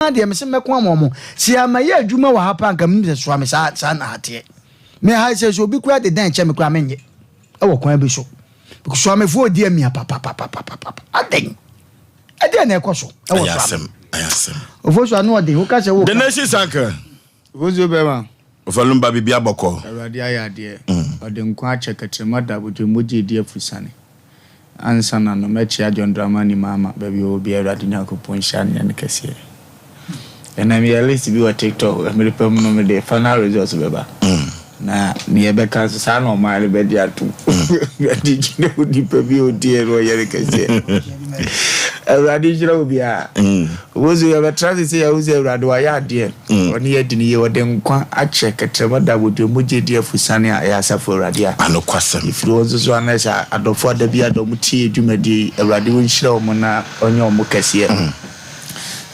paa deɛ mese mɛko ama ɔmo. Sɛ yɛama yɛ adwuma wɔ ha paa, nka menim sɛ soa me saa saa na ateɛ. Me ha sɛ obi kura de dan kyɛ me kura, menyɛ ɛwɔ kwan bi so, because soamefoɔ di amia papapapapapa. Adɛn, ɛdeɛ na ɛkɔ so ɛwɔ ɛyɛ soame? Asɛm ɛyɛ asɛm. Ofo so ano ɔden woka sɛ wo The Nation Sanka. Ofosuo bɛma. Ɔfalumba, biribi abɔkɔ. Awurade ayɛ adeɛ. Ɔde nkwa akyɛ kɛtrɛma da abodwo mogye di afusane. Ansa na no mɛkyia John Dramani Mahama baabi a ɔwɔ bi. Awurade Nyankopɔn nhyira ne yɛ no kɛseɛ. Ɛnam yɛ list bi wɔ TikTok, mmere pa mu no mede final results bɛba. Na neɛ ɛbɛka nso saa na ɔman no bɛgye atom. Awurade gyina wo nipa bi a ɔdi no ɔyɛ no kɛseɛ. Awurade nhyira wo biara. Ofosuo, yɛbɛtra se sɛ yɛwo sɛ Awurade wayɛ adeɛ. Ɔne yɛ di ne yie. Ɔde nkwa akyɛ kɛtrɛma da abodwo mogye di afusane a ɛyɛ asafo Awurade a Anokwasɛm. Ɛfiri hɔ nso so ana sɛ adɔfoɔ ada bi ada ɔmo tie dwumadie yi, Awurade wɔnhyira ɔmo na ɔnyɛ ɔmo kɛseɛ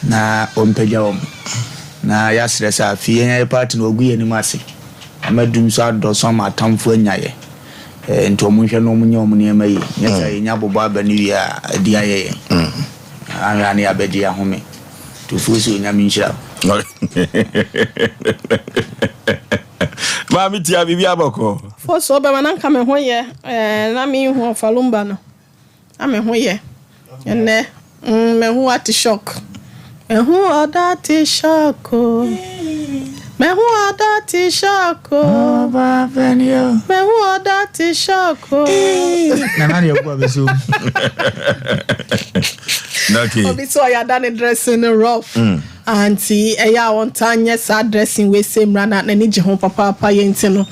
na ɔmpagya wɔn. Na yɛasrɛ sɛ afei yɛn ayɛ party no, wɔgu yɛn anim ase ama dum so adɔso ama atamfoɔ anya yɛ. Nti ɔmo nhwɛ na ɔmo nyɛ ɔmo nneɛma yi nyɛ sɛ yɛnya bobɔ aba no wie a adi ayɛ yɛn ahwɛ a ne yɛabɛgye yɛn ahome. Nti ofuo sɛ Onyame nhyira wo. Maame tia, biribi abɔkɔ. Fo so bɛma na nka me ho yɛ na mehu ɔfalumba no na me ho yɛ. Ɛnɛ mehu ate shock, mehu ɔda ate shock o, mehu ɔda ate shock o, mehu ɔda ate shock o. Nana deɛ ɛbu abɛsɛ mu. Okay. Obi sɛ ɔyɛ ada ne dressing no rough anti ɛyɛ a wɔnta nyɛ saa dressing wei sɛ mmra na n'ani gye ho papaapa. Yɛn ti no,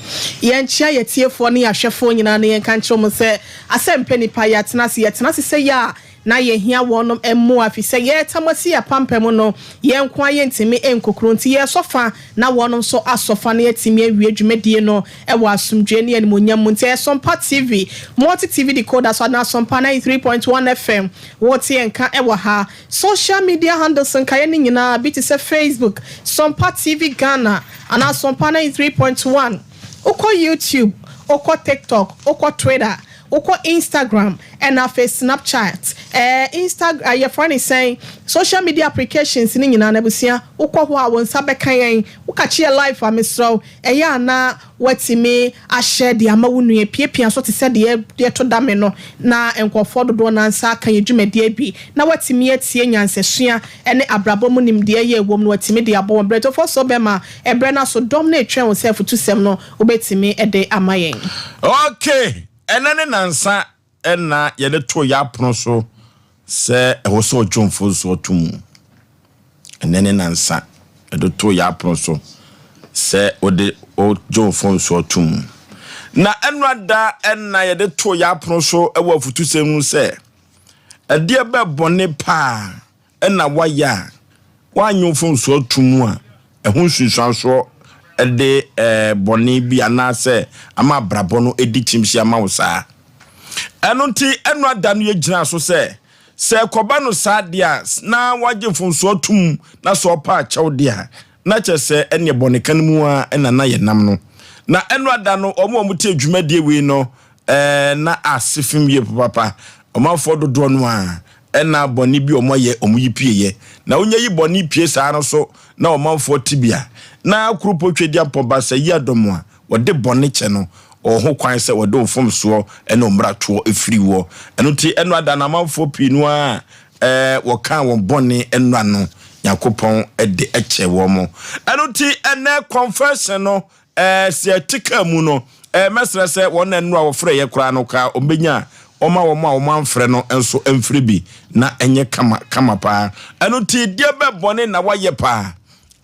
yɛnkyia yɛtiefoɔ ne yɛahwɛfoɔ nyinaa na yɛnka nkyerɛ mu sɛ asɛmpɛ nipa yɛatena ase, yɛtena ase sɛ yɛ a na yɛhia wɔnom mmoa fi sɛ yɛretam asi yɛpampa mu no, yɛn nko a yɛntumi nkokoro, nti yɛsɔ fa na wɔnom nso asɔ fa na yɛtumi awie dwumadie no ɛwɔ asomdwe ne animonyam mu. Nti ɛyɛ Sɔmpa TV, Multi TV decoder so anaa Sɔmpa 93.1 FM wɔte yɛn nka ɛwɔ ha. Social media handles nkaeɛ no nyinaa bi te sɛ Facebook, Sɔmpa TV Ghana anaa Sɔmpa 93.1. Wokɔ YouTube, wokɔ TikTok, wokɔ Twitter, wokɔ Instagram, ɛna afei Snapchat, Instagram, yɛfrɛ ne sɛn, social media applications ne nyinaa n'abusua, wokɔ hɔ a wɔn nsa bɛka yɛn. Wokakye yɛ live a, mesrɛw, ɛyɛ ana watumi ahyɛ de ama wo nua piapia so te sɛ deɛ yɛto da me no na nkɔfoɔ dodoɔ nansa aka yɛ dwumadie bi na watumi atie nyansasua ne abrabɔ mu nimdeɛ yɛ ɛwɔ mu na watumi de abɔ wɔn berɛ tɔfoɔ so bɛma ɛberɛ no so dɔm no etwɛn wo sɛ afutusɛm no wobɛtumi de ama yɛn. Okay, ɛnɛ ne nansa ɛna yɛde to yɛ apono so sɛ ɛwɔ sɛ ɔdwomfo nso ɔto mu. Ɛnɛ ne nansa yɛde to yɛ apono so sɛ wode ɔdwomfo nso ɔto mu. Na ɛnora da ɛna yɛde to yɛ apono so ɛwɔ afutusɛm mu sɛ ɛdeɛ bɛ bɔne paa ɛna wayɛ a woanyɛ mfomsoɔ ato mu a ɛho nsunsuansoɔ ɛde bɔne bi anaasɛ ama abrabɔ no ɛdi kyimhyia ama wo saa. Ɛno nti ɛno ada no yɛgyina so sɛ ɛkɔba no saa deɛ a na wagye mfomsoɔ tom na sɛ ɔpa akyɛw deɛ a na kyerɛ sɛ ɛneɛ bɔneka no mu a ɛna na yɛnam no. Na ɛno ada no, ɔmo a ɔmo te dwumadie wei no na ase fim yie papapa. Ɔmanfoɔ dodoɔ no a ɛna bɔne bi ɔmo ayɛ, ɔmo yi pie yɛ na wonya yi bɔne pie saa no so na ɔmanfoɔ te bia na kuropɔ twɛdi apɔba sɛ yi adɔm a wɔde bɔne kyɛ no, ɔwɔ ho kwan sɛ wɔde mfomsoɔ ɛne ɔmmaratoɔ ɛfiri wɔ. Ɛno nti ɛno ada no amanfoɔ pii no a wɔka wɔn bɔne ɛno ano Nyankopɔn ɛde ɛkyɛ wɔn mo. Ɛno nti ɛnɛ confession no, sɛ ɛte kaa mu no, mɛsrɛ sɛ wɔn na nnura wɔfrɛ yɛ koraa no ka ɔmbɛnya ɔma wɔn a wɔn amfrɛ no nso mfiri bi na ɛnyɛ kama kama paa. Ɛno nti deɛ bɛ bɔne na wayɛ paa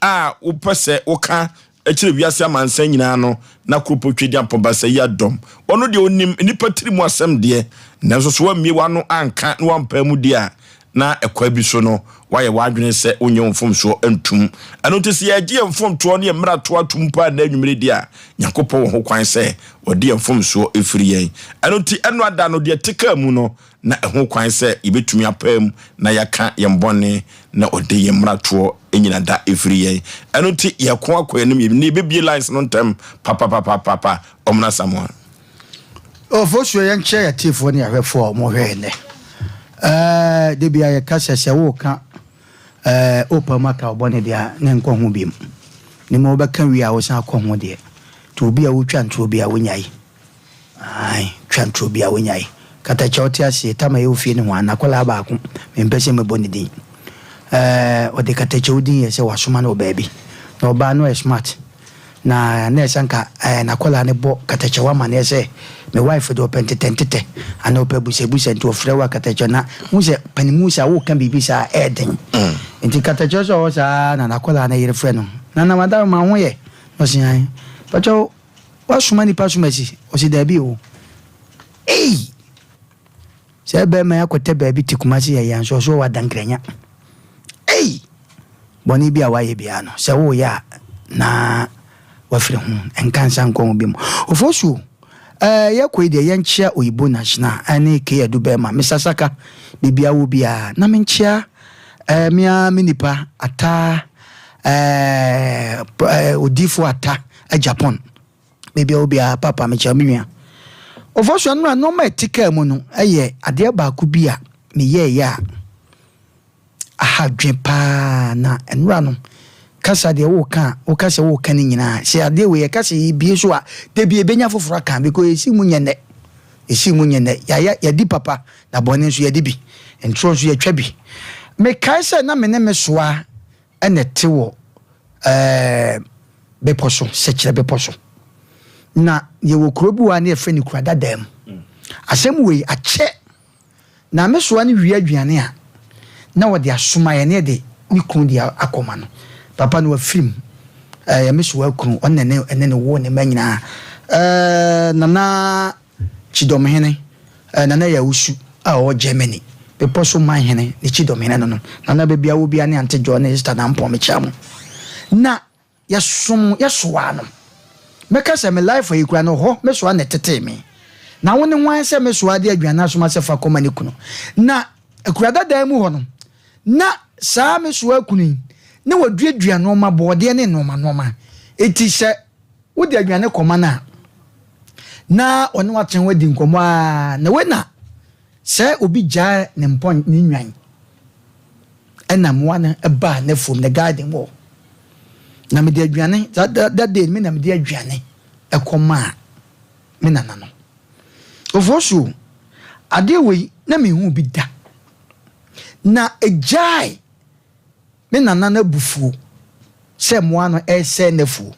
a wopɛ sɛ woka akyerɛ wiase amansan nyinaa no na kuropɔ twedi apɔbasa yi adɔm ɔno deɛ onim nipa tiri mu asɛm deɛ, nanso so wammie w'ano anka na wampaa mu deɛ a na ɛkwa bi so no wayɛ w'adwene sɛ wonyɛ wo mfomsoɔ ntum. Ɛno nti sɛ yɛgye yɛn mfomtoɔ ne yɛn mmaratoɔ atom paa na anwummere deɛ a Nyankopɔn wɔ ho kwan sɛ wɔde yɛn mfomsoɔ ɛfiri yɛn. Ɛno nti ɛno ada no deɛ te kaa mu no na ɛho kwan sɛ yɛbɛtumi apaa mu na yɛaka yɛn bɔne na ɔde yɛn mmaratoɔ nyina da ɛfiri yɛn. Ɛno nti yɛko akɔ anim ne yɛbɛbie lines no ntɛm papapapapa. Ɔmena Samoa. Ɔfosuo, yɛnkyerɛ yɛtiefoɔ ne yɛhwɛfoɔ a ɔmohwɛ nnɛ. De bia yɛka sɛ woka Ɛɛ wopa mu aka wo bɔne deɛ a, na nkɔ ho biom. Ne ma wobɛka wie a wosan kɔ ho deɛ. Nti obi a wotwa ntorɔ biara wonyae. Ae, twa ntorɔ biara wonyae. Katakyɛ wote aseɛ, tam a ɛyɛ wo fie ne hwan? N'akwadaa baako, mempɛ sɛ mɛbɔ ne din. Ɛɛ ɔde katakyɛ wo din yɛ sɛ wasoma no wɔ baabi. Na ɔbaa no yɛ smart. Na na ɛsɛ anka ɛɛ n'akwadaa no bɔ katakyɛw amaneɛ sɛ me wife deɛ ɔpɛ ntetɛntetɛ anaa ɔpɛ abusabusa nti ɔfrɛ wo a katakyɛw na wohu sɛ panimu saa woka biribi saa ɛyɛ den nti katakyɛw sɛ ɔwɔ saa na n'akwadaa no yere frɛ no nana madam ma ho yɛ na ɔse ae pakyɛw wasoma nipa som asi ɔse daabi o ei Sɛ bɛɛma yi akɔtɛ baabi te Kumasi yɛ yɛn nso ɔso ɔwɔ adankranya. Ei! Bɔne bi a wayɛ biara no, sɛ woyɛ a na wafiri ho, nka nsa nkɔ ho biom. Ofosuo, ɛɛ yɛkɔ yi deɛ yɛnkyea Oyibo National ɛne K Adu bɛɛma, Mister Saka, baabi a wɔ biara, na menkyea ɛɛ me ara me nipa Atta ɛɛ ɛɛ Odiyifoɔ Atta Agyapong. Baabi a wɔ biara, papa mekyia me nua. Ɔfɔsua no a nneɛma a ɛte kaa mu no yɛ adeɛ baako bi a meyɛeɛ a aha dwe paa na nnora no kasa deɛ woka a woka sɛ woka no nyinaa sɛ adeɛ wei yɛka sɛ yɛbie so a da bi ɛbɛnya foforɔ aka because ɛsi mu nyɛ nnɛ ɛsi mu nyɛ nnɛ yɛayɛ yɛdi papa na bɔne nso yɛde bi ntorɔ nso yɛtwa bi mekae sɛ na me ne me soa na ɛte wɔ ɛɛ bepɔ so, Sɛkyerɛ bepɔ so. Na yɛwɔ kuro bi wɔ a na yɛfrɛ no Kura Dadaa mu. Asɛm wei akyɛ. Na me soa no wie aduane a, na wɔde asoma yɛn na yɛde ne kunu de akɔma no. Papa no wafiri mu. Ɛyɛ me soa kunu, ɔno na ɛne ne woo ne mma nyinaa. Ɛɛ Nana Kyidɔmhene Nana Yawusu a ɔwɔ Germany bepɔ so man hene ne Kyidɔmhene no no, Nana baabi a wɔ biara ne Ante Joy ne Esther Dampɔn mekyia mo. Na yɛsom yɛsoaa no. Mɛka sɛ me life ayi koraa no hɔ me soa na ɛtetee me. Na wo ne hwan sɛ me soa de aduane asoma sɛ fa kɔma ne kunu. Na akura dadaa mu hɔ no na saa me soa kunu yi na waduadua nnoɔma bɔɔdeɛ ne nnoɔma nnoɔma. Enti sɛ Wode aduane kɔma no a, na ɔne wo atena hɔ adi nkɔmmɔ ara. Na wei na sɛ obi gyaa ne mpɔn ne nnwan ɛna mmoa no baa n'afuom, ne garden wɔ. Na mede aduane, that, that day me na mede aduane ɛkɔmaa me nana no. Ofosuo, adeɛ wei na menhuu bi da. Na ɛgyae Me nana no abufuo sɛ mmoa no resɛe n'afuo.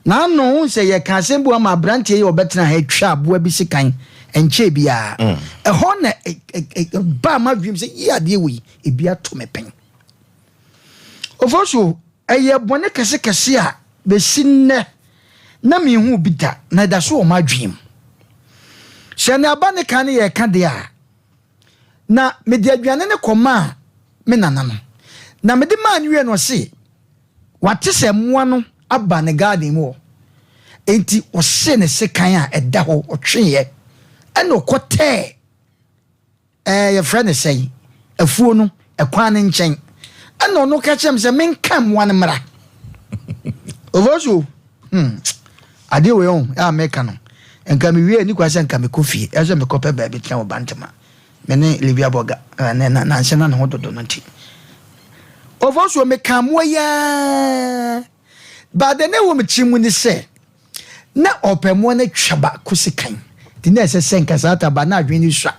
N'ano wohu sɛ yɛka asɛm bi wɔ ma aberanteɛ yi a ɔbɛtena ha atwa aboa bi sekan nkyɛɛ biara. Ɛhɔ na ɛbaa m'adwenem sɛ yi adeɛ wei ebi ato me pɛn. Ofosuo, ɛyɛ bɔne kɛsekɛse a bɛsi nnɛ na menhuu bi da na ɛda so wɔ m'adwenem. Sɛ ne aba ne kan ne yɛreka deɛ a, Na mede aduane no kɔmaa me nana no. Na mede maa no wiei no, ɔse wate sɛ mmoa no aba ne garden mu hɔ. Enti ɔhyee ne sekan a ɛda hɔ, ɔtweeɛ, ɛna ɔkɔtɛɛ ɛɛ yɛfrɛ no sɛn, afuo no ɛkwan no nkyɛn. Ɛna ɔno ka kyerɛ me sɛ menka mmoa no mmra. Ofosuo, hmm, adeɛ wei ɔn, a meka no, nka mewie a, ɛni kwan sɛ nka mekɔ fie, ɛsɛ sɛ mekɔpɛ baabi tena wɔ Bantama. Me ne Livia Bɔga, na na nansa na ne ho dodo no nti. Ofosuo, meka mmoa yi ara, but deɛ na ɛwɔ me tiri mu ne sɛ, na ɔpɛ mmoa no atwa baako sekan, nti na ɛsɛ sɛ nka saa taba na adwene no sua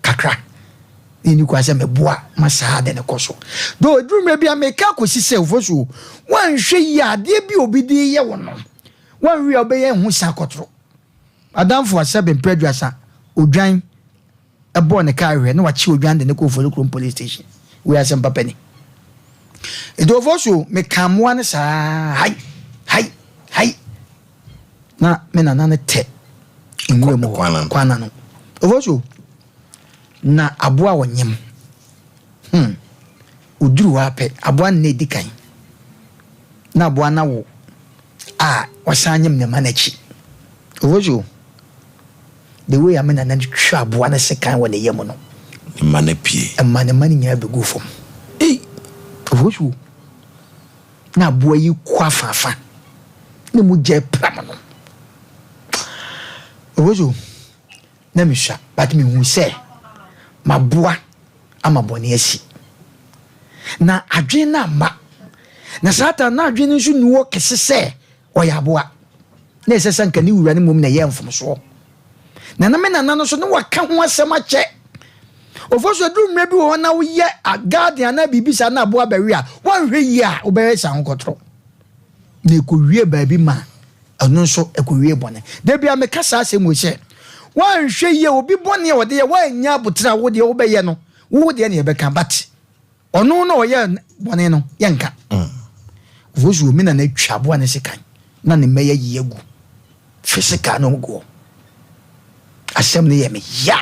kakra. Na ɛni kwan sɛ meboa ma saa ade no kɔ so. Though ɛduru mmerɛ bi a meka akɔsi sɛ Ofosuo, woanhwɛ yie a adeɛ bi a obi de reyɛ wo no, woanhwɛ yie a wobɛyɛ ho sa akɔtoro. M'adamfo a sɛbe mprɛ aduasa odwan bɔɔ ne kaa hwɛ na wakye odwan de no kɔ Ofori kurom police station. Wei asɛm papa ni. Nti Ofosuo, meka mmoa no saa hai hai hai na me nana no tɛ nwura mu hɔ kwan ano. Ofosuo, na aboa a ɔnyem hmm oduru hɔ ara pɛ aboa no na edi kan na aboa no awo a ɔsan nyem ne mma no akyi. Ofosuo, the way a me nana no twa aboa no sekan wɔ ne yam no. Ne mma no apue. Ɛma ne mma no nyinaa bɛguu fam. Ei! Ofosuo, na aboa yi kɔ afaafa na mogya apram no. Ofosuo. Na mesua but mehu sɛ maboa ama bɔne asi. Na adwene no amma. Na Satan na adwene no nso nni hɔ kɛse sɛ ɔyɛ aboa. Na ɛsɛ sɛ anka ne wura no mmom na ɛyɛ mfomsoɔ. Na na me nana no nso na waka ho asɛm akyɛ. Ɔfo so aduru mmerɛ bi wɔ hɔ na woyɛ garden anaa biribi saa na aboa bɛwe a, woanhwɛ yie a wobɛyɛ saa ho kɔtorɔ. Na ɛkɔwie baabi ma ɛno nso ɛkɔwie bɔne. Da bi a meka saa asɛm wei sɛ, woanhwɛ yie obi bɔne a ɔde yɛ woannya aboterɛ a wo deɛ wobɛyɛ no, wo deɛ na yɛbɛka but Ɔno na ɔyɛɛ bɔne no, yɛnka. Ɔfo so omi na n'atwa aboa ne sekan na ne mma yɛayi agu physical na ɔmo gu hɔ. Asɛm no yɛ me ya.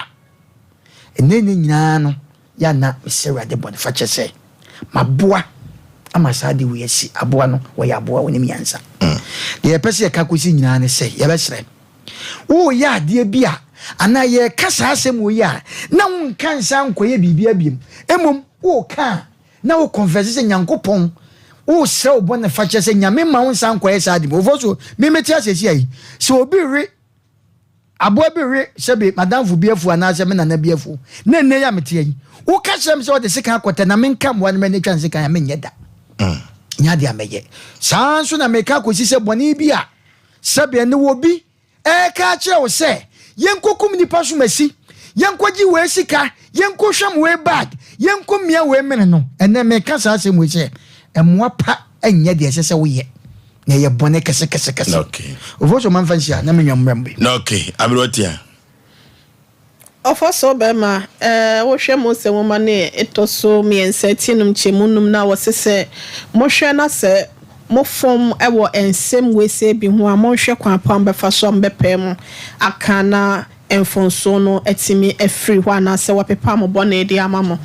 Ɛnɛ ne nyinaa no, yɛ na mesrɛ Awurade bɔne fakyɛ sɛ maboa ama saa ade wei asi. Aboa no, wɔyɛ aboa, wɔnim nyansa. Deɛ yɛpɛ sɛ yɛka kɔsi nyinaa ne sɛ, yɛbɛsrɛ Woreyɛ adeɛ bi a, anaa yɛreka saa asɛm wei a, na wonka nsa nkɔyɛ biribiara biom. Mmom woreka a, na wo confess sɛ Nyankopɔn, woresrɛ wo bɔne fakyɛ sɛ Nyame mma wo nsa nkɔyɛ saa ade bi. Of so, me mete ase seesei yi, sɛ obi rewe, aboa bi rewe sɛbe m'adamfo bi afuo anaasɛ me nana bi afuo, na nnɛ yi a mete ha yi, woka kyerɛ me sɛ ɔde sekan akɔtɛ na menka mmoa no ma no atwa ne sekan a, menyɛ da. Nyɛ adeɛ a mɛyɛ. Saa ara nso na meka akɔsi sɛ bɔne bi a Sɛdeɛ ne obi reka akyerɛ wo sɛ, Yɛnkɔkum nnipa so masi, yɛnkɔgye wei sika, yɛnkɔhwam wei bag, yɛnkɔmia wei mene no. Ɛnnɛ meka saa asɛm wei sɛ, mmoa pa nyɛ deɛ ɛsɛ sɛ woyɛ, na ɛyɛ bɔne kɛsekɛsekɛse. Okay. Ofosu ma mfa nsi ha na me nwa mmra mu bi. Okay, Aberewatia. Ɔfɔsɔɔ bɛrima, ɛɛ, wohwɛ Mose nwoma no a etɔ so miɛnsa ti num nkyɛmu num no a wɔse sɛ mohwɛ na sɛ mofom wɔ nsem wesee bi ho a monhwɛ kwan pa a mobɛfa so a mobɛpae mu aka na mfonsoɔ no atumi afiri hɔ anaasɛ wɔapepa mo bɔne de ama mo.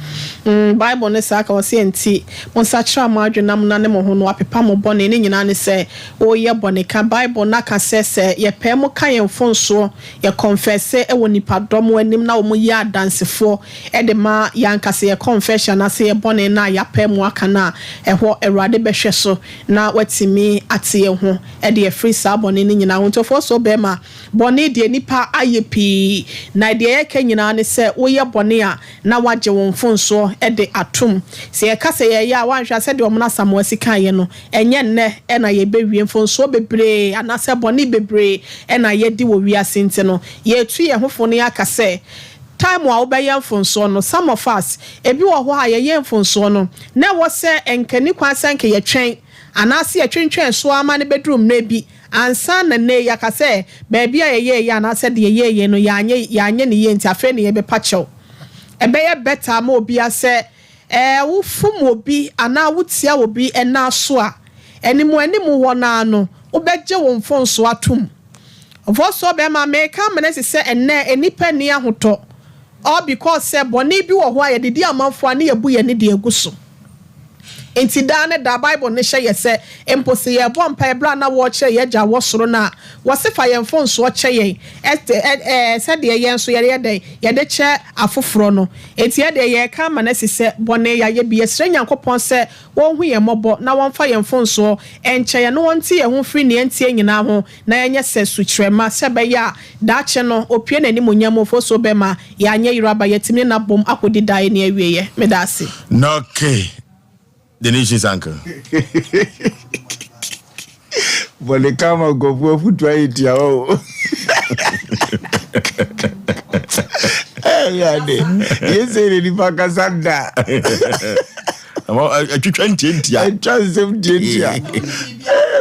Mm, Bible no saa ka, ɔse ɛnti monsakyera mo adwene na monane mo ho na wɔapepa mo bɔne. Ne nyinaa ne sɛ woreyɛ bɔne ka. Bible no aka sɛ sɛ yɛpae mu ka yɛn mfonsoɔ Yɛ kɔnfɛse wɔ nipa dɔm anim na wɔn yɛ adansefoɔ de ma yɛn ankasa yɛ kɔnfɛhyen anaasɛ yɛ bɔne no a yɛapae mu aka no a, ɛhɔ Awurade bɛhwɛ so na watumi ate yɛn ho de afiri saa bɔne no nyinaa ho. Nti ɔfɔɔsoɔ bɛɛma, bɔne deɛ nipa ayɛ pii, na deɛ yɛka nyinaa ne sɛ woyɛ bɔne a na wagye wo mfonsoɔ de atom. Sɛ yɛka sɛ yɛyɛ a, woanhwɛ a sɛdeɛ Ɔmena Asamoah si kaeɛ no, Ɛnyɛ nnɛ na yɛbɛwie. Mfomsoɔ bebree anaasɛ bɔne bebree na yɛadi wɔ wiase nti no, yɛretu yɛn ho fo na yɛaka sɛ, time a wobɛyɛ mfomsoɔ no, some of us, ebi wɔ hɔ a yɛyɛ mfomsoɔ no, na ɛwɔ sɛ nka ɛnni kwan sɛ nka yɛtwɛn anaasɛ yɛtwentwɛn so ara ma no bɛduru mmerɛ bi ansa na nnɛ yi yɛaka sɛ baabi a yɛyɛeɛ anaasɛ deɛ yɛyɛeɛ no yɛanyɛ yɛanyɛ no yie nti afei na yɛbɛpa kyɛw. Ɛbɛyɛ better ama obiara sɛ Ɛɛ, wofom obi anaa wotia obi nan so a, animuanimu hɔ no ara no, wobɛgye wo mfomsoɔ atom. Mfomsoɔ bɛma meka amena asi sɛ ɛnnɛ nnipa nni ahotɔ all because sɛ bɔne bi wɔ hɔ a yɛde di amanfoɔ a ne yɛbu yɛn ani de agu so. Enti daa ne daa Bible no hyɛ yɛ sɛ mpo sɛ yɛrebɔ mpaeɛ berɛ a na wɔrekyerɛ yɛn Agya a wɔ soro no a, wɔse fa yɛn mfomsoɔ kyɛ yɛn sɛdeɛ yɛn nso yɛyɛ dɛn? Yɛde kyɛ afoforɔ no. Enti yɛdeɛ yɛreka ama no asi sɛ bɔne yɛayɛ bi. Yɛsrɛ Nyankopɔn sɛ Ɔnhu yɛn mmɔbɔ na Ɔmfa yɛn mfomsoɔ nkyɛ yɛn na Ɔnte yɛn ho mfiri nea ɛnteɛ nyinaa ho na yɛnyɛ sɛ sukyerɛmma sɛ ɛbɛyɛ a daakye no Ɔpue N'animuonyam mu mfomsoɔ bɛma yɛanyɛ yera aba yɛatumi ne No abom akɔdi daa ɛnni awieɛ. Meda ase. Nɔke The nation's uncle. Bɔne ka ma nkurɔfoɔ afutu ayɛ tiawa o. Awurade, yɛ sɛ ne nipa kasa da. Atwitwa ntiantia. Atwa nsɛm ntiantia.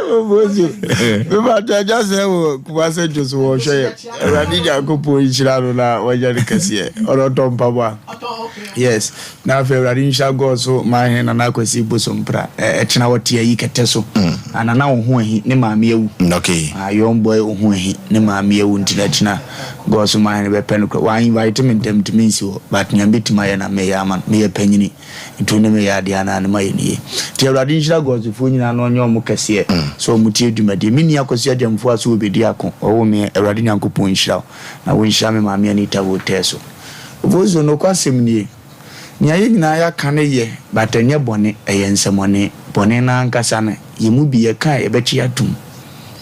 Bozo, mema to agya sɛ wɔ Kumase dwo so wɔhwɛ yɛ. Awurade Nyankopɔn nhyira no na wɔnyɛ no kɛseɛ. Ɔno ɔtɔ mpaboa. Yes. Na afei Awurade nhyira God so man hene Nana Akwasi Bosompra. Ɛkyena wɔte ayi kɛtɛ so. Na Nana wo ho ahi, ne maame awu. Okay. Ah, young boy wo ho ahi, ne maame awu nti na ɛkyena God so man hene bɛpɛ no kora. Wɔn invite me ntɛm nti mensi hɔ. But nea mbɛtumi ayɛ na meyɛ ama no. Meyɛ panyini. Nti wo ne me yɛ adeɛ anaa ne ma yɛ ne yie. Nti Awurade nhyira Godsfoɔ nyinaa na ɔnyɛ wɔn kɛseɛ sɛ wɔn tie dwumadie. Me nua Kwasi Agyamfoɔ a sɛ ɔbɛdi ako, ɔwoo me Awurade Nyankopɔn nhyira wo na wo nhyira me maame Anita Voltaire so. Ofosu, nokwasɛm nie, nea yɛn nyinaa yɛaka no yɛ, but ɛnyɛ bɔne, ɛyɛ nsɛmɔne. Bɔne no ankasa no, yɛn mu bi yɛka a yɛbɛkye atom.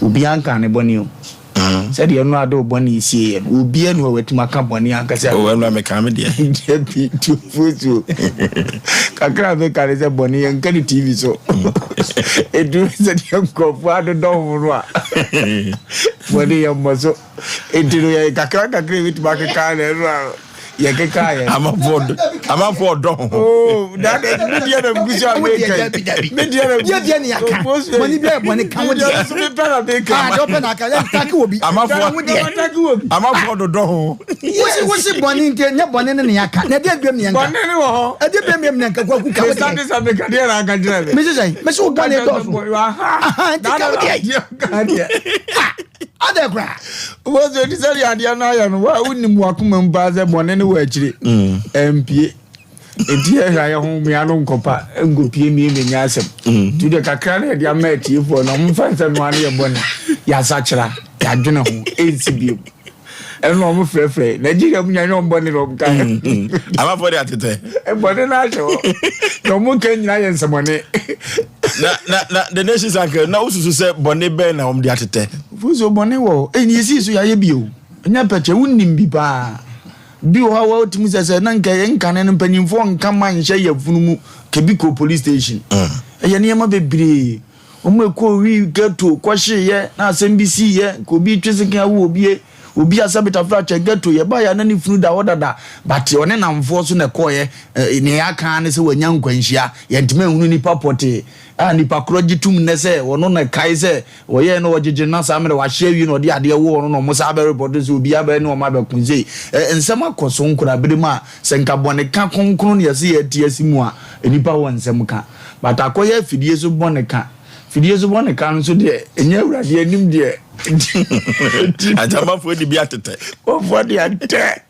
Obiara nkaa ne bɔne o. Sɛdeɛ ɛno ade wo bɔne sieeɛ no, obiara nni hɔ a watumi aka bɔne ankasa. Oh, ɛno a mekaa me deɛ. Dabi, nti Ofosu, Kakra a meka ne sɛ bɔne yɛnka ne TV so. Ɛduru sɛ deɛ nkurɔfoɔ adodɔ ho no a, bɔne yɛmmɔ so. Enti no yɛ kakra kakra ɛbɛtumi akeka na ɛno a yɛkeka yɛ. Amanfoɔ ɔdɔ ho. Oh, that is me deɛ na mgu so a meka yi. Me deɛ na mgu deɛ ne yɛaka. Bɔne bi ayɛ bɔne ka wo deɛ. Me pɛ na meka. Ah, deɛ ɔpɛ na aka yɛn taki wɔ bi. Amanfoɔ amanfoɔ dodɔ ho. Wosi wosi bɔne nti nyɛ bɔne ne ne yɛaka. Na ɛdeɛ biam ne yɛnka. Bɔne ne wɔ hɔ. Ɛdeɛ biam biam ne yɛnka kwaku ka wo deɛ. Mesane sɛ meka deɛ na aka kyerɛ me. Mesi sɛn? Mesi wo bɔne dɔɔso. Aha, nti ka wo deɛ. Adɛn koraa? Wọ́n sọ ti sẹ́ni adeɛ no ayɛ no wa wonim wakoma mu paa sɛ bɔne no wɔ akyire ɛmpie nti yɛhwɛ ayɛ ho mmea no nkɔpa nkɔpie mmie mmɛnya asɛm nti deɛ kakra no yɛde ama atiefoɔ no ɔmfa nsɛ noa no yɛ bɔne yɛasakyera yɛadwene ho ɛnsi biom ɛno ɔmo frɛfrɛ Nigeria mu nyanya ɔmo bɔne na ɔmo ka amafoɔ de atetɛ bɔne no ahyɛ hɔ na ɔmo ka nyina yɛ nsɛmɔne na na na the nations uncle na wosusu sɛ bɔne bɛn na wɔn de atetɛ. Fuso bɔne wɔ hɔ ɛni esi so yɛayɛ bi o ɛnyɛ pɛkyɛ wonim bi paa bi wɔ hɔ a wɔtumi sɛ sɛ na nka yɛ nkane no mpanyinfoɔ nka ma nhyɛ yafunu mu kebi kɔ police station ɛyɛ nneɛma bebree wɔn ɛkɔ wi ghetto kɔhyeeɛ na asɛm bi siiɛ nka obi twe sekan awo obie obi asabitafra akyɛ ghetto yɛba yɛ ana ne funu da hɔ dada but ɔne namfoɔ so na ɛkɔɔyɛ nea yɛaka ne sɛ wanya nkwanhyia yɛntumi nhunu nipa pɔtee a nipa korɔ gye tum nnɛ sɛ ɔno na kae sɛ wɔyɛɛ no ɔgyegye na saa mmerɛ wahye awie na ɔde adeɛ wɔ ɔno na ɔmo saa bɛrepɔto sɛ obi abɛɛ ne ɔmo abɛko sei nsɛm akɔ so nkora bere mu a sɛ nka bɔne ka kronkron ne yɛse yɛte asi mu a nipa wɔ nsɛm ka but akɔyɛ afidie so bɔne ka fidie so bɔne ka nso deɛ ɛnyɛ awurade anim deɛ Agyamafoɔ de bi atetɛ. Wɔfoɔ de atɛ.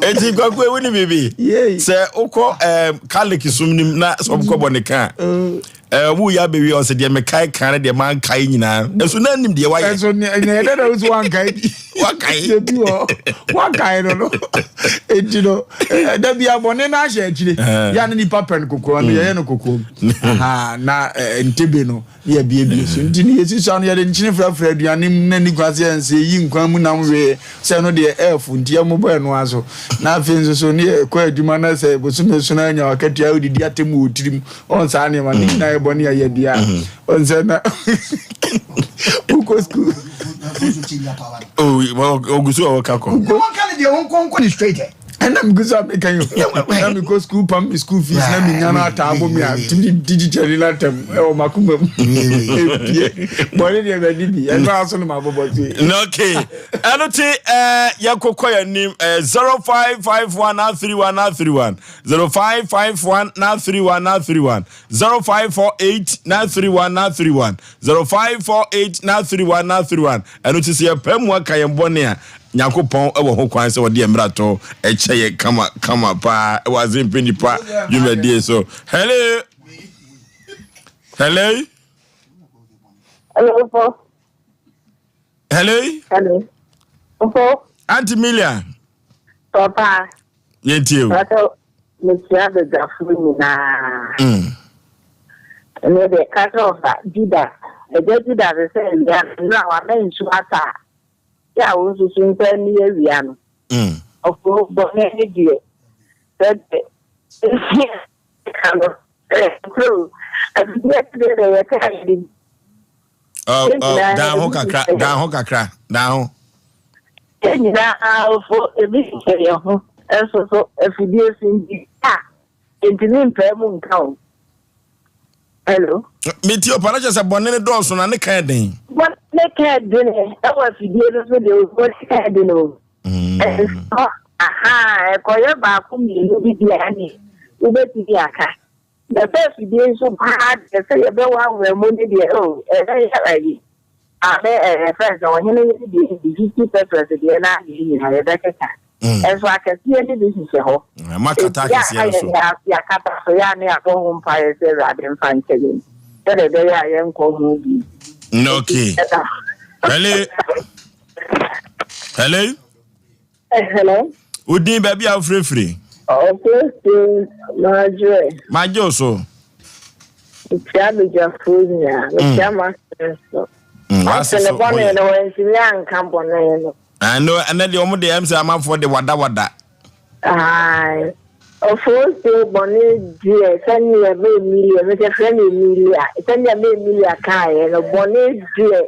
Eti kwaku ewu ni biribi. Sɛ wokɔ ɛɛm Catholic som nim na sɛ ɔkɔ bɔ ne ka a, ɛɛ wo yɛ abɛwie ɔsɛ deɛ mekae kan ne deɛ mankae nyinaa. Ɛso na nim deɛ wayɛ. Ɛso ne ɛyɛ dɛ na wosi wankae bi. Wakae. Yɛ bi wɔ wakae no no. Eti no ɛda bi abɔne na ahyɛ akyire. Yɛ ne nipa pɛ no kokoa no yɛyɛ no kokoam. Na ntebe no. ne yɛabiebie so nti no yɛsi so ano yɛde nkyene frafra aduane mu na ni kwan sɛ yɛnsɛ yɛyi nkwan mu nam wee sɛ no deɛ ɛɛfo nti yɛmmobɔ ɛno ara so na afei nso so ne yɛkɔ adwuma na sɛ bosome so no anya wakatua wodidi atɛm wɔ tirim ɔn saa nneɛma ne nyinaa yɛ bɔne a yɛadi a ɔn sɛ na wokɔ sukuu ogu so a wɔka kɔ wɔnka ne deɛ wɔnkɔnkɔ ne straight ɛ ɛna megu so a meka yi na mekɔ school pam me school fees na menya no ataa bɔ me a tumi di kyikyɛne no atam ɛwɔ makoma mu ɛpie bɔne deɛ madi bi ɛno ara so no mabobɔ so yi okay ɛno te yɛkɔkɔ yɛ anim 0551 931 931 0551 931 931 0548 931 931 0548 931 931 ɛno te sɛ yɛpɛ mu aka yɛn bɔne a Nyankopɔn wɔ ho kwan sɛ ɔde yɛn mmarato kyɛ yɛn kama kama paa wɔ Azempe Nipa dwumadie so. Hello. Hello. Hello, Fo. Hello. Hello. Fo. Auntie Milia. Papa. Yɛntie o. Papa, mekyia badwafo nyinaa. Ɛnɛ deɛ ka kyerɛ ɔfa Judas. Ɛgya Judas sɛ awia no nnura wama nsuo atɔ a yɛ a wonsusu nsa nni awia no. Ɔfo bɔne ne deɛ sɛdeɛ ɛsi ka no ɛkuro afidie deɛ deɛ yɛka yɛde dan ho kakra dan ho kakra dan ho. Yɛn nyinaa fo ebi hyehyɛ yɛn ho nso so afidie si nti a ntumi mpaa mu nka o. Hello. Meti opa na kyerɛ sɛ bɔne ne dɔɔso na ne ka den. Bɔne ne ka den ɛwɔ afidie no so deɛ bɔne ka den o. Ɛnsɔ aha ɛkɔyɛ baako mmienu bi deɛ ne wobɛtumi aka. Na sɛ afidie nso paa deɛ sɛ yɛbɛwaawaa mu ne deɛ o ɛbɛyɛ ayi. Ame ɛyɛ fɛn sɛ ɔhene yere deɛ di 50 pesos deɛ na adeɛ nyinaa yɛbɛkeka. Ɛnso akɛseɛ no bi hyehyɛ hɔ. Makata akɛseɛ no so. Yɛakata so yɛ a ne yɛabɔ ho mpaeɛ sɛ Awurade mfa nkyɛ yɛn sɛdeɛ ɛbɛyɛ a yɛnkɔ ho bi. Okay. Hello. Hello. Hello. Odin baabi a wofirefiri. Ɔfirefiri Marjorie. Magye wo so. Mekyia abadwafoɔ nyinaa. Mekyia m'asene so. Wase so. Bɔne no wɔntumi anka bɔne no. Ɛno ɛnɛ deɛ wɔn deɛ ɛm sɛ amanfoɔ de wadawada. Ae. Ofosuo bɔne deɛ sɛdeɛ me Emilia, me sɛ frɛ me Emilia, sɛdeɛ me Emilia kaeɛ no, bɔne deɛ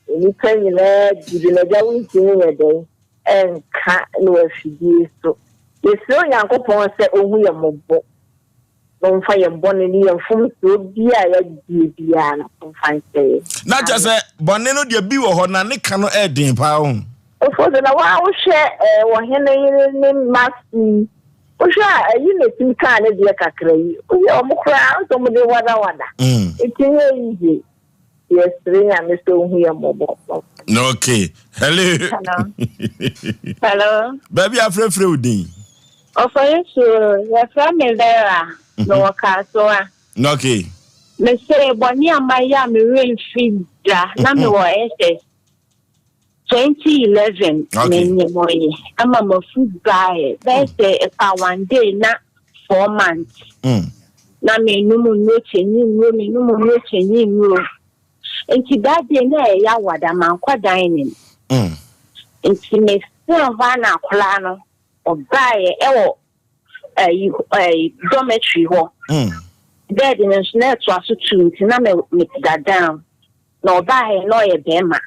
nnipa nyinaa di bi na agya wontumi nyɛ dɛn ɛnka no afidie so. Yɛsrɛ Onyankopɔn sɛ ɔhu yɛn mmɔbɔ na ɔmfa yɛn bɔne ne yɛn mfomsoɔ biara a yɛadie biara no ɔmfa nkyɛ yɛn. Na kyerɛ sɛ bɔne no deɛ bi wɔ hɔ na ne ka no ɛɛden paa o. Ofosu, na waa wohwɛ eh, ɔhene yere ne masi wohwɛ a ɛyi na ɛtumi kaa ne deɛ kakra yi wohwɛ ɔmo koraa nso ɔmo de wadawada ɛti nyɛ easy yɛsere Nyame sɛ ɔhu yɛ mmɔbɔ. Okay. Hello. Hello. Hello. Baabi afrɛfrɛ wo din. Ɔfɔresu, yɛfrɛ me Vera, mewɔ Kasoa. Okay. Mese bɔne a mayɛ a me werɛ mfi da na mewɔ SS. 2011 menyemɔye ama mafu baeɛ bɛyɛ sɛ ɛfa one day na 4 months na menum nnuro kyɛnyi nnuro, menum nnuro kyɛnyi nnuro. Nti that day na ɛyɛ awada, mankɔ dining. Nti mesena hɔ a na akwaraa no ɔbaeɛ ɛwɔ ɛyi ɛyi dormitory hɔ. Bed no nso na ɛtoa so two, nti na me meda down na ɔbaeɛ na ɔyɛ bɛrima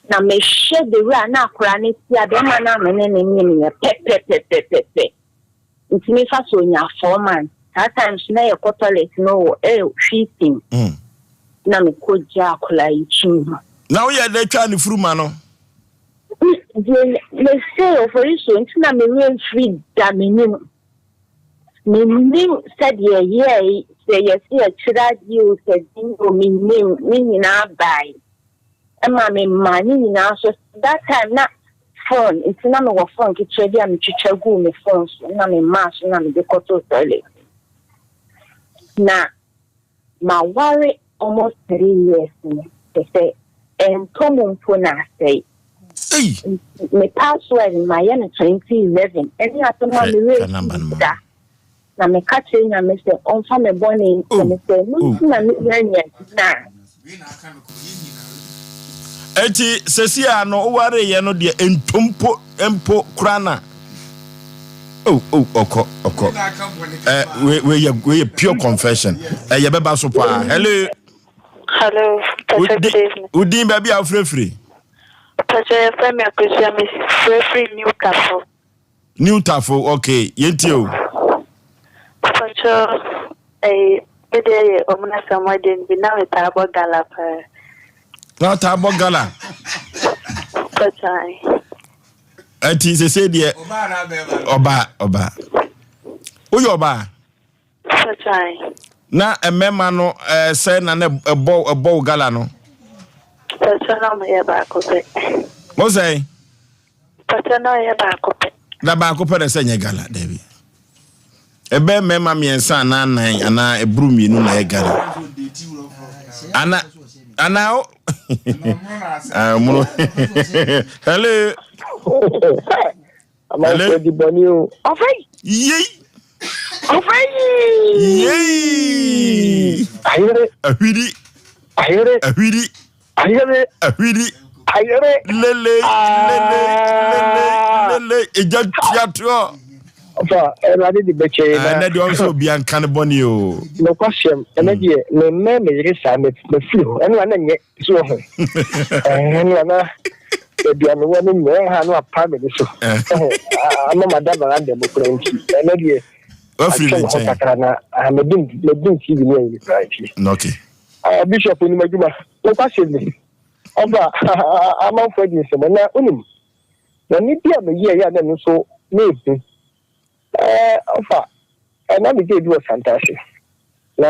na mehwɛ the way a na akwaraa no ti a bɛrima no a me ne ne nyim yɛ pɛpɛpɛpɛpɛ. Nti mefa so onya 4 months saa time so na yɛkɔ toilet no wɔ ɛyɛ hwiitin na mekɔ gya akwaraa yi tum ho. Na woyɛ dɛ twa ne furuma no? Deɛ mese ɔfɔri so nti na mewerɛ mfiri da, menim menim sɛdeɛ yɛɛ sɛ yɛse yɛkyerɛ adeɛ o, sɛ din o, menim ne nyinaa bae ɛma me maa ne nyinaa so. That time na phone nti na mewɔ phone ketewa bi a metwitwa guu me phone so na me maa so na mede kɔtoo toilet. Na maware almost 3 years no kyɛ sɛ ɛntɔ mu mpo na asɛe. Me password mayɛ no 2011 ɛne asɛm a mewerɛ fi da na meka kyerɛ Nyame sɛ ɔmfa me bɔne nkyɛ me sɛ no nti na menya nya na. Eti sɛsi a no wowareyɛ no deɛ ntompo mpo kora na oh, ɔkɔ ɔkɔ ɛ wei wei yɛ wei yɛ pure confession. Ɛ yɛbɛba so paa. Hello. Hello, Pastor, good evening. Wodin, baabi a wofirefiri? Pastor, yɛfrɛ me Akosua, mefrɛfiri New Tafo. New Tafo, okay, yɛntie o. Pastor, ɛyi, me deɛ yɛ ɔmo samoa deɛ bi na metaa bɔ gala paa. Na ɔtaa bɔ gala? Pastor. Ɛnti sese deɛ ɔbaa ɔbaa woyɛ ɔbaa? Pastor. Na mmarima no sɛ na na ɛbɔ wo gala no? Pastor, na ɔmo yɛ baako pɛ. Mo sɛn? Pastor, na ɔyɛ baako pɛ. Na baako pɛ na sɛ nyɛ gala? Dabi, ɛbɛ mmarima mmiɛnsa anaa nan anaa ɛburu mmienu na ɛyɛ gala ana ana o mono. Hello. Amanfoɔ di bɔne o. Ɔfɛ. Yei. Ɔfɛ. Yei. Ayere. Ahwiri. Ayere. Ahwiri. Ayere. Ahwiri. Ayere. Lele lele lele lele, egya tuatoɔ. Ɔfa Awurade de bɛkyɛ yi na. Ɛnɛ deɛ ɔn sɛ obiara nka ne bɔne o. Nokwasɛm, ɛnɛ deɛ memmɛ me yere saa, mafiri hɔ ɛno a na nyɛ so wɔ ho ɛno a na baabi a mewɔ no nyɛ ha no apa me de so ama mada veranda mu kora. Nti ɛnɛ deɛ wafiri ne atwɛn hɔ nkyɛn kakra na medim TV ne ayi kora nti. Bishop onim adwuma. Nokwasɛm ni, ɔba amanfoɔ adi nsɛm na wonim bɔne bi a meyɛɛ a na ɛno nso mehu ɔfa ɛna megye bi wɔ Santase na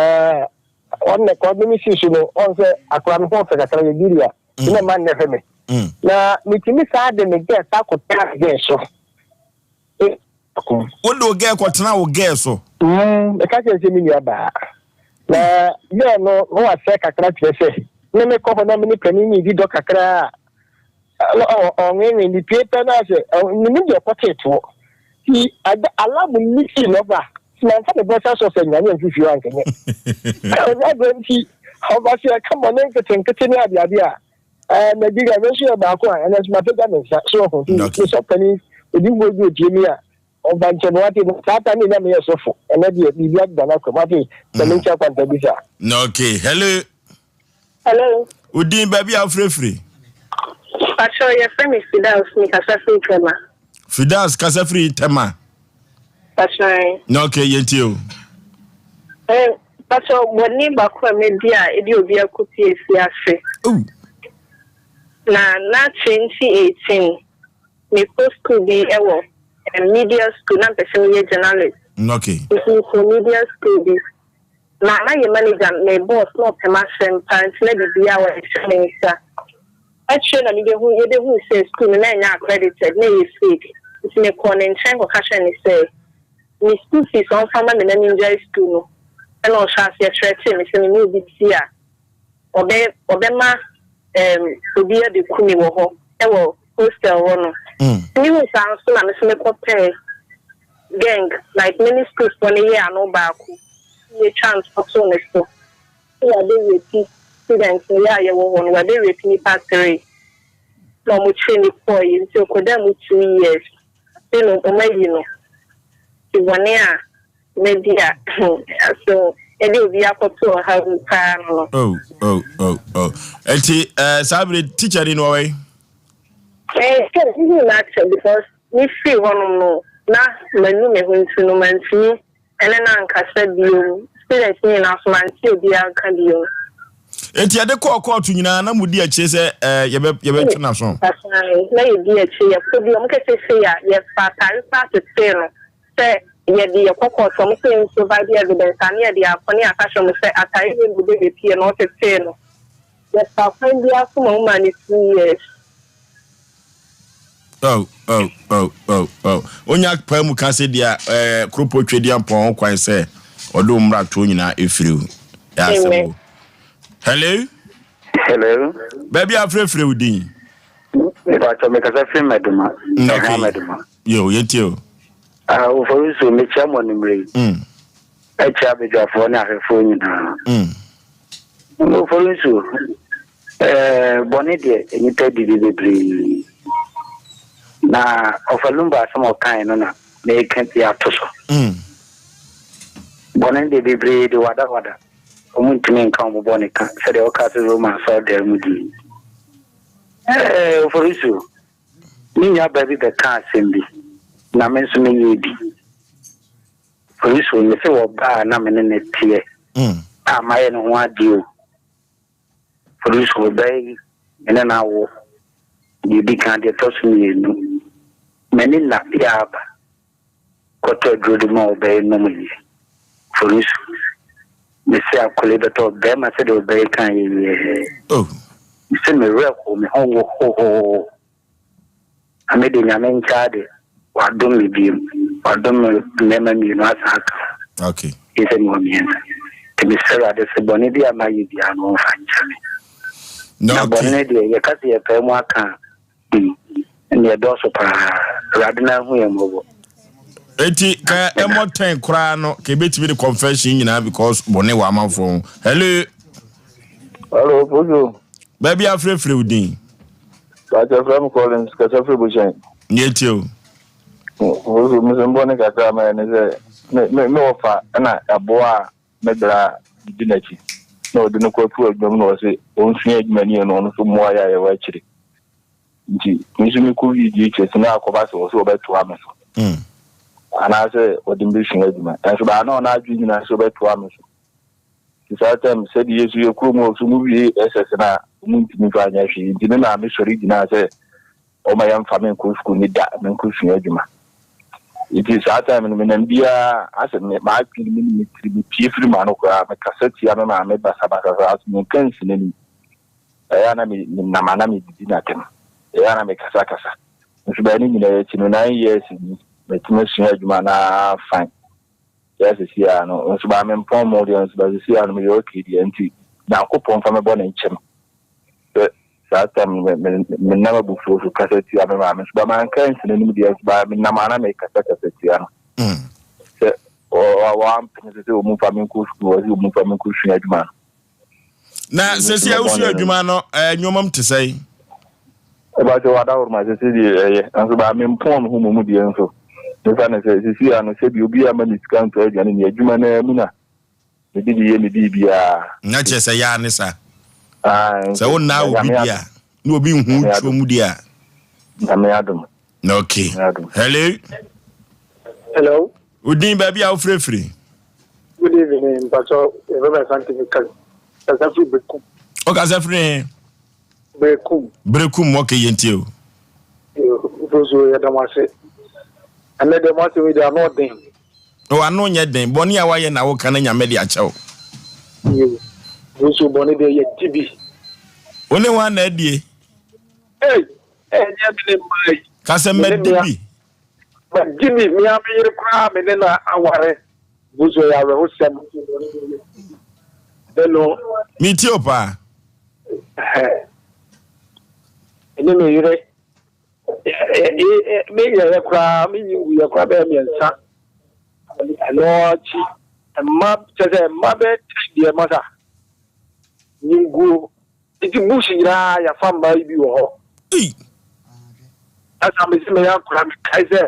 ɔne kɔ ne me sii so no ɔn sɛ akora no ho ɔfɛ kakra yɛ biri a na ma nnɛ hwɛ me na metumi saa de me gɛɛ saa kɔtena me gɛɛ so. Wode wo gɛɛ kɔtena wo gɛɛ so? Meka kyerɛ sɛ me nua baa na gɛɛ no na wasɛ kakra kyerɛ sɛ ne mekɔ hɔ na me ne panin ne di dɔ kakra a ɔnwenwen ne pie pɛ no asɛ menim deɛ ɔkɔtee toɔ nti alamu ne sii no ɔba manfa ne bɔsa sɔ sɛ nyane amfifie hɔ ankɛnyɛ ɛnyɛ. Nti ɔba sɛ ɛka bɔne nketenkete ne adeade a Nigeria me nso yɛ baako a ɛnɛ nso mapagya me nsa so ɔho nti mesɔ panin odifoɔ bi otie mi a. Ɔmfa nkyɛ me wate saa time yi na meyɛ sɔfo ɛnɛ deɛ biribi adeda no akwam wate sɛ menkyɛ akwanta bi saa. Okay, hello. Hello. Odin baabi a wofirefiri. Patrɔ yɛfrɛ me Fidaus me kasa firi Tema. Fidaus kasa firi Tema. Patrɔ. Na okay yɛntie o. Eh, patrɔ bɔne baako a medi a ɛde obi akɔpie afiase. Oh. Na na 2018 mekɔ school bi wɔ media school na mpɛ sɛ meyɛ journalist. Okay. Nti mekɔ media school bi. Na na yɛ manager, me boss na ɔpɛ m'asɛm paa nti na biribiara wɔde hyɛ me nsa. Akyire na mebehu yɛbehuu sɛ school no na ɛnyɛ accredited, na ɛyɛ fake. Nti mekɔɔ ne nkyɛn kɔka kyerɛɛ no sɛ me school fees ɔmfa mma me na mengyae school no. Ɛna ɔhyɛɛ aseɛ threaten me sɛ me ne obi te a ɔbɛ ɔbɛma ɛɛm obi abɛku me wɔ hɔ wɔ hostel hɔ no. Mehuu saa nso na me nso mekɔpɛɛ gang like me ne school foɔ no yɛɛ ano baako na yɛtwaa ntorɔ too ne so sɛ wabɛ rape students no yɛ a yɛwɔ hɔ no wabɛ rape nipa three na ɔmo kyere no kɔɔeɛ nti ɔkɔdaa mu 2 years afei na ɔmo ayi no nti bɔne a madi a so ɛde obi akɔto ɔhaw mu paa no no. Oh oh oh oh nti eh, saa bere teacher ni no ɔwɔ yi. Eh, sɛ mehu no akyɛ because me firi hɔnom no na manu me ho nti no mantumi ɛne no ankasa biom. Students no nyinaa nso mante obiara nka biom. Enti yɛde kɔɔ kɔɔto nyinaa na mudi akyire sɛ eh, yɛbɛ yɛbɛtwe n'aso. Asan na yɛdi akyire yɛkɔ bi wɔn kɛse sei a yɛfa atare koraa tetee no sɛ yɛde yɛkɔ kɔɔto wɔn sɛ yɛn provide evidence a ne yɛde akɔ ne yɛaka kyerɛ wɔn sɛ atare wei na ɔbɛ rape yɛ na ɔtetee no. Yɛfaa kwan biara so ma wɔmaa no 2 years. Oh, oh, oh, oh, oh. Onya paa mu ka sɛ deɛ eh, kuropɔ twedeɛ mpɔn ho kwan sɛ ɔde wo mmaratoɔ nyinaa ɛfiri wo. Yɛ asɛm o. Hello? Hello. Baabi a frɛfrɛ wo din? Mepakyɛ mekasa firi Mɛdoma. Okay. Mɛdoma. Yo, yɛntie o. Ah, Ofori so mekyia mo anumere yi. Ɛkyia abadwafoɔ ne ahwɛfoɔ nyinaa. Ofori nso, ɛɛ bɔne deɛ nnipa di bi bebree. Na ɔfa lumba asɛm a ɔkae no na meka bi ato so. Bɔne deɛ bebree de wadawada. Wɔn ntumi nka wɔn bɔne ka sɛdeɛ ɔka sɛ Roma asɔredan mu die. Ɛɛ Ofori so, me nuabaa bi bɛka asɛm bi na me nso meyɛ bi. Police me sɛ wɔbaa na me ne ne teɛ a mayɛ ne ho adeɛ o. Police ɔbaa yi me ne no awo deɛ ɛdi kan deɛ ɛtɔ so mmienu m'ani nna yɛ aba kɔtɔ aduro de ma ɔbaa yi nom yɛ. Police me sɛ akɔla bɛtɔ bɛrima sɛdeɛ ɔbaa yi kan yɛ yɛ. Oh. Me sɛ me werɛ ho me ho wo hohoo. Na me de Nyame nkyɛ ade wadom me biom wadom me mmarima mmienu asan aka ho. Okay. Gye sɛ mewɔ mmiɛnsa. Nti mesrɛ Awurade sɛ bɔne bi a mayɛ biara no ɔmfa nkyɛ me. Na bɔne no deɛ yɛka sɛ yɛpae mu aka a, hmm, ɛnneɛ ɛdɔɔso paa. Awurade no ahu yɛn mmɔbɔ. Eti ka ɛmɔ tɛn koraa no ka ebetumi de confession nyinaa because bɔne wɔ amanfoɔ ho. Hello. Hello, Pojo. Baabi afrɛfrɛ wo din. Bàtɛ fira mi Collins kasa firi Buhyɛn. Nyɛ tie o. Pojo mi sɛ mbɔ ne kakra ma yɛ ne sɛ me me me wɔfa ɛna aboa a me bra di n'akyi na ɔde no kɔ afu adwuma mu na ɔse ɔnsua adwuma ni yɛ no ɔno nso mmoa yɛ a yɛwɔ akyire nti me nso mekɔ wie JHS na akɔba sɛ ɔsɛ ɔbɛtoa me so anaasɛ ɔde me bɛsua adwuma ɛnso baa na ɔno adwene nyinaa sɛ ɔbɛtoa me so nti saa time sɛdeɛ yɛsu yɛ kurom hɔ so mu wie SS no a ɔmu ntumi mfa anyɛ hwee nti me maame sɔre gyinaa sɛ ɔma yɛmfa me nkɔ sukuu ne da menkɔ sua adwuma nti saa time no menam biara asɛ m'adwene me ne me tiri mepie firi m'ano koraa mekasa tia me maame basabasa saa so menka nsi n'anim ɛyɛ a na menam a na medidi n'atɛm ɛyɛ a na mekasakasa nso bɛyɛ ne nyinaa akyi no 9 years ni matumi asua adwuma na fine yɛ sisi a no nso baa mempɔn mu deɛ nso baa sisi a no meyɛ okay deɛ nti Nyankopɔn fa mebɔ ne nkyɛm sɛ saa time no menam abufuo so kasa tia me maame nso ba manka nsi n'anim deɛ nso baa menam a na mekasa kasa tia no sɛ wampene so sɛ ɔmu mfa me nkɔ sukuu ɔsɛ ɔmu mfa me nkɔ sua adwuma no. Na sɛsi a wosua adwuma no nneɛma mu te sɛn? Ɛbɛkyɛ wadaworo ma sɛsi deɛ ɛyɛ nso baa mempɔn me ho mmom deɛ nso. Mefa no sɛ seesei ara no sɛbi obiara mma me sika ntɔ aduane nni, adwuma no ara mu na mede bi yɛ me biribiara. Na kyerɛ sɛ yaa ne sa. Ae, Sɛ wo nnaa obi Nyame deɛ a, adom. na obi nhu Nyame wo adom. tuo mu deɛ a. Nyame adom. Okay. Nyame adom. Hello. Hello. Wo din baabi a wofrɛ firi? Good evening, Mpatsɔ, yɛfrɛ me Asante meka kasa firi Berekum. Wokasa firi he? Berekum. Berekum, okay, yɛntie o. Mfosuo yɛda mo ase. Ɛnɛ deɛ mo asɛm yi deɛ ano ɔden. O ano nyɛ den, bɔne a woayɛ na woka na Nyame de akyɛ wo. Yo, mfosuo bɔne deɛ yɛdi bi. Wo ne hwan na adie? Ei, ɛnyɛ me ne mmaa yi. Ka sɛ madi bi. Madi bi, me ara me yere koraa me ne no aware. Mfosuo yɛ awerɛhosɛm. Ne no. Metie o paa. Ɛne me yere me yɛyɛ koraa me nyi nguyɛ koraa bɛyɛ mmiɛnsa. Ɛno akyi mma kyɛ sɛ mma bɛyɛ ten deɛ masa nyi nguo. Nti bush nyinaa yɛafa mmaa yi bi wɔ hɔ. Ɛsa me sɛ meyɛ akora mekae sɛ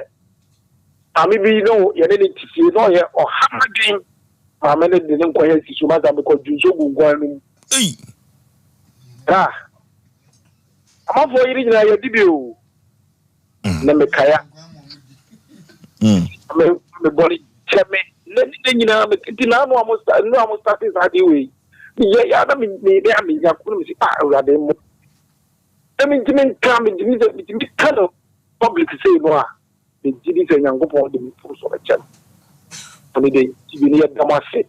maame bi ne yɛne ne te fie na ɔyɛ ɔha adwen maame no de ne nkwan asi so masa mekɔ dwonso gu nkwan no mu. Bra amanfoɔ yere nyinaa yɛdi bi o. Na mekae a me me bɔne kyɛ me na ne nyinaa me nti na ano a mo nnura mo start saa adeɛ wei meyɛ ya na me me me a menya ko na me si ah awurade mo na mentumi nka mentumi sɛ mentumi ka no public sei no a megye di sɛ Nyankopɔn de me furu so bɛkyɛ no ɔne de tv no yɛda mo ase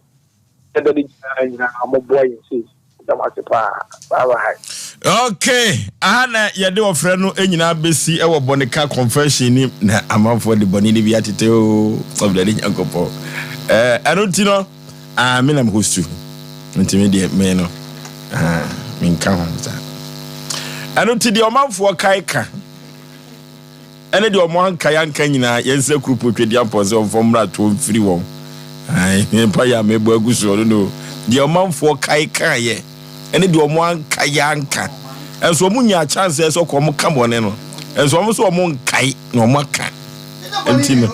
yɛda ne nyinaa nyinaa moboa yɛn sei yɛda mo ase paa bye bye. Okay, aha na yɛde ɔfrɛ no nyinaa bɛsi wɔ bɔneka confession ni na amanfoɔ de bɔne no bi atete o ɔbrɛde Nyankopɔn ɛno nti no ah, me na mehostu nti me deɛ me no ah, menka ho saa ɛno nti deɛ ɔmanfoɔ kae ka Ɛne deɛ wɔn ankae anka nyinaa, yɛnsrɛ Kuropɔn Twedeampɔn sɛ ɔmfa mmratoɔ mfiri wɔn. Ae, mpaeɛ a mebɔ agu soɔ no no. Deɛ ɔmanfoɔ kae kaeɛ, ɛne deɛ wɔn ankae anka. Ɛnso wɔn nyaa chance sɛ ɔkɔ wɔn ka bɔne no. Ɛnso wɔn nso wɔn nkae na wɔn aka. Nti no.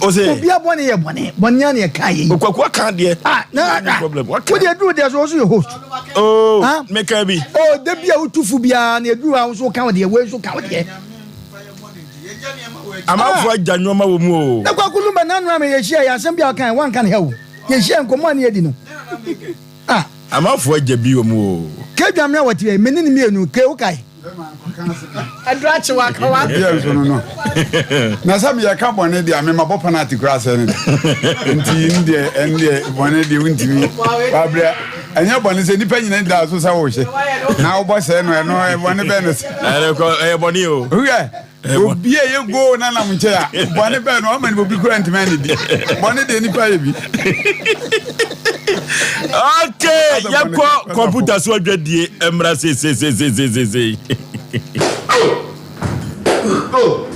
Ose. Obia bɔne yɛ bɔne, bɔne a na yɛka yɛ yi. Okwaku aka adeɛ. Ah, na na. Problem. Waka. Wode aduru deɛ so, wo so yɛ host. Oh, Ah. meka bi. Oh, da bi a wotu fo biara na aduru a wo nso woka wo deɛ, wei nso ka wo deɛ. Amanfoɔ agya nneɛma wɔ mu o. Na Kwaku Lumba n'ano a me yɛhyia yɛ asɛm bi a ɔkae, wanka no ha o. Yɛhyia nkɔmmɔ a ne yɛdi no. Ah. Amanfoɔ agya bi wɔ mu o. Ke Dwamena wɔte yɛ, me ne no mmienu, Ke wokae? Aduru akye wo aka wa. Deɛ nso no no. Na sɛ meyɛ ka bɔne deɛ a mema bɔ penalty koraa sɛ no de. Nti n deɛ ɛn deɛ bɔne deɛ wontumi wabrɛ ɛnyɛ bɔne sɛ nipa nyina da so sɛ wohye na wobɔ sɛ no ɛno bɔne bɛn no sɛ. Ɛyɛ bɔne o. Hwɛ Obi a ɛyɛ goo na nam nkyɛn a, bɔne bɛn no ɔma no obi kura ntoma anidi. Bɔne deɛ nipa yɛ bi. Okay, yɛkɔ kɔmputa so adwadie mmra seeseeseeseesei. Oh! Oh!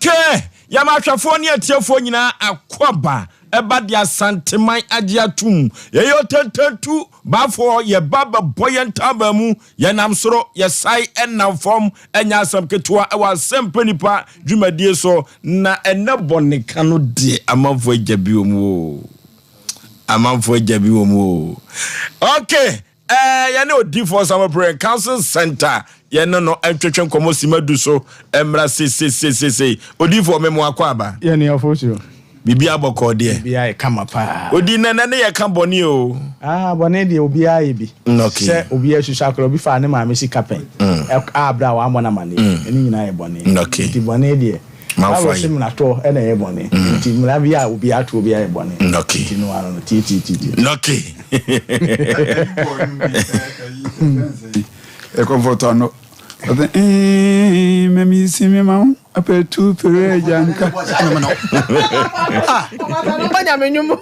Okay, yɛma ahwɛfoɔ ne atiefoɔ nyinaa akwaaba ɛba de Asanteman agye atom. Yɛyɛ ɔtantantu baafoɔ, yɛba bɛbɔ yɛn ntaabaa mu, yɛnam soro, yɛsae ɛnam fam, ɛnyɛ asɛm ketewa ɛwɔ Asɛmpa Nipa dwumadie so. Na ɛnɛ bɔneka no deɛ amanfoɔ agya bi wɔ mu o. Amanfoɔ agya bi wɔ mu o. Okay, Ɛɛ, yɛne Odiyifoɔ Samuel Prayer and Counseling Center, yɛne no ntwetwe nkɔmmɔ sima du so mmra seiseiseisei. Odiyifoɔ, me mo akɔ aba. Yɛ nua Fosuo. Biribiara bɔkɔɔ deɛ. Biribiara yɛ kama paa. Odi nnɛ ne yɛka bɔne o. Ah, bɔne deɛ obiara yɛ bi. Okay. Sɛ obiara susu akora, obi faa ne maame sika pɛn. A berɛ a wammɔ no amaneɛ. Ɛno nyinaa yɛ bɔne. Okay. Nti bɔne deɛ, Manfo Bible ayɛ. se mmaratoɔ na ɛyɛ bɔne. Nti mmara bi a obiara toɔ biara yɛ bɔne. Okay. Nti no ano no, tiatiatiatia. Okay. Ɛkɔmfɔtɔ ano. Ɔsɛ ee mɛmi si mi ma wo apɛtu pere agya nka.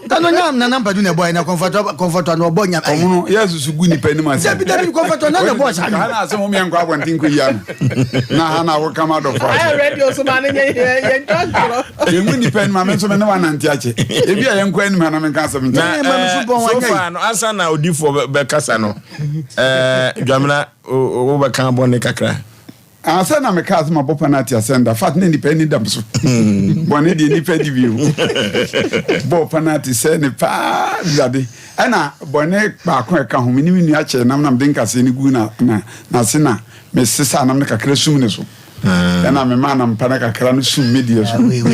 Kano nyam nana mpadu na ɛbɔ na kɔmfɔtɔ kɔmfɔtɔ na ɔbɔ nyam. Ɔmo no yɛ susu gu nipa anim ase. Dabi dabi kɔmfɔtɔ na na ɛbɔ saa. Ha na asɛm mo yɛn nkɔ abɔnten kɔ yi ano. Na ha na awo kama dɔfo ase. Ayɛ radio so ma ne nyɛ yɛn ntwa ntorɔ. Yɛngu nnipa anim a, me nso me ne wo anante akyɛ. Ebi a yɛnkɔ anim ha na menka asɛm nkyerɛ. Na eh, so far no, ansa na odifoɔ bɛkasa no, eh, Dwamena, wobɛka bɔne kakra. Ah, sɛ na mekaa sɛ mabɔ penalty asɛn da fat na nipa ani dam so bɔne deɛ nipa di bio bɔɔ penalty sɛ ne paa wurade ɛna bɔne baako ɛka ho mene me nua kyɛɛ nam na mede nkaseɛ no gu na na nase na mesesa nam no kakra sum ne so Ɛna me maa na mpa no kakra no sum me deɛ so. Nipa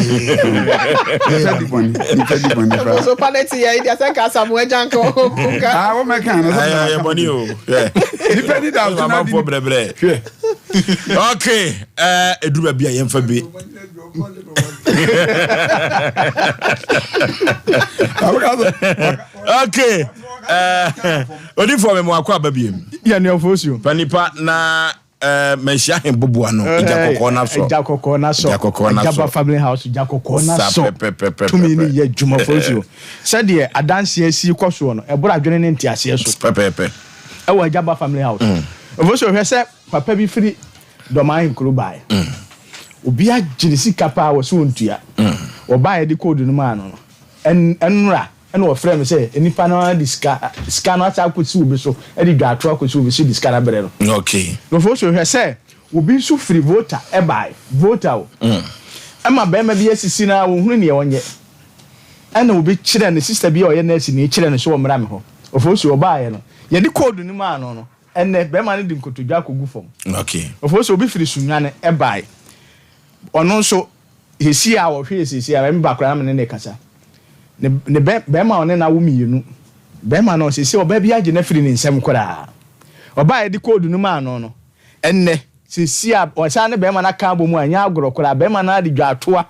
di bɔne, nipa di bɔne paa. So pa ne ti yɛ deɛ sɛ nka Asamoah gya nka nka. Ah, wɔn mɛka no sɛ. Ayɛ bɔne o. Nipa di da so na di. Amanfoɔ brɛbrɛ. Hwɛ. Okay, ɛɛ eduru baabi a yɛn fa bi. Okay, ɛɛ odifoɔ mi mu akɔ aba biem. Yɛ nua fo si o. Panipa na. Eh, manhyia he boboa no, agya kɔkɔɔ na sɔ. Agya kɔkɔɔ na sɔ. Agya kɔkɔɔ na sɔ. Agyaba family house, agya kɔkɔɔ na Sa sɔ. pɛpɛpɛpɛpɛ. Tumi no yɛ adwuma fo nso. Sɛdeɛ adanseɛ si kɔ soɔ no, ɛboro adwene ne nteaseɛ so. Pɛpɛɛpɛ. Ɛwɔ Agyaba family house. Mfo so hwɛ sɛ papa bi firi Dɔm ahenkuro baeɛ. Obi agye ne sika paa wɔ sɛ ɔntua. Wɔbaeɛ de code no maa no no, ɛn, ɛnora Ɛna ɔfrɛɛ me sɛ nipa no ara de sika sika no asan akɔsi obi so de dwaato akɔsi obi so de sika no abrɛ no. Okay. Na ɔfo so hwɛ sɛ obi nso firi Volta bae, Volta o, ɛma barima bi asisi no ara ɔnhunu deɛ ɔnyɛ. Ɛna obi kyerɛɛ no, sister bi a ɔyɛ nɛɛseni kyerɛɛ no sɛ ɔmmra me hɔ. Ɔfo so ɔbaeɛ no, yɛde code no maa no no, ɛnnɛ barima no de nkotodwe akɔgu fam. Okay. Ɔfo so obi firi Sunyani bae, ɔno nso Seesei a wɔhwee seesei a, me ba koraa na me ne no rekasa. Ne ne bɛ bɛrima a ɔne no awo mmienu. Bɛrima no, seesei ɔbaa bi agye no afiri ne nsam koraa. Ɔbaa a yɛde koodu no maa no no, ɛnnɛ, seesei a ɔsan ne bɛrima no aka abom a, ɛnyɛ agorɔ koraa. Bɛrima no ara de dwaatoa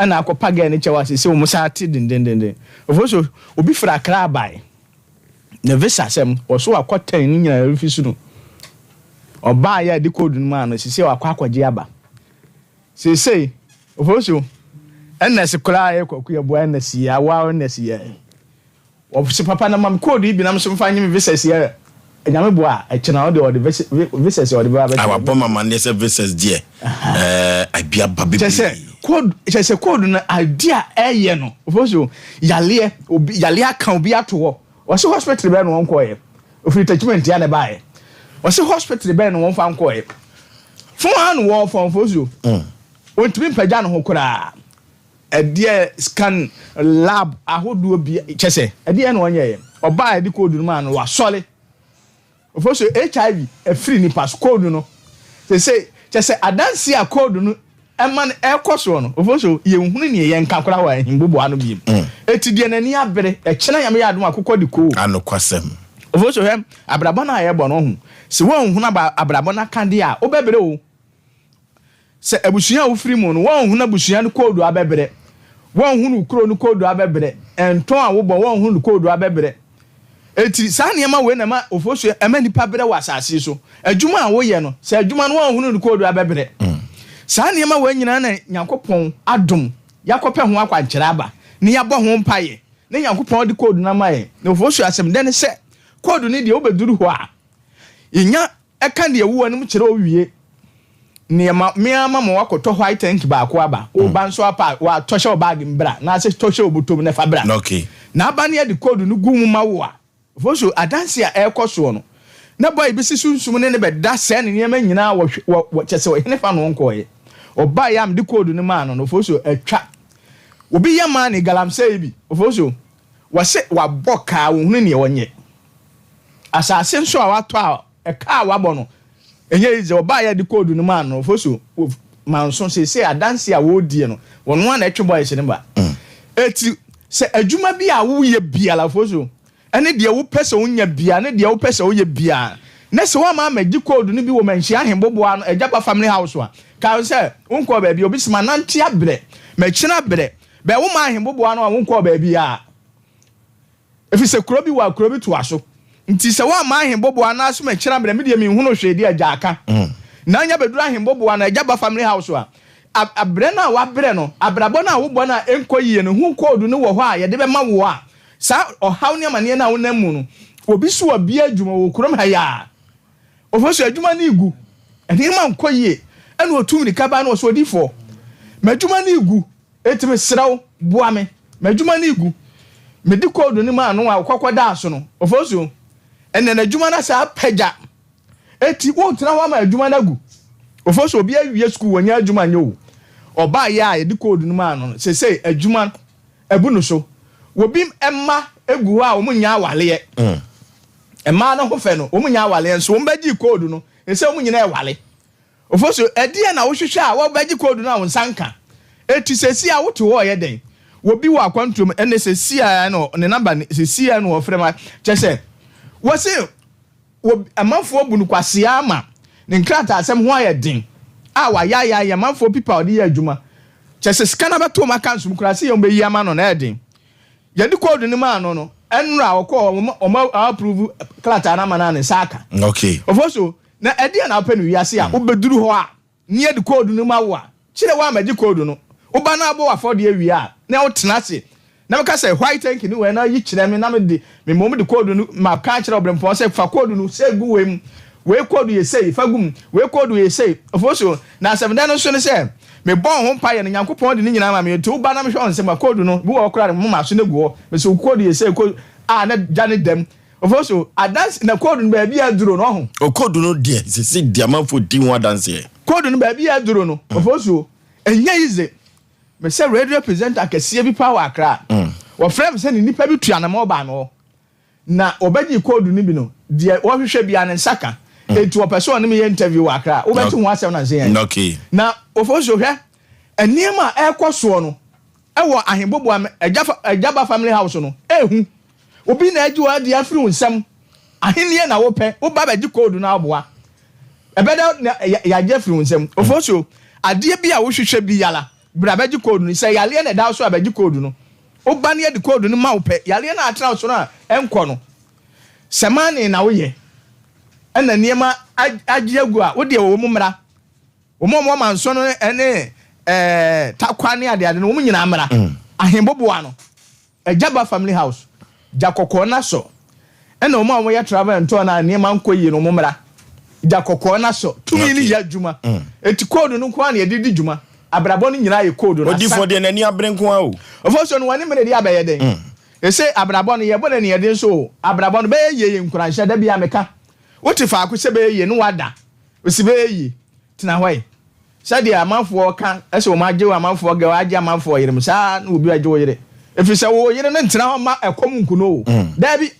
na akɔpa gɛɛ no kyɛw a seesei wɔsan te dendendenden. Ofosu, obi firi Accra bae. Ne visa asɛm, ɔso wakɔ tɛn ne nyinaa refi so no. Ɔbaa yɛ a yɛde koodu no maa no, seesei wakɔ akɔgye aba. Seesei, Ofosu, Ernest koraa yɛ Kwaku yɛboa Ernest yi a, woa Ernest yi ɛ. Ɔse papa na ma me code yi bi na me nso mfa nye me visas yi ɛ. Nyame boa a, ɛkyena ɔde ɔde visas ɔde bɛba abɛkyerɛ. Ah, wabɔ me amaneɛ sɛ visas deɛ, ɛɛ, abi aba bebree. Kyerɛ sɛ, code, kyerɛ sɛ code no adeɛ a ɛyɛ no, Ofosu, yaleɛ, obi, yaleɛ aka obi ato hɔ. Ɔse hospital bɛn na wɔnkɔɔyɛ? Ofiri Techiman-Tia na ɛbaeɛ. Ɔse hospital bɛn na wɔmfa nkɔɔyɛ? Fon ara na wɔfɔn Fosuo. Ɔntumi mpagya ne ho koraa. Ɛdeɛ scan lab ahodoɔ bi kyɛ sɛ ɛdeɛ na ɔnyɛeɛ. Ɔbaa a yɛde code no maa no wasɔre. Fosuo HIV afiri nipa so code no. Sese kyɛ sɛ adanseɛ a code no ɛma no ɛkɔ soɔ no Ofosuo yɛnhunu neɛ yɛnka koraa wɔ ahemboboa ano biem. Eti deɛ n'ani abere ɛkyena Nyame yɛ adom a akokɔ de koo. Anokwasɛm. Ofosuo hwɛ abrabɔ no a yɛbɔ no wohu sɛ woanhunu aba abrabɔ no akadeɛ a wobɛbrɛ o. Sɛ abusua a wofiri mu no woanhunu abusua no koodu a bɛbrɛ. Woanhunu wo kuro no koodu a bɛbrɛ. Ntɔn a wobɔ woanhunu no koodu a bɛbrɛ. Enti saa nneɛma wei na ɛma ofosuo ɛma nnipa brɛ wɔ asase yi so. Adwuma a woyɛ no, sɛ adwuma no woanhunu no koodu a bɛbrɛ. Saa nneɛma wei nyinaa na Nyankopɔn adom yɛakɔpɛ ho akwankyerɛ aba na yɛabɔ ho mpaeɛ na Nyankopɔn de koodu no ama yɛn. Na ofosuo asɛm dɛ ne sɛ koodu no deɛ wobɛduru hɔ a, yɛnya ɛka deɛ ɛwɔ w'anim kyerɛ wo wie. Nneɛma, me ara mama woakɔtɔ white tank baako aba, wo ba nso apa a, watɔ hyɛ wo baage mu bra, anaasɛ tɔ hyɛ wo bɔtɔ mu na fa bra. Okay. Na aba no yɛde code no gu mu ma wo a, Ofosu, adanse a ɛrekɔ soɔ no, na boy bi si sunsum ne no bɛda sɛɛ ne nneɛma nyinaa wɔ wɔ wɔ kyɛ sɛ ɔhene fa no ɔnkɔɔeɛ. Ɔbaeɛ a mede code no maa no no, Ofosu, atwa. Obi yɛ maa ne galamsey bi, Ofosu, wɔse wabɔ kaa wɔnhunu neɛ ɔnyɛ. Asase nso a watɔ a Ɛka a wabɔ no ɛnyɛ easy, ɔbaa yɛ de code no maa no foso manso seesei adanse a wɔredie no wɔn ara na ɛtwe boys no ba. Eti sɛ adwuma bi a woyɛ biara foso ɛne deɛ wopɛ sɛ wonya biara ne deɛ wopɛ sɛ woyɛ biara na sɛ woama amagye code no bi wɔ Manhyia Ahemboboa no Agyaba family house a kae sɛ wonkɔɔ baabi obi sɛ manante abrɛ makyini abrɛ bɛ woma Ahemboboa no a wonkɔɔ baabiara. Efisɛ kuro bi wɔ a kuro bi toa so. Nti sɛ woamma ahemboboa anaa som akyiri abrɛ me deɛ menhunu hwee deɛ agya aka. Na anya bɛduru ahemboboa anaa agya ba family house a, abrɛ no a wabrɛ no, abrabɔ no a wobɔ no a ɛnkɔ yie no ho code no wɔ hɔ a yɛde bɛma wo a, saa ɔhaw ne amaneɛ no a wonam mu no, obi so wabue adwuma wɔ kurom ha yi a, ɔfo so adwuma no regu, nneɛma nkɔ yie, ɛna ɔtu mmirika ba na ɔsɛ odiyifoɔ, m'adwuma no regu, Enti mesrɛ wo, boa me. M'adwuma no regu. Mede koodu no maa no a ɔkɔ kɔdaa so no. Ofosu, ɛnnɛ n'adwuma no asan apagya. Enti wontena hɔ ama adwuma no agu. Ofosu, obi awie sukuu, wannya adwuma nyɛ o. Ɔbaeɛ a yɛde koodu no maa no no, seesei adwuma no abu no so. Obi mma gu hɔ a wɔnnya awaleɛ. Mmaa no ho fɛ no, wɔnnya awaleɛ nso wɔbɛgyee koodu no, seesei wɔn nyinaa rewale. Ofosu, ɛdeɛn na wohwehwɛ a wobɛgye koodu no a wo nsa nka? Enti seesei a wote hɔ reyɛ dɛn? Obi wɔ akwantuo mu ɛnɛ seesei ara na ne namba ni, seesei ara na ɔfrɛ ma kyerɛ sɛ wɔse wɔ amanfoɔ bu no kwasea ama ne nkrataasɛm ho ayɛ den a wayaayaayɛ amanfoɔ pipa a ɔde yɛ adwuma kyerɛ sɛ sika no abɛto wɔn accounts mu koraa sɛ yɛn bɛyi ama no na ɛyɛ den. Yɛde koodu no maa no no, ɛnora ɔkɔɔ wɔn approve krataa no ama no a ne nsa aka. Okay. Ofosu, Na ɛdeɛn na wopɛ no wiase a wobɛduru hɔ a ne yɛde koodu no ma wo a, kyerɛ wo a magye koodu no. Woba na abɔ w'afɔdeɛ wie a, na wotena ase na meka sɛ white ink ne wei na yi kyerɛ me na mede me mmom de koodu no maka akyerɛ ɔberempɔn sɛ fa koodu no sei gu wei mu, wei koodu yɛ sei fa gu mu, wei koodu yɛ sei. Ofosuo, Na asɛmdɛ no nso ne sɛ mebɔɔ ho mpaeɛ no Nyankopɔn de ne nyinaa ma me nti woba na mehwɛ wo nsam a koodu no bi wɔ hɔ koraa de moma so na gu hɔ mese wo koodu yɛ sei koodu a na gya ne dam Ofosu, adanse na code no baabi a aduro no ɔho. O code no deɛ sese deɛ amanfoɔ di ho adanseɛ. Code no baabi a aduro no Ofosu, ɛnyɛ easy. Me sɛ radio presenter kɛseɛ bi paa wɔ Accra. Wɔfrɛ me sɛ ne nipa bi tu anamɔ baa me hɔ. Na ɔbɛgyee code no bi no, deɛ ɔhwehwɛ biara ne nsa ka. Enti ɔpɛ sɛ ɔne me yɛ interview wɔ Accra. Wobɛte ho asɛm nansa yi. Okay. Na Ofosu hwɛ, nneɛma a ɛrekɔ soɔ no wɔ Ahenboboa, Agyaba family house no, ɛɛhu. Obi na agye w'adeɛ afiri wo nsam. Ahennie na wopɛ. Woba bɛgye code no aboa. Ɛbɛda na yɛagye afiri wo nsam. Ofosuo, adeɛ bi a wohwehwɛ biara, bra bɛgye code no. Sɛ yareɛ na ɛda wo so a, bɛgye code no. Woba na yɛde code no ma wo pɛ, yareɛ no a atena wo so no a, ɛnkɔ no. Sɛ money na woyɛ, ɛna nneɛma agye agu a, wo deɛ wɔ mu mmra. Wɔn a wɔwɔ manso no ne ɛɛ takwa ne adeade no, wɔn nyinaa mmra. Ahemboboa no. Agya ba family house, gya kɔkɔɔ na sɔ. Ɛna wɔn a wɔyɛ travel and tour no a nneɛma nkɔ yie no wɔn mmra. Gya kɔkɔɔ na sɔ. Tumi no yɛ adwuma. Eti code no nko ara na yɛde di dwuma. Abrabɔ no nyinaa yɛ code no. Odifoɔ deɛ n'ani abere nko ara o. Ofosuo no w'ani mmere deɛ abɛyɛ dɛn? Ese abrabɔ no yɛbɔ no aniɛden so o. Abrabɔ no bɛyɛ yie yɛ nkuranhyɛ da biara meka. Wote faako sɛ bɛyɛ yie no wada. Ose bɛyɛ yie. Tena hɔ ɛ. Sɛdeɛ amanfoɔ ka sɛ wɔn agye amanfoɔ girl agye amanfoɔ yere mo saa na obi agye wo yere ɛfiri sɛ wo yere no ntena hɔ mma ɛkɔm nku no o daabi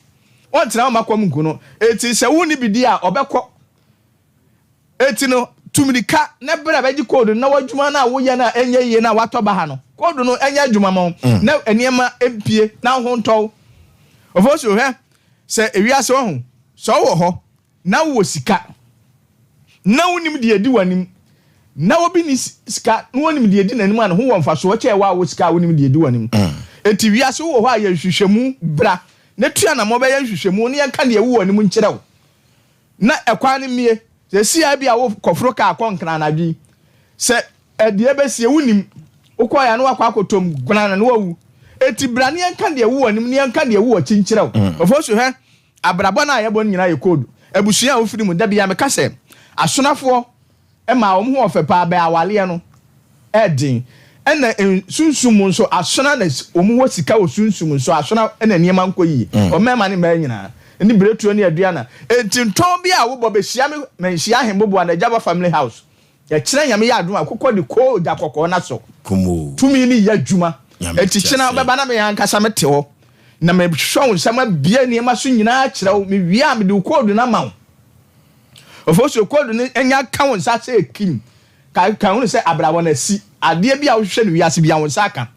ɔntena hɔ mma kɔm nku no eti sɛ wo ne bi di a ɔbɛkɔ eti no tumirika na berɛ a bɛgye code no na w'adwuma no a woyɛ no a ɛnyɛ yie no a watɔ ba ha no code no ɛnyɛ adwuma ma wo na nneɛma mpie na wo ho ntɔ wo Ofosuo hwɛ sɛ ewiase wahu sɛ wowɔ hɔ na wowɔ sika na wonim deɛ ɛdi w'anim na obi nni sika na ɔnim deɛ ɛdi n'anim a ne ho wɔ mfasoɔ kyɛɛ wo a wowɔ sika a wonim deɛ ɛdi w'anim. Enti wiase wowɔ hɔ a yɛ nhwehwɛmu bra na tu anammɔn bɛyɛ nhwehwɛmu na yɛnka deɛ ɛwɔ w'anim nkyerɛ wo na ɛkwan no mmue. Seesei a ebia wokɔforo kaa kɔ Nkran anadwo yi, sɛ ɛdeɛ ɛbɛsie wonnim, wokɔeɛ a na woakɔ akɔtɔ mu gwanana na woawu. Enti bra na yɛnka deɛ ɛwɔ w'anim na yɛnka deɛ ɛwɔ w'akyi nkyerɛ wo. Ofosu hwɛ, Abrabɔ no a yɛbɔ no nyinaa yɛ code. Abusua a wofiri mu, da biara meka sɛ, Asonafoɔ Ɛma wɔn ho ɔfɛ paa bɛ awaleɛ no ɛden ɛna sunsum mu nso asona na wɔn wɔ sika wɔ sunsum nso asona ɛna nneɛma nkɔ yie wɔ mmarima ne mmaa nyinaa ne biretuo ne aduana enti ntɔn bi a wobɔ bɛhyia me manhyia ahemboboa na agyaba family house yɛkyerɛ nyame yɛ adom a kokɔ de koo gya kɔkɔɔ na sɔ tumi ne yɛ adwuma enti kyena wobɛba na me ankasa mete hɔ na mehwɛ wo nsɛm abie nneɛma so nyinaa kyerɛ wo mewie a mede wo koodu no ama wo Ofosuo koodu no nya ka wo nsa sɛ kim. Ka ka hunu sɛ abrabɔ no asi. Adeɛ bi a wohwehwɛ no wiase bia wo nsa aka.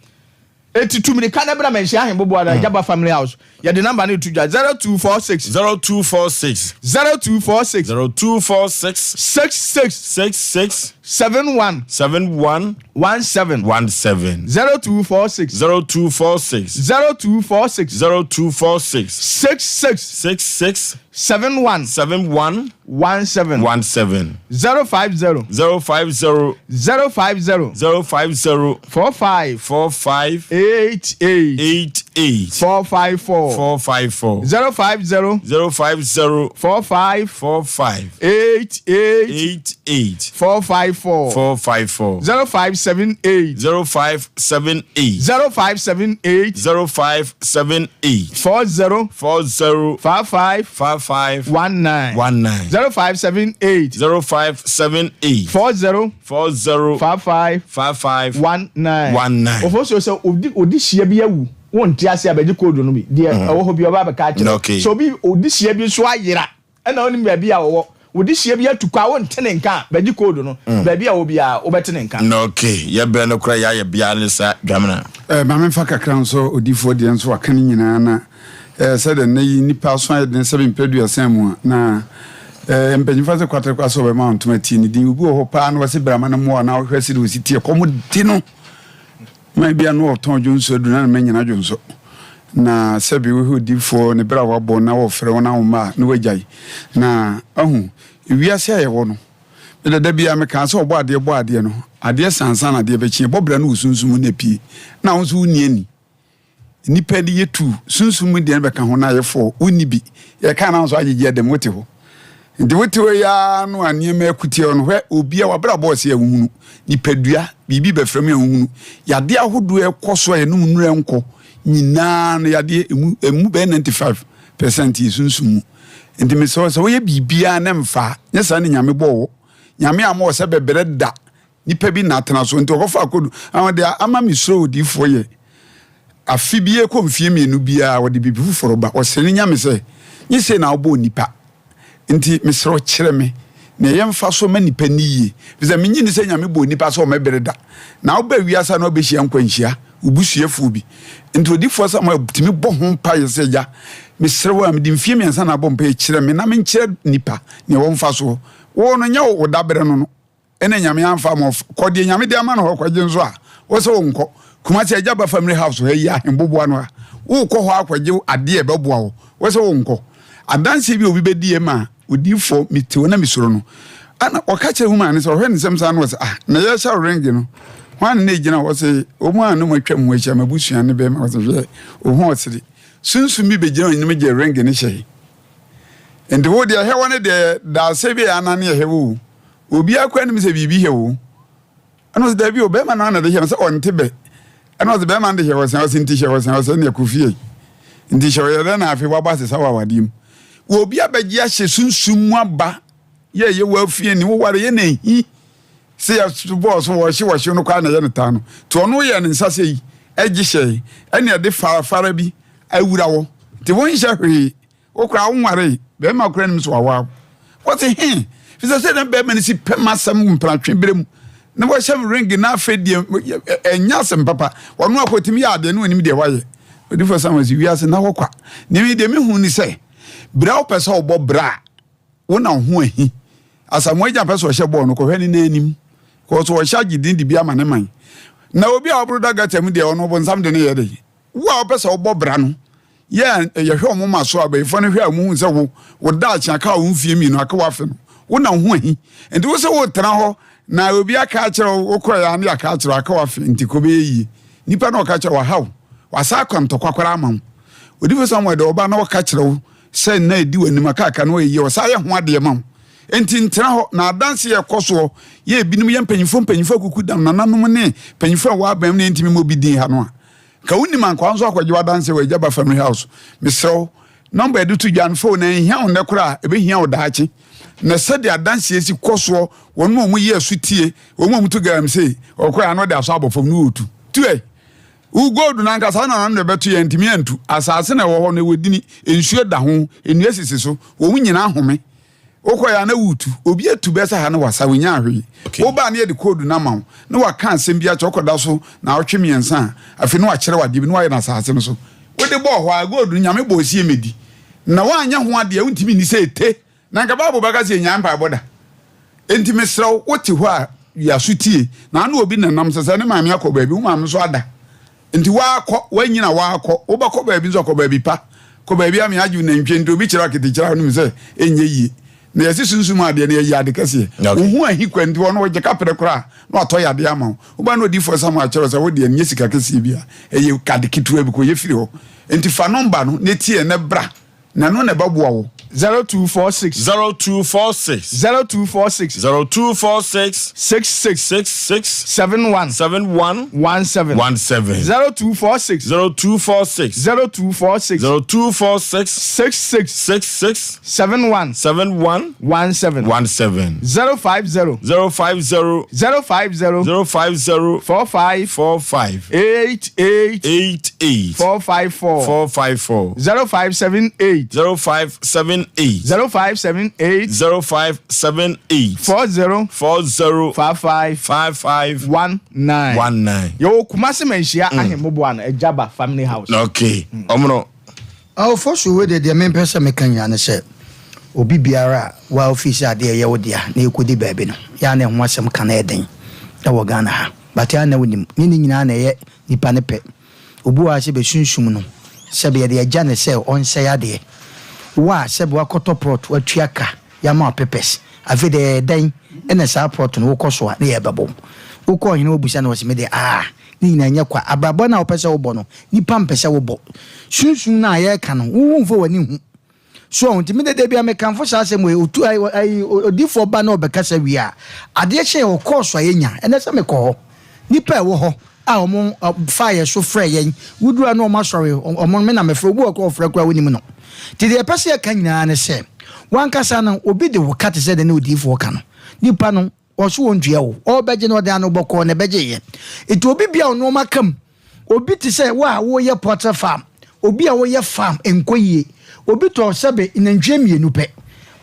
Eti tu mirika na bra Manhyia Ahenboboa no Agyaba Family House. Yɛde number no reto dwa, 0246. 0246. 0246. 0246. 66. 66. 71. 71. 17. 17. 0246. 0246. 0246. 0246. 66. 66. 71. 71. 17. 17. 050. 050. 050. 050. 45. 45. 88. 88. 454. 454. 050. 050. 45. 45. 88. 88. 454. 454. 0578. 0578. 0578. 0578. 40. 40. 55. 55. 19. 19. 0578. 0578. 40. 40. 55. 55. 19. 19. Ofosuo sɛ odi odi hyia bi awu wonte ase abɛgye koodu no bi deɛ ɛwɔ hɔ bi ɔba abɛka akyerɛ Okay. sɛ obi odi hyia bi nso ayera ɛna wonim baabi a ɔwɔ wode hyia bi atu kɔ a wonte ne nka a bɛgye koodu no baabi a ɔwɔ biara wobɛte ne nka. Okay yɛbrɛ no koraa yɛayɛ biara ne saa Dwamena. Eh, ma memfa kakra nso odiyifoɔ deɛ nso waka ne nyinaa na eh, sɛdeɛ nnɛ yi nnipa aso ayɛ den sɛ mempɛ aduasa mu a na eh, mpanyimfoɔ sɛ kwaterekwa sɛ ɔbɛma wo ntoma tie ne din obi wɔ hɔ paa na wɔse brama no mmoa na wohwɛ sɛdeɛ ɔsi tie kɔm de no ma bia na ɔtɔn dwonso aduru na ne ma nyina dwonso na sɛbi wohwɛ odiyifoɔ ne berɛ a wabɔ na wɔfrɛ wo na wo mma a na wagyae na ahu wiase a yɛwɔ no Me dada biara mekaa sɛ ɔbɔ adeɛ bɔ adeɛ no, adeɛ sa ansa na adeɛ bɛkye. Yɛbɔ bra no wɔ sunsum mu na apue. Na wo nso wonni ani. Nnipa ani yɛ tuu. Sunsum mu deɛ no bɛka ho na ayɛ fɔɔ. Wonni bi. Yɛka na wo nso agyegye adam wote hɔ. Nti wote hɔ yi ara no a nneɛma akutia no hwɛ obia wabrabɔ ɔse a wohunu. Nipadua, biribi bɛfrɛ mu a wohunu. Yadeɛ ahodoɔ ɛkɔ so a yɛnom nnuro ɛnkɔ nyinaa no yadeɛ emu emu bɛyɛ 95 percent yɛ sunsum mu. Nti mesrɛ wo sɛ woyɛ biribiara na mfa nyɛ saa ne Nyame bɔɔ wo. Nyame amma wo sɛ bɛbrɛ da nipa bi na atena so nti ɔkɔfa akodu ahɔ deɛ ama me suro odiyifoɔ yɛ afe bi ɛkɔ mfie mmienu biara ɔde biribi foforɔ ba ɔsrɛ ne Nyame sɛ nye sei na wobɔɔ nipa nti mesrɛ wo kyerɛ me nea ɛyɛ mfasoɔ ma nipa nni yie fisɛ menye ni sɛ Nyame bɔɔ nipa sɛ ɔmɛbrɛ da na woba wiase a na wobɛhyia nkwanhyia wo busuafoɔ bi. Nti odiyifoɔ Samuel tumi bɔ ho mpaeɛ sɛ, Agya, mesrɛ wo a, mede mfeɛ mmiɛnsa na abɔ mpaeɛ, kyerɛ me na menkyerɛ nnipa deɛ ɛwɔ mfasoɔ. Wo no, nyɛ wo daberɛ no no ɛna Nyame amfa ama wo. Kɔ deɛ Nyame de ama no hɔ kɔgye nso a, wo sɛ wonkɔ. Kumasi Agya Ba Family House ha yi, Ahemboboa no ha, wokɔ hɔ akɔgye adeɛ a ɛbɛboa wo, wo sɛ wonkɔ. Adanseɛ bi a obi bɛdiiɛ ma Odiyifoɔ, mete hɔ na mesuro no. Ɛna ɔka kyerɛ woman no sɛ ɔhwɛ ne nsam saa na ɔsɛ ah na yɛhyɛ wo ring no hwan na egyina hɔ ɔsɛ wɔn a na wɔn atwa mu ahyia m'abusua ne bɛrima ɔsɛ hwɛ ohun ɔsere sunsun bi bɛgyina ɔnyim gye ring no hyɛ nti wo deɛ ɛhɛ wɔ ne deɛ daasɛ bi a anane ɛhɛ wɔ o obiara kɔ anim sɛ biribi hɛ o Ɛna ɔse daabi o bɛrima no ara na ɛde hyɛ me sɛ ɔnte bɛ. Ɛna ɔse bɛrima no de hyɛ hɔ sɛn? Ɔse nti hyɛ hɔ sɛn? Ɔse ɛnneɛ kɔ fie. Nti hyɛ hɔ yɛ dɛn na afei wabɔ asesa wɔ awadeɛ mu. Wɔ obi abɛgye ahyɛ sunsum mu aba yɛ yɛ wɔ afie ni woware yɛ na ehi sɛ yɛ bɔɔ so wɔhye wɔhye no koraa na ɛyɛ no taa no. Nti ɔno yɛ ne nsa sɛ yi ɛgye hyɛe ɛne ɛde farafara bi awura wɔ. Nti wonhyɛ hwee. Wo koraa wonwaree, bɛrima koraa nim sɛ wawaa wo. Wɔse he, fisɛ sɛ na bɛrima no si pɛ m'asɛm mpratwe berɛ mu na wahyɛ me ring na afei deɛ ɛnyɛ asɛm papa. Ɔno akɔtumi yɛ adeɛ na ɔnim deɛ wayɛ. Odiyifoɔ Samuel se wiase na hɔ kwa. Na me deɛ mehu ne sɛ, berɛ a wopɛ sɛ wobɔ bra a, wo na wo ho ahi. Asamoah Gyan pɛ sɛ ɔhyɛ bɔɔl no, kɔhwɛ ne nan anim. Kɔɔ so ɔhyɛ agye din de bi ama ne man. Na obi a ɔboro da gata mu deɛ ɔno bonsam de ne yɛ dɛn? Wo a wopɛ sɛ wobɔ bra no, yɛ a yɛhwɛ wo moma so a, abayifoɔ no hwɛ a wɔhu sɛ wo, wo daakye aka wo mfeɛ mmienu, aka w'afe no, wo na wo ho ahi. Nti wo sɛ woretena hɔ na obi aka akyerɛ wo, wokɔeɛ a ne yɛaka akyerɛ wo, aka w'afe, nti kɔ bɛyɛ yie. Nipa na ɔka kyerɛ wo, waha wo, wasa akɔ ntɔkwa koraa ama wo. Odifo Samuel deɛ ɔba na ɔka kyerɛ wo sɛ nna ɛdi w'anim aka aka na ɔyɛ yie, ɔsan yɛ ho adeɛ ma wo. Enti ntena hɔ, na adanse a ɛkɔ soɔ yɛ ebinom yɛ mpanyimfoɔ mpanyimfoɔ akukudam, nananom ne mpanyimfoɔ a ɛwɔ aban mu na yɛntumi mmɔ bi din ha no a. Nka wonim anka wo nso akɔgye w'adanse wɔ Agya Ba Family House. Mesrɛ wo, nɔmba a yɛde to dwa no, fa o, na ɛnhia wo nnɛ koraa a, ɛbɛhia wo daakye. Na sɛdeɛ adanseɛ si kɔ soɔ, wɔn a wɔyi aso tie, wɔn a wɔtu galamsey, ɔkɔ a na ɔde aso abɔ fam na ɔretu. Tu ɛ! Wo gold no ankasa wo nananom na ɛbɛto yɛn ntumi antu. Asase na ɛwɔ hɔ no, ɛwɔ dini, nsuo da ho, nnua sisi so, wɔn nyinaa home. Wokɔeɛ a na woretu. Obi atu bɛyɛ sɛ ha ne wasa, ɔnyaa hwee. Wobaa na yɛde code no ama wo, na waka asɛm bi akyerɛ wo, wokɔda so naawɔtwe mmiɛnsa a, afei na wakyerɛ wo adeɛ bi na wayɛ no asase no so. Wode bɔɔ hɔ a, gold no Nyame bɔɔ sie mɛdi. Na woanyɛ ho adeɛ a, wontumi nni sɛ ete. Na anka Bible bɛka sɛ yɛnnyae mpaebɔ da. Enti mesrɛ wo, wote hɔ a, yɛ aso tie. Na ano obi nenam sɛ sɛ ne maame akɔ baabi, wo maame nso ada. Enti woakɔ, woanyin a woakɔ. Wobɛkɔ baabi nso a, kɔ baabi pa. Kɔ baabi a meagye wo nantwie nti obi kyerɛ wo aketekyerɛ a wonim sɛ ɛnyɛ yie. Na yɛse sunsum adeɛ no yɛyɛ ade kɛseɛ. Wo ho ahi kwa nti ɔno ɔgye kaprɛ koraa na watɔ yadeɛ ama wo. Woba na odiyifoɔ Samuel akyerɛ wo sɛ wo deɛ no nyɛ sika kɛseɛ bi a, ɛyɛ ade ketewa bi, kɔyɛ firi hɔ. Enti fa nɔmba no na tie na bra. Na ɛno na ɛbɛboa wo. 0246. 0246. 0246. 0246. 66. 66. 71. 71. 17. 17. 0246. 0246. 0246. 0246. 66. 66. 71. 71. 17. 17. 050. 050. 050. 050. 45. 45. 88. 88. 454. 454. 0578. 0578. 0578. 0578. 40. 40. 55. 55. 19. 19. Yɛwɔ Kumasi Manhyia Ahemmoboa no Agyaba Family House. Okay. Ɔmono. Awofo wei deɛ deɛ mempɛ sɛ meka nyinaa ne sɛ obi biara a wa ofii sɛ adeɛ ɛyɛ wo dea na ɛkɔdi baabi no yɛ a na ɛho asɛm ka no yɛ den wɔ Ghana ha but a na wonim nyɛ ne nyinaa na ɛyɛ nipa no pɛ obi wɔ ha sɛ bɛsunsum no sɛbe yɛde agya no sɛ ɔnsɛe adeɛ wo a sɛbe wakɔtɔ prɔt watua ka yɛama wo papers afei deɛ ɛyɛ dɛn na saa prɔt no wokɔ so a na yɛbɛbɔ wo wokɔ ɔhene wobisa no ɔse medeɛ ah Ne nyinaa nyɛ kwa. Abrabɔ no a wopɛ sɛ wobɔ no, nnipa mpɛ sɛ wobɔ. Sunsum no a yɛreka no, wo womfa w'ani nhu. So ɔho nti, me de da biara mekamfo saa asɛm wei, otu ayi ayi odiyifoɔ ba na ɔbɛkasa wie a, adeɛ kye yɛ wɔ kɔɔso a yɛnya. Ɛnɛ sɛ mekɔ hɔ, nnipa a ɛwɔ hɔ a wɔn faa yɛ so frɛ yɛn, woduru a na wɔn asɔre, wɔn me na mefrɛ, obi wɔ kɔ ɔfrɛ koraa wonim no. Nti deɛ yɛpɛ sɛ yɛka nyinaa ne sɛ, wankasa no, obi de wo ka te sɛ deɛ na odiyifoɔ ka no. Nipa no, Ɔso ɔntua o, ɔrebɛgye no ɔde ano bɔkɔɔ na ɛbɛgyeeɛ. Nti obi bia wo nnoɔma ka mu, obi te sɛ wo a woyɛ poultry farm, obi a woyɛ farm nkɔ yie, obi tɔ sɛbe nantwie mmienu pɛ,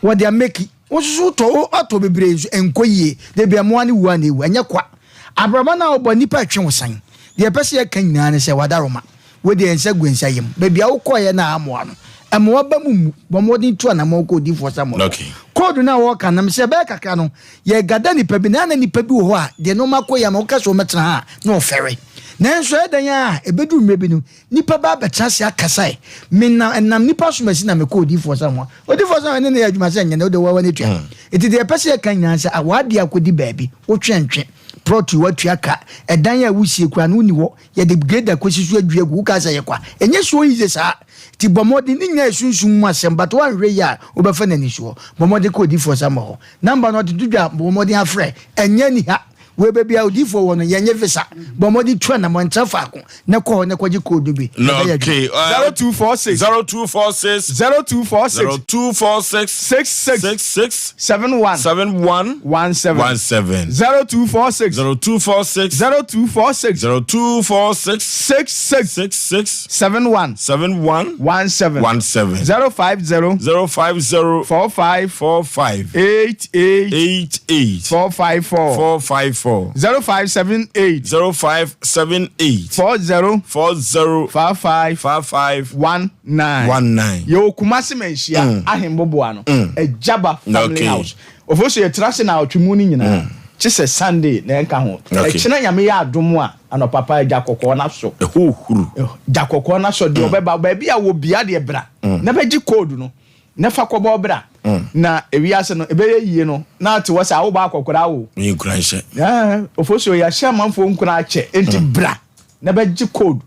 wɔde ameki, wo nso so wotɔ woatɔ bebree nso ɛnkɔ yie, da bia mmoa no wu a na ɛwu, ɛnyɛ kwa. Abrabɔ no a wobɔ nnipa retwe wo san. Deɛ yɛpɛ sɛ yɛka nyinaa ne sɛ wadaroma. Wo deɛ nsa gu nsa yam. Baabi a wokɔeɛ no a ammoa no, mma w'aba mu mmu. Bɔ mmɔden tu anammɔn kɔ odiyifoɔ Samuel hɔ. Koodu no a wɔreka no, sɛ ɛbɛyɛ kakra no, yɛregada nnipa bi, na na nnipa bi wɔ hɔ a, deɛ nneɛma kɔ yie ama woka sɛ wɔmmɛtena ha a, na wɔfɛre. Nanso ɛyɛ dɛn ara a, ɛbɛduru mmerɛ bi no, nnipa ba abɛtena ase akasa ɛ. Menam, ɛnam nnipa som asi na mekɔɔ odiyifoɔ Samuel hɔ. Odiyifoɔ Samuel ne no yɛ adwuma sɛ nyɛ nnɛ, wode wo ara w'ani tua. Enti deɛ yɛpɛ sɛ yɛka nyinaa ne sɛ, ah, w'adeɛ akɔdi baabi, wotwɛntwe, prɔto yi woatua ka, ɛdan a wosie koraa no wonni hɔ, Yɛde grader kosi so adua gu, wokaa sɛ ɛyɛ kwa. Ɛnyɛ so easy saa. Nti bɔ mmɔden, ne nyinaa yɛ sunsum mu asɛm but woanhwɛ yie a wobɛfa no anisoɔ. Bɔ mmɔden kɔ odiyifoɔ Samuel hɔ. Number no ɔde to dwa, bɔ mmɔden afrɛ. Ɛnyɛ aniha. Wei baabi a odiyifoɔ wɔ no yɛnyɛ visa. Bɔ mmɔden tu anammɔn ntra faako na kɔ hɔ na kɔgye code no bi na bɛyɛ Okay. adwuma. 0246. 0246. 0246. 0246. 66. 66. 71. 71. 17. 17. 0246. 0246. 0246. 0246. 66. 66. 71. 71. 17. 17. 050. 050. 45. 45. 88. 88. 454. 454. 0578. 0578. 40. 40. 55. 55. 19. 19. Yɛwɔ Kumasi Manhyia Ahemboboa no, Agyaba Family Okay. House. Ofosu yɛtra ase naawɔtwe mu no nyinaa, kye sɛ Sunday na ɛnka ho. Okay. Ɛkyena Nyame yɛ adom a, anɔpa paa gya kɔkɔɔ no asɔ. Ɛhɔ huru. Gya kɔkɔɔ no asɔ, deɛ ɔbɛba, baabi a wɔ bia deɛ bra na bɛgye code no na fa kɔbɔ bra. Na ewiase no ɛbɛyɛ yie no na ate hɔ sɛ awobɔ akɔkora o. Ɛyɛ nkuranhyɛ. Ɛɛ, Ofosu yɛahyɛ amanfoɔ nkuran akyɛ, enti bra na bɛgye code.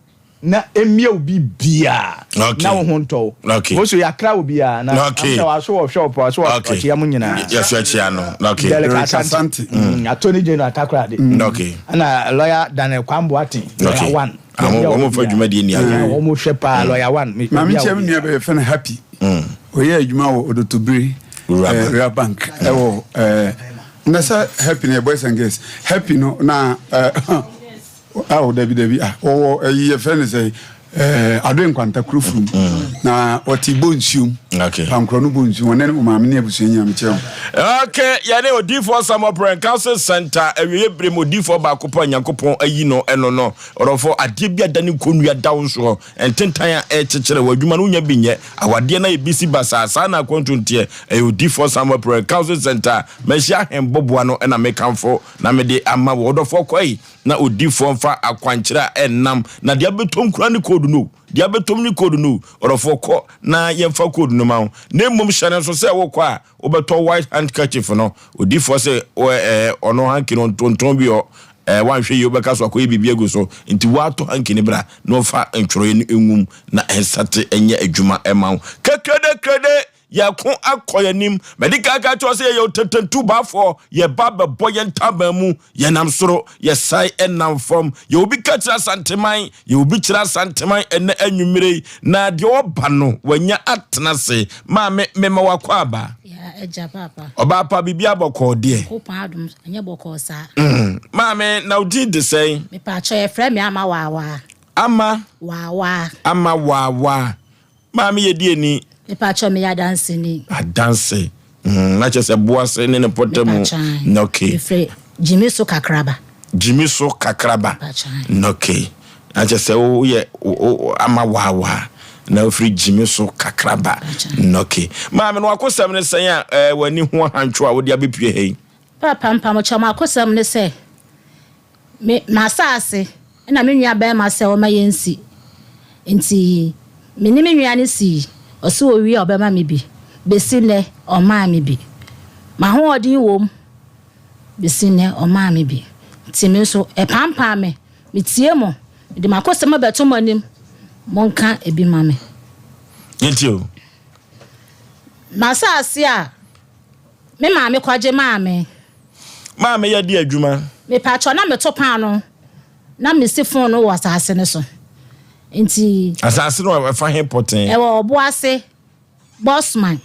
Na emia wo biribiara na wo ho ntɔ wo. Wo so yɛakra wo biara na amsɛ waso wɔhwɛ wo paa so ɔkyea mo nyinaa. Yɛso akyea no. Okay. Derek Asante. Attorney General Takoradi. Okay. Ɛna lawyer Daniel Kwame Boateng. Lawyer one. Wɔn fa dwumadie ni agorɔ. Wɔn hwɛ paa lawyer one. Maame nkyɛn mi nua bɛyɛ fɛn happy. Ɔyɛ adwuma wɔ Odotobiri Rural Bank ɛwɔ ɛɛ na sɛ happy na boys and girls happy no na ɛɛ. Ao dabi dabi ah wɔwɔ ɛyi yɛfrɛ no sɛ ɛɛ adoe nkwanta kuro furum mm. na ɔte bɔ nsuom okay. pankorɔ no bɔ nsuom ɔne ne maame ne abusua nyina mekyerɛ ho. Okay, yɛne odiifoɔ Samuel Prɛn Council Center awieɛ bere mu odiifoɔ baako pɔ a Nyankopɔn ayi no ɛno no ɔdɔfoɔ adeɛ bi ada ne nkonnua da wo soɔ ntentan a ɛkyekyere wɔ adwuma no wonya bi nyɛ awadeɛ no ayɛ bisi basaa saa na akwantu nteɛ ɛyɛ odiifoɔ Samuel Prɛn Council Center mahyia ahemboboa no ɛna mekamfo na mede ama wɔ ɔdɔfoɔ kɔe Na odiyifoɔ mfa akwankyerɛ a ɛnnam, na deɛ abɛtɔm koraa ne code no o, deɛ abɛtɔm ne code no o, ɔdɔfoɔ kɔ na yɛmfa code no ma wo. Na mmom hyɛ no nso sɛ wokɔ a wobɛtɔ white handkerchief no. Odiyifoɔ se ɛɛ ɔno hanky no ɔntontɔn bi hɔ, ɛɛ woanhwɛ yie wobɛka so akɔyɛ biribi agu so, nti woatɔ hanky no bra na ɔmfa ntwerɛeɛ no nwum na ɛnsate nyɛ adwuma mma wo. Kekrede krede! Yɛko akɔ yɛn anim. Madi kan aka akyerɛ wo sɛ yɛyɛ otetentubafoɔ. Yɛba bɛbɔ yɛn ntaban mu. Yɛnam soro, yɛsan nam fam. Yɛwɔ obi ka kyerɛ Asanteman. Yɛwɔ obi kyerɛ Asanteman ɛnnɛ anwummere yi. Na deɛ ɔba no, wanya atena ase. Maame, mema wo akwaaba. Ya, agya paapa. Ɔbaa pa, biribiara bɔkɔɔ deɛ? Nyankopɔn adom, ɛnyɛ bɔkɔɔ saa. Maame, na wo din de sɛn? Mepaakyɛw, yɛfrɛ me Ama Waawaa. Ama? Waawaa. Ama Waawaa. Maame yɛ deɛ ni? Mepakyɛw meyɛ adanse ni. Adanse mm na kyerɛ sɛ boase ne ne pɔtɛ mu. Mepakyɛw. Okay. Mefiri Gyimi so kakraba. Gyimi so kakraba. Mepakyɛw. Okay. Na kyerɛ sɛ woyɛ ama waawaa na wofiri Gyimi so kakraba. Mepakyɛw. Okay. Maame no wakosɛm ne sɛn a ɛɛ w'ani ho ahantwo a wode abɛpue ha yi? Papa mpamokyɛw m'akosɛm ne sɛ Me m'asaase na me nua barima sɛ ɔma yɛnsi, nti me ne me nua no sii, ɔse owie a ɔbɛma me bi, besi nnɛ ɔmmaa me bi. M'ahoɔden wom, besi nnɛ ɔmmaa me bi. Nti me nso ɛpampaa me, metie mo, mede m'akosɛm abɛto mo anim, monka ebi ma me. Yɛntie o. M'asaase a me maame kɔgye maa me. Maa me yɛ de adwuma. Mepakyɛw na meto paano na mesi fononoo wɔ asase no so nti. Asase no ɛfa he pɔtee? Ɛwɔ Ɔboase, Bosman.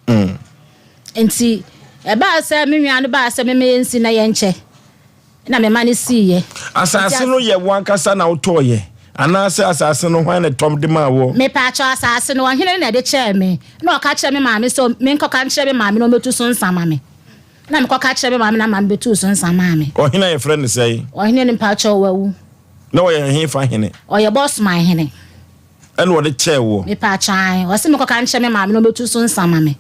Mm. Nti ɛbaa sɛ me nua no baa sɛ mema yɛnsi na yɛnkyɛ na mema no siiɛ. Asase no yɛ wo ankasa na wotɔɔyɛ anaasɛ asase no hwan na ɛtɔm de maa woɔ? Mepaakyɛw asase no ɔhene no na ɛde kyɛɛ me na ɔka kyerɛɛ me maame sɛ menkɔka nkyerɛ me maame na ɔmmɛtu so nsa ma me. Na mekɔka kyerɛɛ me maame na maame bɛtuu so nsa maa me. Ɔhene a yɛfrɛ no sɛn? Ɔhene no mpaakyɛw wawu. Na ɔyɛ hefa hene? Ɔyɛ Bosman hene. Ɛna ɔde kyɛɛ woɔ? Mepaakyɛw ae. Ɔse mekɔka nkyerɛ me maame na ɔmmɛtu so nsa ma me.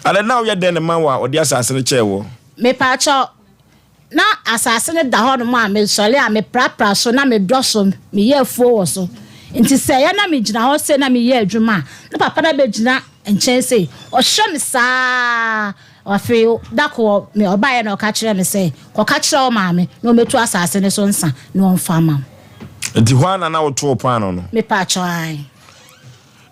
Adɛn na woyɛ dɛn na ma wo a ɔde asase no kyɛɛ woɔ? Mepaakyɛw Na asase no da hɔnom a, mesɔre a, meprapra so na medɔ so, meyɛ afuo wɔ so. Nti sɛ ɛyɛ na megyina hɔ sei na meyɛ adwuma a, na papa no abɛgyina nkyɛn sei, ɔhwɛ me saa. Afei da koro ɔbaeɛ na ɔka kyerɛɛ me sɛ, Kɔka kyerɛ wo maame na ɔmmɛtu asase no so nsa na ɔmfa mma wo. Nti hɔ ara na na wotoo paano no? Mepaakyɛw, aane.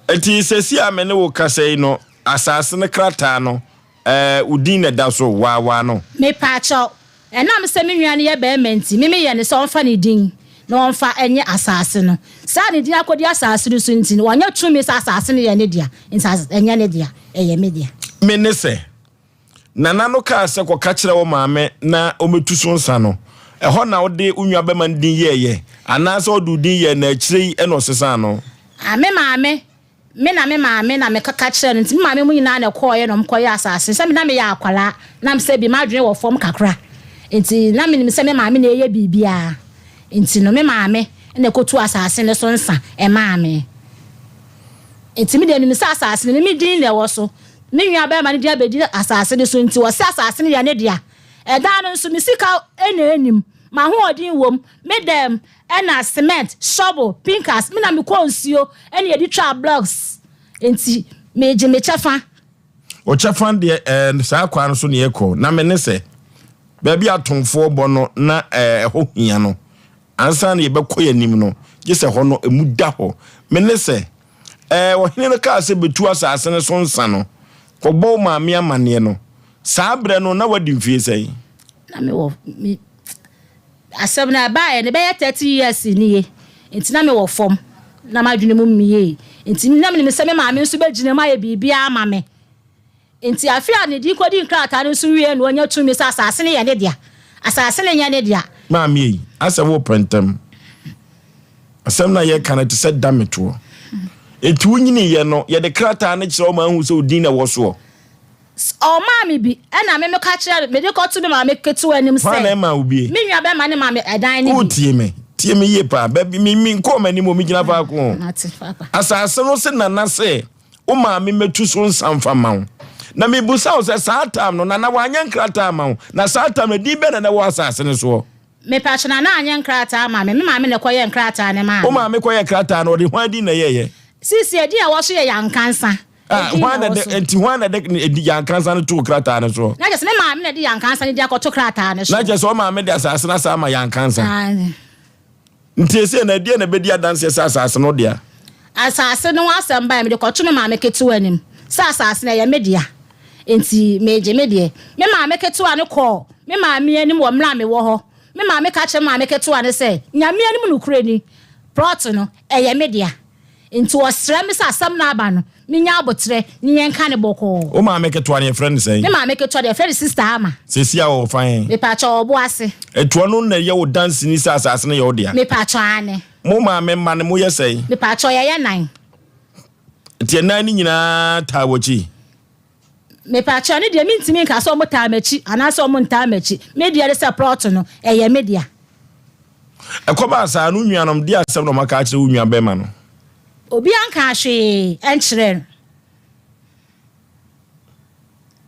Nti seesei a me ne wo kasa yi no, asase no krataa no, Ɛɛ, wo din na ɛda so waawaa no. Mepaakyɛw, ɛnam sɛ me nua no yɛ barima nti, me meyɛ no sɛ ɔmfa ne din na ɔmfa nyɛ asaase no. Sɛ a ne din akɔdi asaase no so nti no, wanya tumi sɛ asaase no yɛ ne dea. Nti ɛnyɛ ne dea, ɛyɛ me dea. Me ne sɛ, Nana no kaa sɛ kɔka kyerɛ wo maame na ɔmmɛtu so nsa no, ɛhɔ na wode wo nuabarima no din yɛeɛ, anaasɛ ɔde wo din yɛɛ na akyire yi na ɔsesaa no? Ah, me maame Me na me maame na mekɔka kyerɛɛ no, nti me maame mu nyinaa na ɛkɔɔeɛ na wɔkɔyɛɛ asase no. Sɛ me na meyɛ akwadaa, na sɛ bi m'adwene wɔ fam kakra, nti na menim sɛ me maame na ɛyɛ biribiara. Nti no me maame na ɛkɔtuu asase no so nsa maa me. Nti me deɛ menim sɛ asase no, me me din na ɛwɔ so. Me nua barima no din abɛdi asase no so nti wɔse asase no yɛ ne dea. Ɛdan no nso me sika na ɛnim, m'ahoɔden wom, me dɛm Ɛna cement, shovel, pinkers, me na me kɔɔ nsuo ɛna yɛde twaa blocks nti me gye me kyɛfa. Wo kyɛfa deɛ ɛɛ saa kwan no so na yɛkɔ na me ne sɛ baabi a atomfoɔ bɔ no na ɛɛ ɛhɔ hia no ansa na yɛbɛkɔ yɛn anim no. Gye sɛ hɔ no, emu da hɔ. Me ne sɛ, ɛɛ, ɔhene no kaa sɛ betu asase no so nsa no, kɔbɔ wo maame amanneɛ no. Saa berɛ no, na woadi mfie sɛn? Na mewɔ me asɛm no ɛbaeɛ no bɛyɛ 30 years nie, nti na mewɔ fam, na m'adwene mu mmiei, nti na menim sɛ me maame nso bɛgyina mu ayɛ biribiara ama me. Enti afe a ne din kɔdii nkrataa no so wiei no ɔnya tumi sɛ asase no yɛ ne dea. Asase no nyɛ ne dea. Maame ei, asɛ worepɛ ntɛm. Asɛm no a yɛreka no te sɛ dametoɔ. Enti wonyiniiɛ no, yɛde krataa no kyerɛ wo ma ahu sɛ wo din na ɛwɔ soɔ? Ɔmaa me bi, ɛnna me meka kyerɛɛ no, mede kɔtoo me maame ketewa anim sɛ, Hwan na ɛmaa wo bie? Me nua bɛrima no maa me ɛdan no bi. Wotie me? Tie me yie paa. Baabi, me, menkɔɔ m'anim o, megyina faako o. Mate, papa. Asase no se Nana se Wo maame mɛtu so nsa mfa mma wo. Na mebisa wo sɛ, saa tam no, Nana wanyɛ nkrataa amma wo? Na saa tam no, din bɛn na na ɛwɔ asase no soɔ? Mepakyɛ, Nana anyɛ nkrataa amma me. Me maame na ɛkɔyɛɛ nkrataa no maa Wo me. maame kɔyɛɛ krataa no, ɔde hwan din na ɛyɛeɛ? Seesei, edin a ɛwɔ so yɛ Yankansa. Ah, Edin hwan na na ɛwɔ ɛde, so. enti hwan na ɛde edin Yankansa no too krataa no soɔ? Na kyerɛ sɛ, me maame na ɛde Yankansa no din akɔto krataa no so. Na kyerɛ sɛ, wo maame de asase no asan ama Yankansa. Aane. Nti ɛsei no, ɛdeɛn na ɛbɛdi adanseɛ sɛ asase no wo dea? Asase no ho asɛm baeɛ, mede kɔto me maame ketewa anim sɛ asase no ɛyɛ me dea, enti meregye me deɛ. Me maame ketewa no kɔɔ me maame anim wɔ mmerɛ a mewɔ hɔ. Me maame ka kyerɛɛ me maame ketewa no sɛ, Nyame anim nokorɛ ni, plɔt no, ɛyɛ me dea. Nti ɔsrɛ me sɛ asɛm no aba no, menya aboterɛ ne yɛnka no bɔkɔɔ. Wo maame ketewa no yɛfrɛ no sɛn? Me maame ketewa deɛ yɛfrɛ no Sister Ama. Seesei a ɔwɔ fa he? Mepakyɛw, ɔwɔ Boase. Ɛti ɔno na ɛyɛ wo danseni sɛ asase no yɛ wo dea? Mepakyɛw, aane. Mo maame mma no moyɛ sɛn? Mepakyɛw, yɛyɛ nan. Nti ɛnan no nyinaa taa w'akyi? Mepakyɛw, ɛno deɛ mentumi nka sɛ wɔtaa m'akyi anaasɛ wɔntaa m'akyi. Me deɛ ne sɛ plot no, ɛyɛ me dea. Ɛkɔbaa saa no, wo nuanom de asɛm na wɔaka akyerɛ wo nuabarima no? Obiara nkaa hwee nkyerɛɛ no.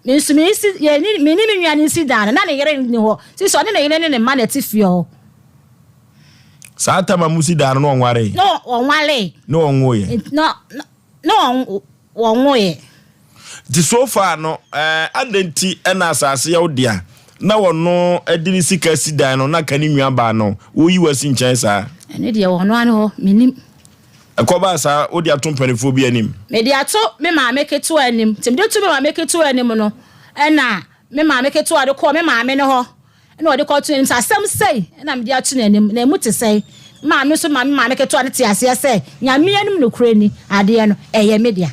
Me nso me nsi, yɛne, me ne me nua no nsi dan no, na ne yere nni hɔ. Sisi ɔne ne yere ne ne mma na ɛte fie hɔ. Saa tam a musi dan no, na ɔnwaree? Na ɔnwaree. Na ɔnwoeɛ? Na, na, na wɔnwoeɛ. Nti so far no, eh, adɛn nti na asase yɛ wo dea na ɔno de ne sika si dan no na ka ne nua baa no, woyi wo asi nkyɛn saa? Ɛno deɛ wɔ ɔno ara hɔ, mennim. Ɛkɔbaa saa, wode ato mpanimfoɔ bi anim? Mede ato me maame ketewa anim. Nti mede to me maame ketewa anim no, ɛna me maame ketewa de kɔɔ me maame no hɔ. Ɛnna ɔde kɔtoo n'anim sɛ, Asɛm sei na mede ato n'anim, na emu te sɛn? Me maame nso ma me maame ketewa no tee aseɛ sɛ, Nyame anim nokorɛ ni, adeɛ no, ɛyɛ me dea.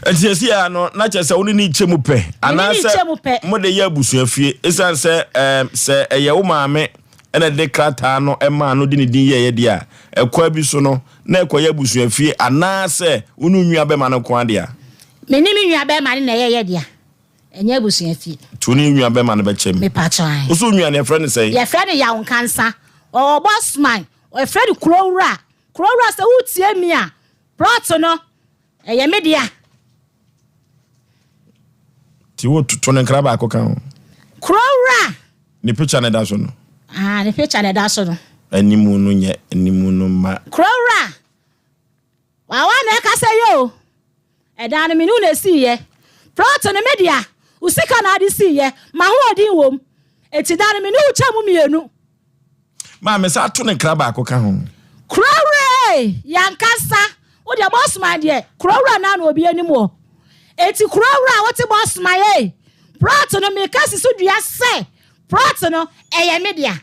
Enti seesei ara no, na kyerɛ sɛ wo ne no rekyɛ mu pɛ, Me ne no anaasɛ rekyɛ mu pɛ. mode yɛ abusua fie? Esiane sɛ ɛɛm, sɛ ɛyɛ wo maame na ɛde krataa no maa no de ne din yɛeɛ deɛ a, ɛkwan bi so no, na ɛkɔyɛ abusua fie, anaasɛ wo ne wo nuabarima no nko ara dea? Me ne me nuabarima no na ɛyɛ yɛ dea. Ɛnyɛ abusua fie. Nti wo ne wo nua bɛma no bɛkyɛ mu. Mepakyɛw ae. Wo so wo nua no yɛfrɛ no sɛn? Yɛfrɛ no Yaw Nkansa. Ɔwɔ Bosman. Yɛfrɛ no Kurowura. Kurowura sɛ woretie me a, plot no, ɛyɛ me dea. Nti wo to no nkra baako ka ho. Kurowura! Ne picture na ɛda so no. Ah, ne picture na ɛda so no. Animu no nyɛ animu no mma. Kurowura! Wawa na ɛkasa yi o. Ɛdan no me ne wo na esiiɛ. Plot no me dea. Wo sika na ade siiɛ. M'ahoɔden wom. Enti da no me ne wo kyɛ mu mmienu. Maame saa to ne nkra baako ka ho. Kurowura ei, y'ankasa. Wo deɛ Bosman deɛ, kurowura no ara na obi anim wɔ. Enti kurowura a wote Bosman ei, plot no meka si so dua sɛ plot no ɛyɛ me dea.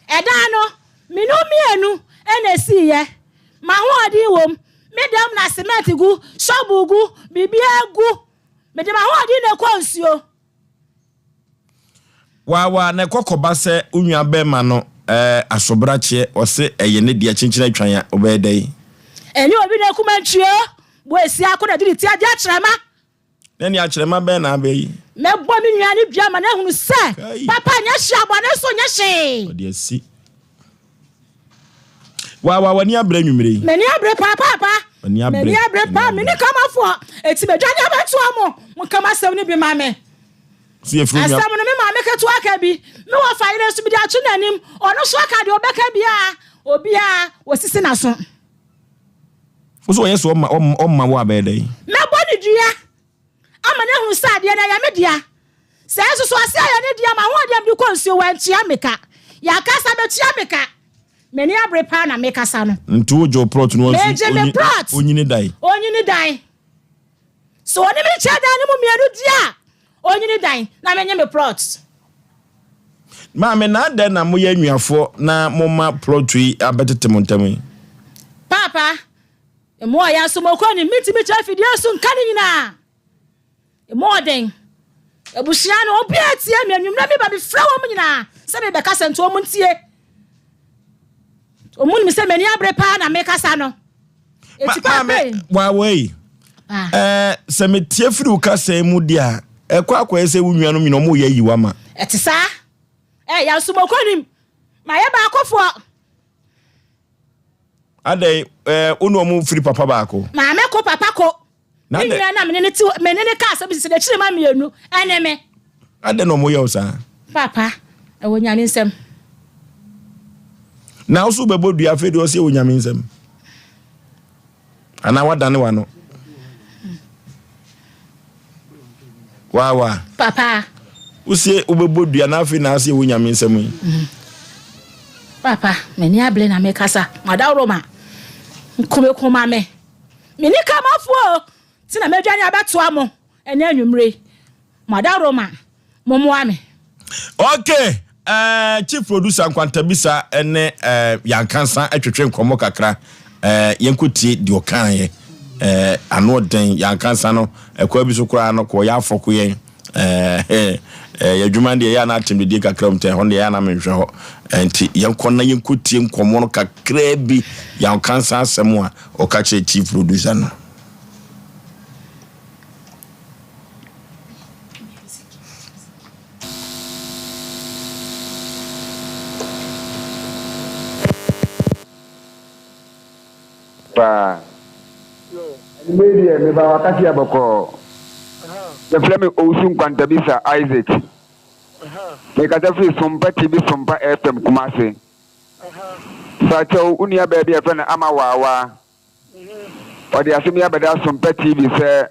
Ɛdan no me ne wo mmienu na esiiɛ. M'ahoɔden wom. Me dam na cement gu, shovel gu, biribiara gu. Mede m'ahoɔden na ɛkɔ nsuo. Waawaa na ɛkɔ kɔba sɛ wo nua bɛɛma no ɛɛ asobrakyeɛ ɔse ɛyɛ ne dea kyinkyin atwan a wobɛyɛ dɛn? Ɛnyɛ obi na ɛkum antwie o, boasia ko na ɛde ne ti agye akyerɛma. Na nea akyerɛma bɛn na aba yi? Mɛbɔ me nua no dua ma no ahunu sɛ papa nyɛ hwee, abɔne nso nyɛ hwee. Ɔde asi. Wawa w'ani abere anwummere yi. M'ani abere paapaapa. W'ani abere. M'ani abere paa. Me ne kamafoɔ. Eti medwane abɛtoa mo. Monka m'asɛm no bi ma me. Asɛm no me maame ketewa ka bi. Me wɔfa yere nso mede ato n'anim. Ɔno nso aka deɛ ɔbɛka biara. Obiara wɔsisi n'aso. Wo sɛ ɔyɛ sɛ ɔma ɔma wo abɛyɛ dɛn? Mɛbɔ no dua ama no ahunu sɛ adeɛ no ɛyɛ me dea. Sɛ nso so ase ayɛ ne dea, m'ahoɔden a mede kɔ nsuo, wantua me ka. Yɛaka sɛ bɛtua me ka. M'ani abere paa na mekasa no. Nti wogye wo plot no wansi Megye me plot. onyini dan. Onyini dan. Sɛ ɔne me kyɛ dan no mu mmienu di a, onyini dan na menye me plot. Maame, na adɛn na moyɛ anuafoɔ na moma plot yi abɛtete mo ntam yi? Paapa, mmoa a yɛasom okɔ nim, mentumi kyerɛ afidie so nka ne nyinaa. Emu ɔden. Abusua no, obiara tie me. Anwummerɛ meba mefrɛ wɔn nyinaa sɛ mebɛkasa nti wɔn ntie. Wɔn nim sɛ m'ani abere paa na mekasa no. Eti paa pɛn. Waawei. Ah. Ɛɛ sɛ metie firi wo kasa yi mu di a, ɛkɔ akɔyɛ sɛ wo nuanom nyina wɔn yɛ ayi wo ama. Ɛte saa. Ɛɛ yasomɔkɔ nim. Mayɛ baakofoɔ. Adɛn ɛɛ wo ne wɔn firi papa baako. Maame ko papa ko. Me nua na mene ne te me ne ne ka asɛm sisi n'akyiri ma mmienu ɛne me. Adɛn na wɔyɛ wo saa? Papa, ɛwɔ Nyame nsam. Na wo so wobɛbɔ dua afei deɛ ɔsɛ ɛwɔ Nyame nsam. Anaa wadane w'ano. Waawa. Papa. Wosie wobɛbɔ dua na afei na ase ɛwɔ Nyame nsam yi. Mm. Papa, m'ani abere na mekasa. Madaworo ma. Nkumekuma me. Menni kamafoɔ o, nti na madwane abɛtoa mo ɛnɛ anwummere yi. Mo adaworoma, mommoa me. Okay, eh, chief producer Nkwantabisa ne eh, Yankansa twetwe nkɔmmɔ kakra. Eh, yɛnkɔtie deɛ ɔkaeɛ. Eh, ano ɔden, Yankansa no, ɛkwan bi so koraa no, kɔyɛ afɔko yɛn. Eh, eh, yɛ adwuma no deɛ ɛyɛ a na atem didie kakra mu tɛ ɛhɔ no deɛ ɛyɛ a na menhwɛ hɔ. Eh, nti yɛnkɔ na yɛnkɔtie nkɔmmɔ no kakraa bi, Yankansa asɛm a ɔka kyerɛ chief producer no. Paa. Anwummerɛ yi deɛ meba w'akaseɛ bɔkɔɔ. Yɛfrɛ me Owusu Nkwantabisa Isaac. Mekasa firi Sompa TV Sompa FM Kumasi. Fakyɛw, wo nua baa bi a yɛfrɛ no Ama Waawaa. Ɔde asɛm yi abɛda Sompa TV sɛ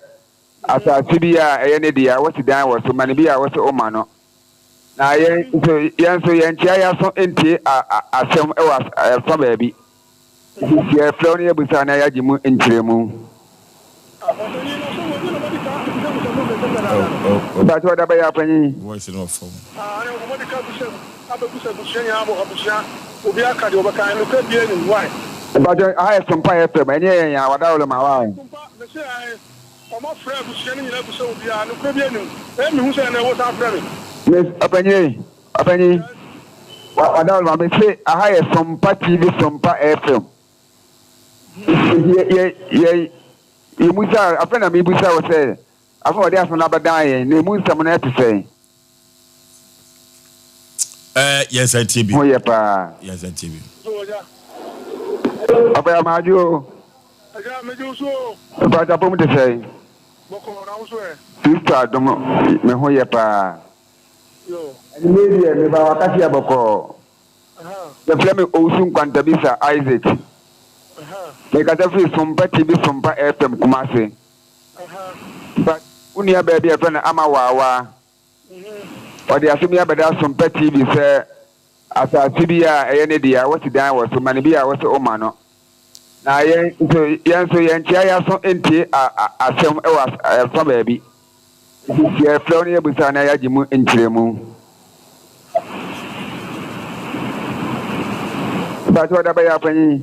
asase bi a ɛyɛ ne dea, wasi dan wɔ so, ma no bi a wose woma no. Na yɛn nso, yɛn nso yɛnkyea yɛn aso ntie asɛm wɔ ɛfa baabi. Nti yɛfrɛ wo na yɛbisa na yɛagye mu nkyerɛmu. Mpakyɛw da bɛyɛ apanyin. Voice no wɔ fam. Mpakyɛw aha yɛ Sompa FM ɛnyɛ yɛn a wadaworo ma why. Miss ɔpanyin ei ɔpanyin wadaworo ma mese aha yɛ Sompa TV Sompa FM. Nti yɛ yɛ yɛ yɛmusa afei na mebusa wo sɛ afei wɔde asɛm no abɛdan yɛn na emu nsɛm no ɛte sɛn? Ɛɛ yɛn nsa ntie bi. Ho yɛ paa. Yɛn nsa ntie bi. Ɔbɛyɛ amaadwo o. Mpakyɛ apɔm te sɛn? Kristo adom me ho yɛ paa. Anwummerɛ yi deɛ meba w'akaseɛ bɔkɔɔ. Yɛfrɛ me Owusu Nkwantabisa Isaac. Mekasa firi Sompa TV Sompa FM Kumasi. But wo nua baa bi a yɛfrɛ no Ama Waawaa, ɔde asɛm yi abɛda Sompa TV sɛ asase bi a ɛyɛ ne dea, wasi dan wɔ so, ma no bi a wose woma no. Na yɛn nso yɛn nso yɛnkyea yɛn aso ntie asɛm wɔ ɛfa baabi. Nti yɛfrɛ wo na yɛbisa na yɛagye mu nkyerɛmu. Mpakyɛ ɔda bɛyɛ apanyin.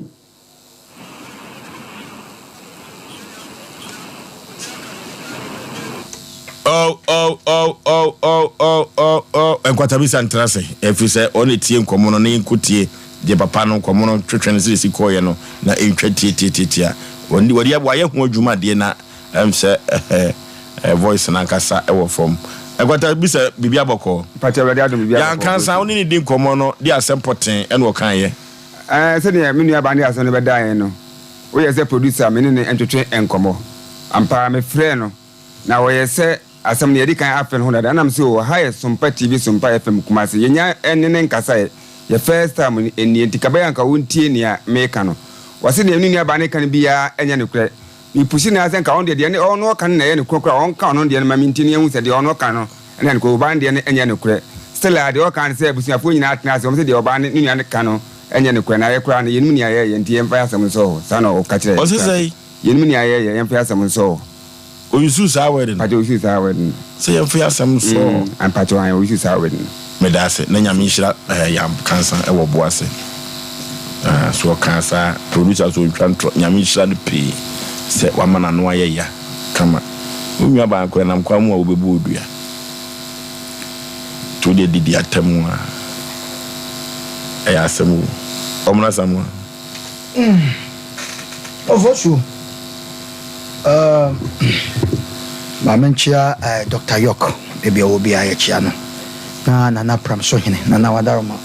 Oh, oh, oh, oh, oh, oh, oh, oh. Nkwatabisa ntra ase ɛfiri sɛ ɔne tie nkɔmmɔ no na yɛnkɔ tie deɛ papa no nkɔmmɔ no twetwe no sɛ ɛsi kɔɔyɛ no na ɛntwa tiatiatiatia wɔde wayɛ ho adwuma deɛ na Ɛm sɛ ɛhɛ voice no ankasa wɔ fam. Ɛkwata bisa biribi abɔkɔɔ. Mpakyɛ Awurade adom biribi abɔkɔɔ. Yankansa wo ne no di nkɔmmɔ no de asɛm pɔtee ɛna ɔkaeɛ. Ɛɛ sɛdeɛ me nua baa no de asɛm no bɛdaa yɛn no, woyɛ sɛ producer me ne no ntwetwe nkɔmmɔ. Ampa ara mefrɛɛ no na ɔyɛ sɛ asɛm no yɛadi kan afe no ho dada ɛna mese oo ha yɛ Sompa TV Sompa FM Kumasi yɛnya ne no nkasaeɛ yɛ first time nie nti ka bɛyɛ anka wontie nea meka no. Ɔse nea me nua baa no reka no biara nyɛ nokorɛ. Me pusi no ara sɛ nka ɔno deɛ deɛ ɔno ɔka no na ɛyɛ nokorɛ koraa ɔnka ɔno deɛ no ma me nti na yɛnhu sɛ deɛ ɔno ɔka no na ɛyɛ nokorɛ ɔbaa no deɛ no ɛnyɛ nokorɛ still a deɛ ɔka no sɛ abusuafoɔ nyinaa tena ase wɔn sɛ deɛ ɔbaa no ne nua no ka no. Ɛnyɛ nokorɛ, na yɛ koraa no, yɛnnim nea yɛreyɛ, nti yɛmfa yɛn asɛm nsɔ hɔ. Saa na ɔka kyerɛɛ Ɔse yɛn. sɛn? Yɛnnim nea yɛreyɛ, yɛmfa yɛn asɛm nsɔ hɔ. Ɔusuu saa word no? Mpakyɛ, ɔusuu saa word no. Sɛ yɛmfa yɛn asɛm nsɔ hɔ? Mm, mpakyɛ, ae, ɔusuu saa word no. Meda ase, na Nyame nhyira eh, Yam Kansa wɔ Boase. Ah, so ɔkaa saa, producer so ɔntwa ntorɔ, Nyame nhyira no pii sɛ wama n'ano ayɛ ya kama. Wo nua baa koraa nam kwan mu a wobɛbu wo dua. Nti wodeɛ didi atɛm a ɛyɛ asɛm o. Ɔmena Samoa. Ofosuo, ma menkyea Doctor York baabi a ɔwɔ biara yɛkyea no, na Nana Pramsohene, Nana Wadaroma,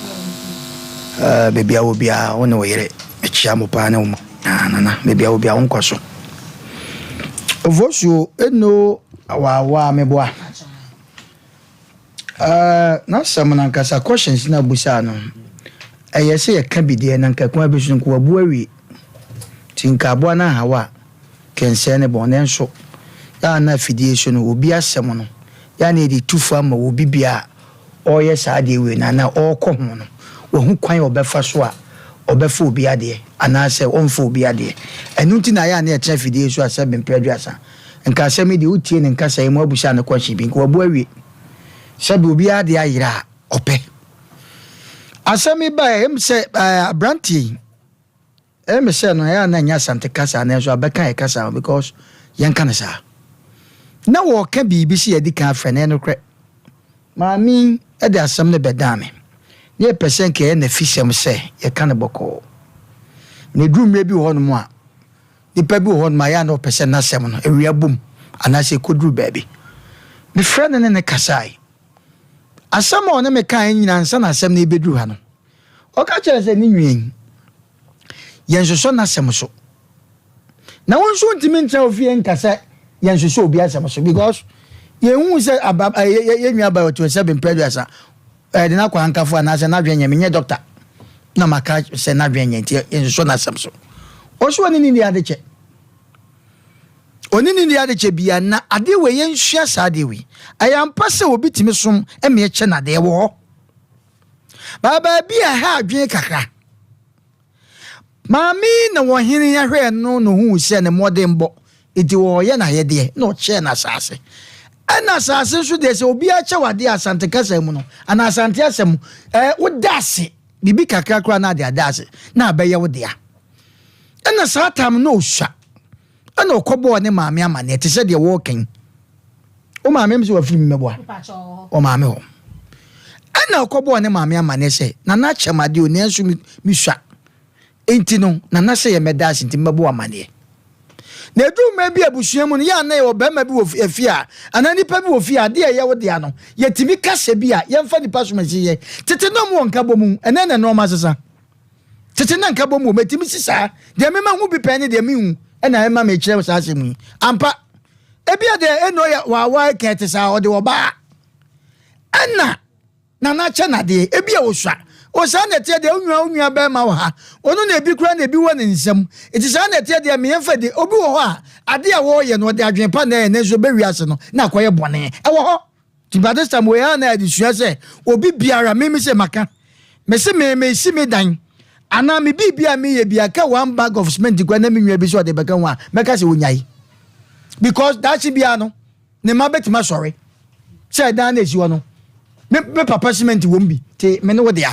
baabi a ɔwɔ biara wo ne wo yere mekyea mo paa ne wo mma nyinaa, Nana baabi a ɔwɔ biara wo nkwa so. Ofosuo, eno awaawa meboa. Ɛɛ n'asɛm no ankasa questions no a obisaa no ɛyɛ sɛ yɛka bi deɛ na nka kwan bi so no nka wabu awie nti nka aboa no anhaw a kɛnsɛɛ ne bɔn nanso yɛ a na afidie so no obi asɛm no yɛ a na yɛde tu fo ama obi bia a ɔreyɛ saa adeɛ wei no anaa ɔrekɔ ho no wahu kwan a ɔbɛfa so a ɔbɛfa obi adeɛ anaasɛ ɔmfa obi adeɛ ɛno nti na yɛ a na yɛtena afidie so a sɛ mprɛ aduasa Nka asɛm yi deɛ wotie ne nkasa yi mu abusa no question bi nka wabu awie. Sɛbi obiara de ayera a ɔpɛ. Asɛm yi baeɛ ɛm sɛ ɛɛ aberanteɛ yi ɛyɛ me sɛ no ɛyɛ a na ɛnyɛ Asante kasa nanso abɛka yɛ kasa ho because yɛnka no saa. Na wɔreka biribi sɛ yɛadi kan afrɛ no ɛyɛ nokorɛ. Maame yi de asɛm no bɛdaa me. Na yɛpɛ sɛ nka ɛyɛ n'afisɛm sɛ yɛka no bɔkɔɔ. Na ɛduru mmerɛ bi wɔ hɔnom a Nipa bi wɔ hɔnom a, ɛyɛ a na ɔpɛ sɛ n'asɛm no, awia bom anaasɛ ɛkɔduru baabi. Mefrɛɛ no ne no kasae. Asɛm a ɔne me kaeɛ nyinaa ansa na asɛm no rebɛduru ha no, ɔka kyerɛɛ sɛ ne nua yi, yɛnsosɔ n'asɛm so. Na wo nso wontumi ntena wo fie nka sɛ yɛnsosɔ obi asɛm so because yɛnhu sɛ aba yɛn nua ba ɔte sɛ bempɛ aduasa ɛde no akɔ ankafo anaasɛ n'adwene nyɛ menyɛ dɔkta na maka sɛ n'adwene nyɛ nti yɛnsosɔ n'asɛm so. Ɔso ɔne ne ni ade kyɛ. Ɔne ne ni ade kyɛ bia na adeɛ wei yɛnsua saa adeɛ wei. Ɛyɛ ampa sɛ obi tumi som ɛmeɛ kyɛ n'adeɛ wɔ hɔ. Baa baabi a ɛha adwene kakra. Maame yi na ɔhene hwɛɛ no na ohuu sɛ ne mmɔdenbɔ nti ɔreyɛ n'ayɛdeɛ na ɔkyɛɛ no asase. Ɛna asase nso deɛ sɛ obiara kyɛ wo adeɛ a Asante kasa mu no anaa Asante asɛm mu ɛɛ woda ase biribi kakra koraa na ade ada ase na abɛyɛ wo dea. Ɛna saa tam no ɔsua ɛna ɔkɔbɔɔ ne maame amaneɛ te sɛ deɛ wɔreka yi. Wo maame m sɛ wafiri mu mɛboa wɔ maame hɔ. Ɛna ɔkɔbɔɔ ne maame amaneɛ sɛ Nana akyɛ me adeɛ o nanso mesua nti no Nana sɛ yɛ mɛda ase nti mɛbɔ amaneɛ. Na ɛduru mmerɛ bi abusua mu no yɛ a na yɛwɔ barima bi wɔ fie a anaa nipa bi wɔ fie a adeɛ a ɛyɛ wo dea no yɛtumi ka sɛ bi a yɛmfa nipa som asi yɛ. Tete na ɔmo wɔ nkabɔ mu ɛnɛ na nnoɔma asesa. Tete na nkabɔ mu wɔ mu ɛtumi si saa. Deɛ mema hu bi pɛn ne deɛ menhu ɛna ɛma mekyerɛ saa asɛm yi. Ampa Ebia deɛ ɛna ɔyɛ wawa kɛn te saa ɔde ɔbaa ɛna nana kyɛ nadeɛ ebia osua o saa na ɛteɛ deɛ onua onua bɛrima wɔ ha ɔno na ebi kura na ebi wɔ ne nsam eti saa na ɛteɛ deɛ meyɛn fɛ de obi wɔ hɔ a adeɛ a wɔreyɛ no ɔde adwene pa na ɛyɛ nanso ɔbɛwi ase no na akɔyɛ bɔne ɛwɔ hɔ. Nti by this time wei ara na adesua sɛ obi biara me me sɛ maka me se me me si me dan anaa me biribi a meyɛ bi aka one bag of cement kura na me nua bi sɛ ɔde bɛka ho a mɛka sɛ onyae because daakye biara no ne mma bɛtumi asɔre sɛ ɛdan na esi hɔ no me me papa cement wɔm bi te me ne wo dea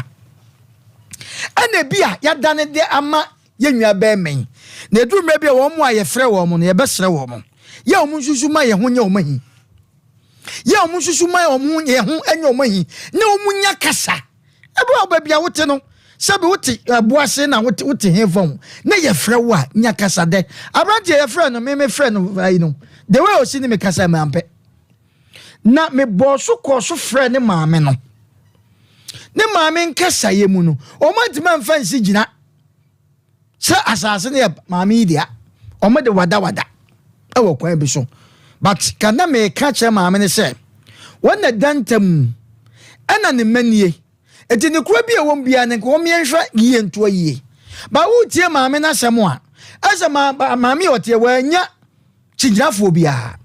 ɛna bi a yɛadane de ama yɛn nua bɛrima yi na eduru mmerɛ bi a wɔn a yɛfrɛ wɔn no yɛbɛsrɛ wɔn yɛ wɔn nsusu ma yɛn ho nyɛ wɔn ahi Yɛ wɔn nsusu ma wɔn ho yɛn ho nyɛ wɔn ahi na wɔn nya kasa. Ebi wɔ baabi a wote no, sɛbi wote ɛbo ase na wote wote he fa ho na yɛfrɛ wo a nya kasa dɛ. Aberanteɛ yɛfrɛ no me me frɛ no ayi no the way osi ne me kasa me ampɛ. Na me bɔɔ so kɔɔ so frɛ ne maame no. Ne maame nkasayɛ mu no, wɔn antumi amfa nsi gyina. Sɛ asase no yɛ maame yi dea, wɔn de wadawada wɔ kwan bi so. But ka na meka kyerɛ maame no sɛ, wɔn na da ntam ɛna ne mma nie. Eti ne kura bi a wɔn biara no nka wɔn yɛnhwɛ yie ntoa yie. Ba wotie maame no asɛm a, ɛsɛ ma maame a ɔteɛ wɔanya kyigyinafoɔ biara.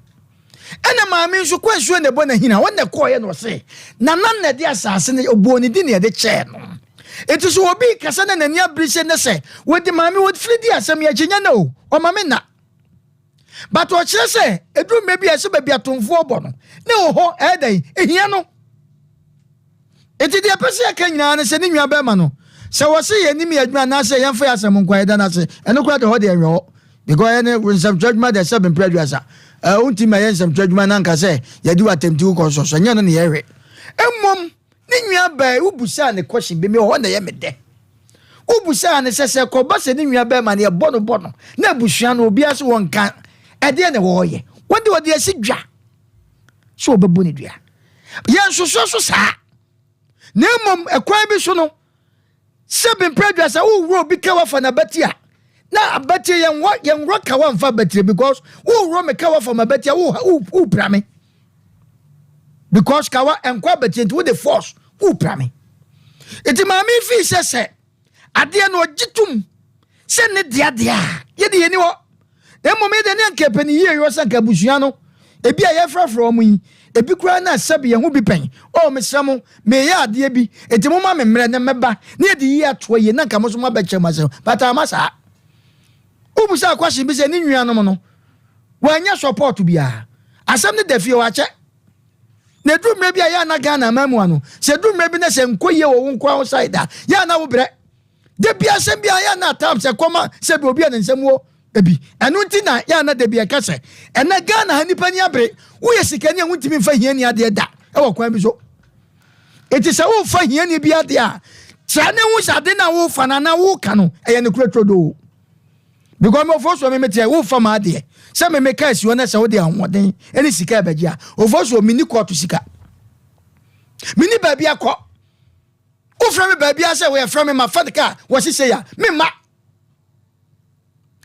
Ɛna maame nso kɔ nsuo na ɛbɔ n'ahina, wɔn na ɛkɔɔyɛ na ɔse nana na ɛde asase no ɔbɔɔ ne din na ɛde kyɛɛ no. Enti sɛ obi rekasa na n'ani abere sɛ ne sɛ wɔde maame wɔfiri di asɛm yi akyi nyɛ na o, ɔma me nna. But ɔkyerɛ sɛ ɛduru mmerɛ bi a ɛsɛ baabi atomfoɔ bɔ no na ɛwɔ hɔ ɛyɛ dɛn ɛhia no. Enti deɛ ɛpɛ sɛ yɛka nyinaa ne sɛ ne nua bɛrima no sɛ wɔse yɛnim yɛ adwuma anaasɛ yɛmfa yɛ asɛm nko a yɛda no ase ɛno koraa de hɔ deɛ nhwɛ hɔ because ɛyɛ ne nsɛmtwerɛ adwuma deɛ sɛ bempere aduasa wontimi ma yɛ nsɛmtwerɛ adwuma na nka sɛ yɛde wɔ atɛmti wokɔ nsɔsɔ ɛnyɛ no ne yɛhwɛ mmom ne nua baa wobusaa ne question bi me hɔ na ɛyɛ me dɛ wobusaa ne sɛ sɛ kɔba sɛ ne nua bɛrima no yɛbɔ no bɔ no na abusua no obiara so wɔnka ɛdeɛ na wɔyɛ wɔde wɔde asi dwa sɛ wɔbɛbu no dua. Yɛnsosoɔ so saa. Na mmom ɛkwan bi so no, sɛ bempɛ dua sɛ woworɔ obi kawa fa n'abati a, na abati yɛnwɔ yɛnworɔ kawa mfa abatire because woworɔ me kawa fa m'abati a wopira me because kawa ɛnkɔ abatire nti wode force wopira me. Nti maame fii sɛ sɛ Adeɛ no ɔgye tom sɛ ne dea deɛ a, yɛde yɛni hɔ. Na mmom yɛde ne anka ɛpɛ ne yie yɔ sɛ anka abusua no, ebi a yɛfrɛfrɛ wɔn yi, ebi koraa na sɛbi yɛn ho bi pɛn. Oh, mesrɛ mo, meyɛ adeɛ bi, enti momma me mmerɛ na mɛba na yɛde yie atoa yie na anka mo nso moabɛkyerɛ mo asɛm. But amma saa. Wobusaa question bi sɛ ne nuanom no, wɔannya support biara. Asɛm no da fie hɔ akyɛ. Na ɛduru mmerɛ bi a yɛ a na Ghana amamua no, sɛ ɛduru mmerɛ bi na sɛ nkɔ yie wɔ wo nkoa wo side a, yɛ a na wo brɛ. Da bi asɛm bi a yɛ a na at times ɛkɔma sɛ bi obi a ne nsɛm wɔ ebi. Ɛno nti na yɛ a na da bi ɛka sɛ ɛnɛ Ghana ha nipa ni abere, woyɛ sikani a wontumi mfa hiani adeɛ da ɛwɔ kwan bi so. Enti sɛ wofa hiani bi adeɛ a, kyerɛ ne ho sɛ ade no a wofa no anaa woka no ɛyɛ nokorɛ turodoo. Because me ofosuo me meteɛ wofa ma adeɛ sɛ me meka asi hɔ na sɛ wode ahoɔden ne sika ɛbɛgye a ofosuo menni kɔɔto sika menni baabi akɔ wofrɛ me baabi a sɛ woyɛ frɛ me ma fa kaa wɔsesɛ ya memma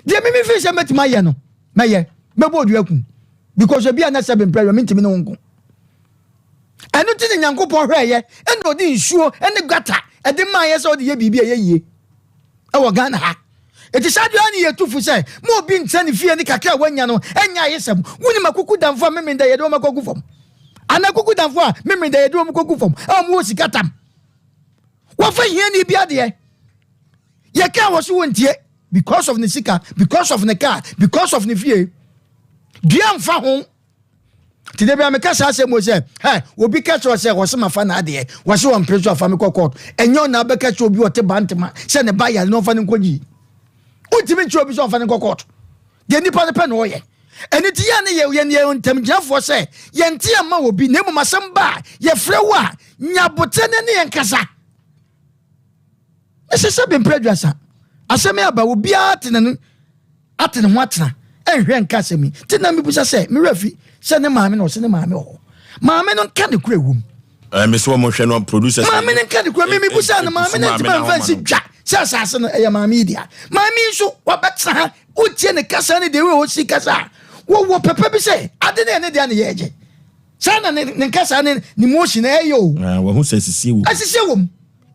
deɛ meme firi sɛ mɛtumi ayɛ no mɛyɛ mɛbɔ odua kum because ebi a na sɛ bemprɛ yɛ mentumi ne wo nko ɛno nti ne nyankopɔn hwɛɛyɛ ɛna ɔde nsuo ne guata ɛde maayɛ sɛ ɔde yɛ biribi a ɛyɛ yie ɛwɔ Ghana ha. Eti saa deɛ ne yɛtu fo sɛ ma obi ntena ne fie ne kakra a wanya no ɛnyɛ ayesɛm. Wonim akuku damfo a Memenda yɛde wɔn akɔgu fam? Anaa akuku damfo a Memenda yɛde wɔn kɔgu fam a wɔn wɔ sika tam? Wɔfa hiani bi adeɛ. Yɛka wɔ so wɔntie because of ne sika, because of ne car, because of ne fie. Dua mfa ho. Nti da bia meka saa asɛm sɛ hɛ obi ka kyerɛ sɛ wɔse mafa n'adeɛ wɔse wɔn mpere so afa me kɔ court ɛnyɛ ɔna abɛka kyerɛ obi ɔte bantama sɛ ne ba yare na ɔmfa no nkɔgyi wontumi nkyerɛ obi sɛ ɔmfa no nkɔ court deɛ nipa no pɛ na ɔyɛ ɛno nti yɛ ne yɛ yɛn yɛ ntamgyinafoɔ sɛ yɛnte ama obi na mmom asɛm ba a yɛfrɛ wo a nya aboterɛ ne ne yɛn kasa ɛsɛ sɛ bempere aduasa asɛm yi aba obiara te n'ano ate ne ho atena ɛnhwɛ nka asɛm yi nti na mebisa sɛ me werɛ fi sɛ ne maame na ɔsɛ ne maame wɔ hɔ maame no nka ne kura wom eh, me sɛ wɔn hwɛ no producers maame no nka ne kura me mebusa no maame no ntoma mfa nsi dwa sɛ asase no ɛyɛ maame yi dea maame yi nso wabɛtena ha wotie ne kasa ne deɛ wɔ ɔsi kasa a wɔwɔ pɛpɛ bi sɛ ade ne ɛne dea ne yɛ agye saa na ne ne nkasa ne ne motion ɛyɛ o ah, wɔho sɛ asisie wɔ asisie wɔ mu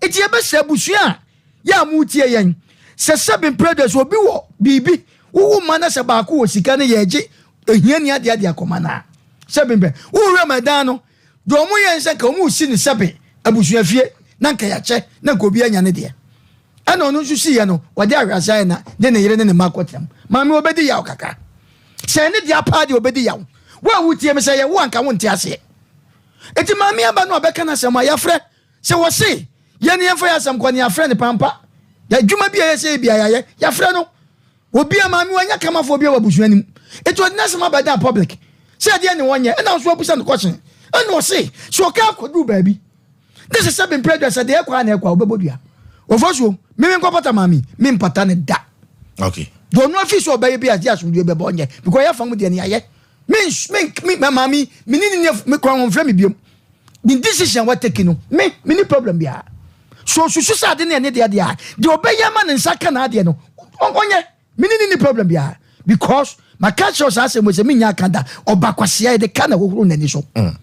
eti yɛbɛsrɛ abusua a Yɛ a moretie yɛn, sɛ sɛbe mprɛ deɛ sɛ obi wɔ biribi, wowo mma na sɛ baako wɔ sika no yɛregye ohiani adeɛ de akɔma no a, sɛbe mprɛ, wohwɛ ma ɛdan no, deɛ wɔn yɛ ne sɛ nka wɔn resi no sɛbe abusuafie na nka yɛakyɛ na nka obi anya ne deɛ. Ɛna ɔno nso siiɛ no, wɔde ahwease ayɛ na de ne yere ne ne mma akɔtena mu. Maame wɔbɛdi yaw kakra. Sɛ ɛne deɛ paa deɛ ɔbɛdi yaw. Wo a wotie me sɛ yɛ wo a nka wonte aseɛ. Enti maame aba no a ɔbɛka n'asɛm a yɛafrɛ Sɛ wɔse yɛn yɛmfa yɛn asɛm kɔ ne yɛafrɛ no pampa. Adwuma bi a ɛyɛ sɛ ebia yɛayɛ, yɛafrɛ no. Obi a maame wanya kamafoɔ bi wɔ abusua no mu. Enti ɔde n'asɛm abɛdan public sɛ ɛdeɛ ne wɔnyɛ ɛna nso abusa no question. Ɛna ɔse sɛ ɔka akɔduru baabi ne sɛ sɛ bempere adwa sɛ deɛ ɛkɔ a na ɛkɔ a ɔbɛbɔ dua. Ofosuo, me menkɔpata maame, mempata no da. Okay. Deɛ ɔno afi sɛ ɔbɛyɛ bi a gye asomdwoe bɛba ɔnyɛ because yɛfa mu deɛ ne yɛayɛ. Me me me me maame me ne ne me kwan wɔn fɛ me biom. Ne decision wa take no me me ni problem biara. So osusu sɛ ade ne ɛne deɛ deɛ a deɛ ɔbɛyɛ ama ne nsa ka n'adeɛ no ɔnyɛ me ne ne ni problem biara because maka kyerɛ saa asɛm sɛ menya aka da ɔba kwasea yɛde ka na hohoro n'ani so. Mm.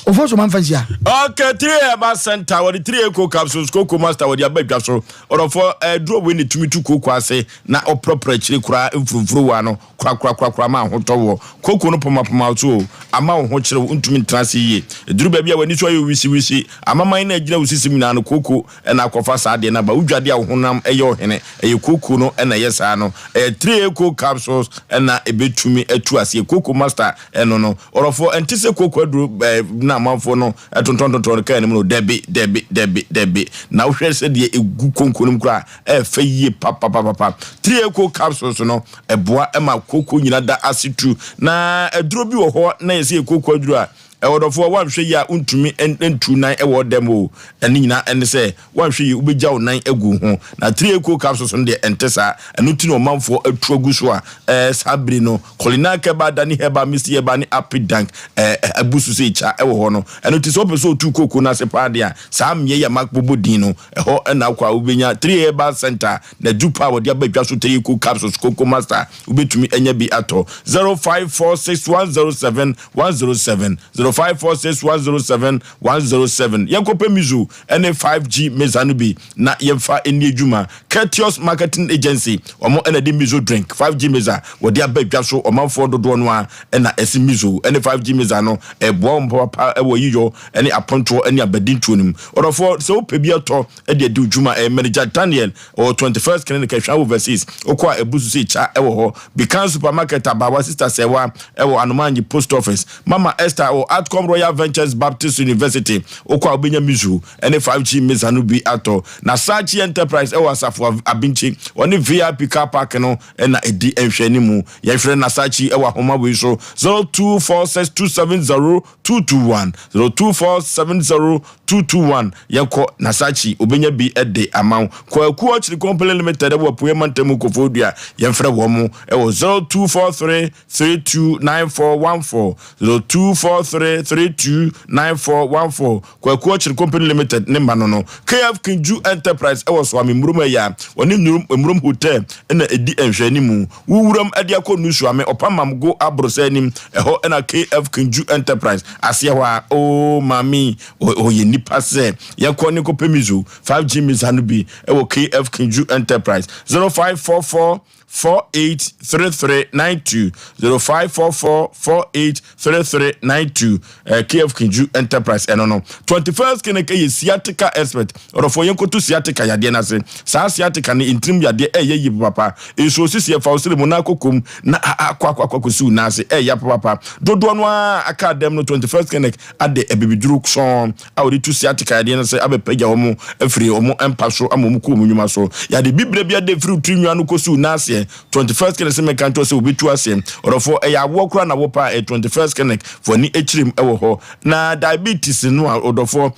Ofo so mamfa nsia. Okay, 3 Herbal Center wɔde 3 Eco Capsules Cocoa Master wɔde aba dwa so. Ɔdɔfoɔ aduro wei na ɛtumi tu kooko ase na ɔprɔprɔ akyire koraa mfurumfuruwa no korakorakorakora ma ahotɔ wɔ. Kooko no pomapoma wo so o, ama wo ho kyere wo, wontumi ntena ase yie. Ɛduru baabi a w'ani so ayɛ wisiwisi, amaman no a ɛgyina wo sisi mu nyinaa no kooko na akɔfa saa adeɛ no aba. Wodwade a wo honam yɛ ɔhene, ɛyɛ kooko no na ɛyɛ saa no. Ɛyɛ 3 Eco Capsules na ɛbɛtumi atu aseɛ. Kooko Master Ɛno no, ɔdɔfoɔ, ɛnte sɛ kooko aduro ɛɛ na amanfoɔ no tontɔntontɔn no kaa anim no. Dabi, dabi, dabi, dabi. Na wohwɛ sɛdeɛ ɛgu konko no mu koraa a, ɛyɛ fɛ yie papapapapa. Triaco capsules no, ɛboa ma kooko nyina da ase tu. Na aduro bi wɔ hɔ na yɛsɛ yɛ kooko aduro a, ɔdɔfoɔ, woanhwɛ yie a wontumi ntu nan wɔ dɛm o. Ɛne nyina ɛne sɛ Woanhwɛ yie wobɛgya wo nan agu wo ho. Na 3ACo capsules no deɛ ɛnte saa. Ɛno nti na ɔmanfoɔ atu agu so a ɛɛ saa bere no Colina Keba, Dani Herbal, Misty Herbal ne Apidank ɛɛ abu so sɛ kya ɛwɔ hɔ no. Ɛno nti sɛ wopɛ sɛ wotu kooko no ase paa deɛ a, saa mmeae yi a mabobɔ din no, ɛhɔ na wokɔ a wobɛnya 3A Herbal Centre na aduru pa a wɔde aba dwa so 3ACo capsules, Coco Master, wobɛtumi anya bi atɔ. 0546107107, 0546107107. Yɛnkɔpɛ Mizu ne 5G mixer no bi na yɛmfa nni adwuma. Courteous Marketing Agency, wɔn na ɛde Mizo Drink 5G mixer wɔde aba dwa so. Ɔmanfoɔ dodoɔ no ara na ɛse Mizo ne 5G mixer no ɛboa wɔn papapa wɔ yiyɔ ne apontoɔ ne abadintoɔ no mu. Ɔdɔfoɔ, sɛ wopɛ bi atɔ de adi wo dwuma a, Manager Daniel ɔwɔ 21st Clinic, Ahwea Overseas, wokɔ a ɛbu so sɛ kya wɔ hɔ. Bikan Supermarket, Abaawa Sister Sɛwa wɔ Anomanyi Post Office. Mama Esther wɔ Atcom Royal Ventures Baptist University, wokɔ a wobɛnya Mizu ne 5G Mesa no bi atɔ. Na Sachi Enterprise wɔ Asafo Abinkyi, wɔne VIP Car Park no na ɛdi nhwɛanimu. Yɛhwere Nasachi wɔ ahoma wei so, 0246270221, 02470221. Yɛnkɔ Nasachi, wobɛnya bi de ama wo. Kwaku Ɔkyere Company Limited wɔ Apueɛ Mantam mu Koforidua, yɛmfrɛ wɔn wɔ 0243 329414, 0243329414, Kwaku Ɔkyere Company Limited ne mma no no. KF Kinju Enterprise wɔ Soame Mmurom Aya, wɔne Nnurom Mmurom Hotel na ɛdi nhwɛanimu. Wo wuram de akɔ New Suame, Ɔpamam Go Abrosɛ anim, ɛhɔ na KF Kinju Enterprise aseɛ hɔ a. Oh maame, ɔyɛ nipa sɛ. Yɛnkɔ ne nkɔpɛ Mizo 5G Misa no bi wɔ KF Kinju Enterprise, 0544 483392 0544 483392 eh, KF Kinju Enterprise ɛno no 21st clinic ɛyɛ sciatica expert ɔdɔfoɔ yɛnkɔto sciatica yadeɛ no ase saa sciatica no ntirim yadeɛ ɛyɛ yie papapa nsuo sisi ɛfa wo sere mu na akɔkɔm na akɔ akɔ akɔ akɔsi wo nan ase ɛyɛ papapa dodoɔ no ara aka dɛm no 21st clinic ade abibiduro sɔn a wɔde tu sciatica yadeɛ no sɛ abɛpagya wɔn afiri wɔn mpa so ama wɔn kɔ wɔn nnwuma so. Yade bibire bi ada firi tiri nwa no kɔsi wo nan aseɛ. 21st clinic sɛ mɛka nkyerɛ sɛ wɔbɛtu aseɛ. Ɔdɔfoɔ, ɛyɛ awoɔ koraa na wopɛ a, ɛyɛ 21st clinic fo ani akyirim wɔ hɔ. Na diabetes no a ɔdɔfoɔ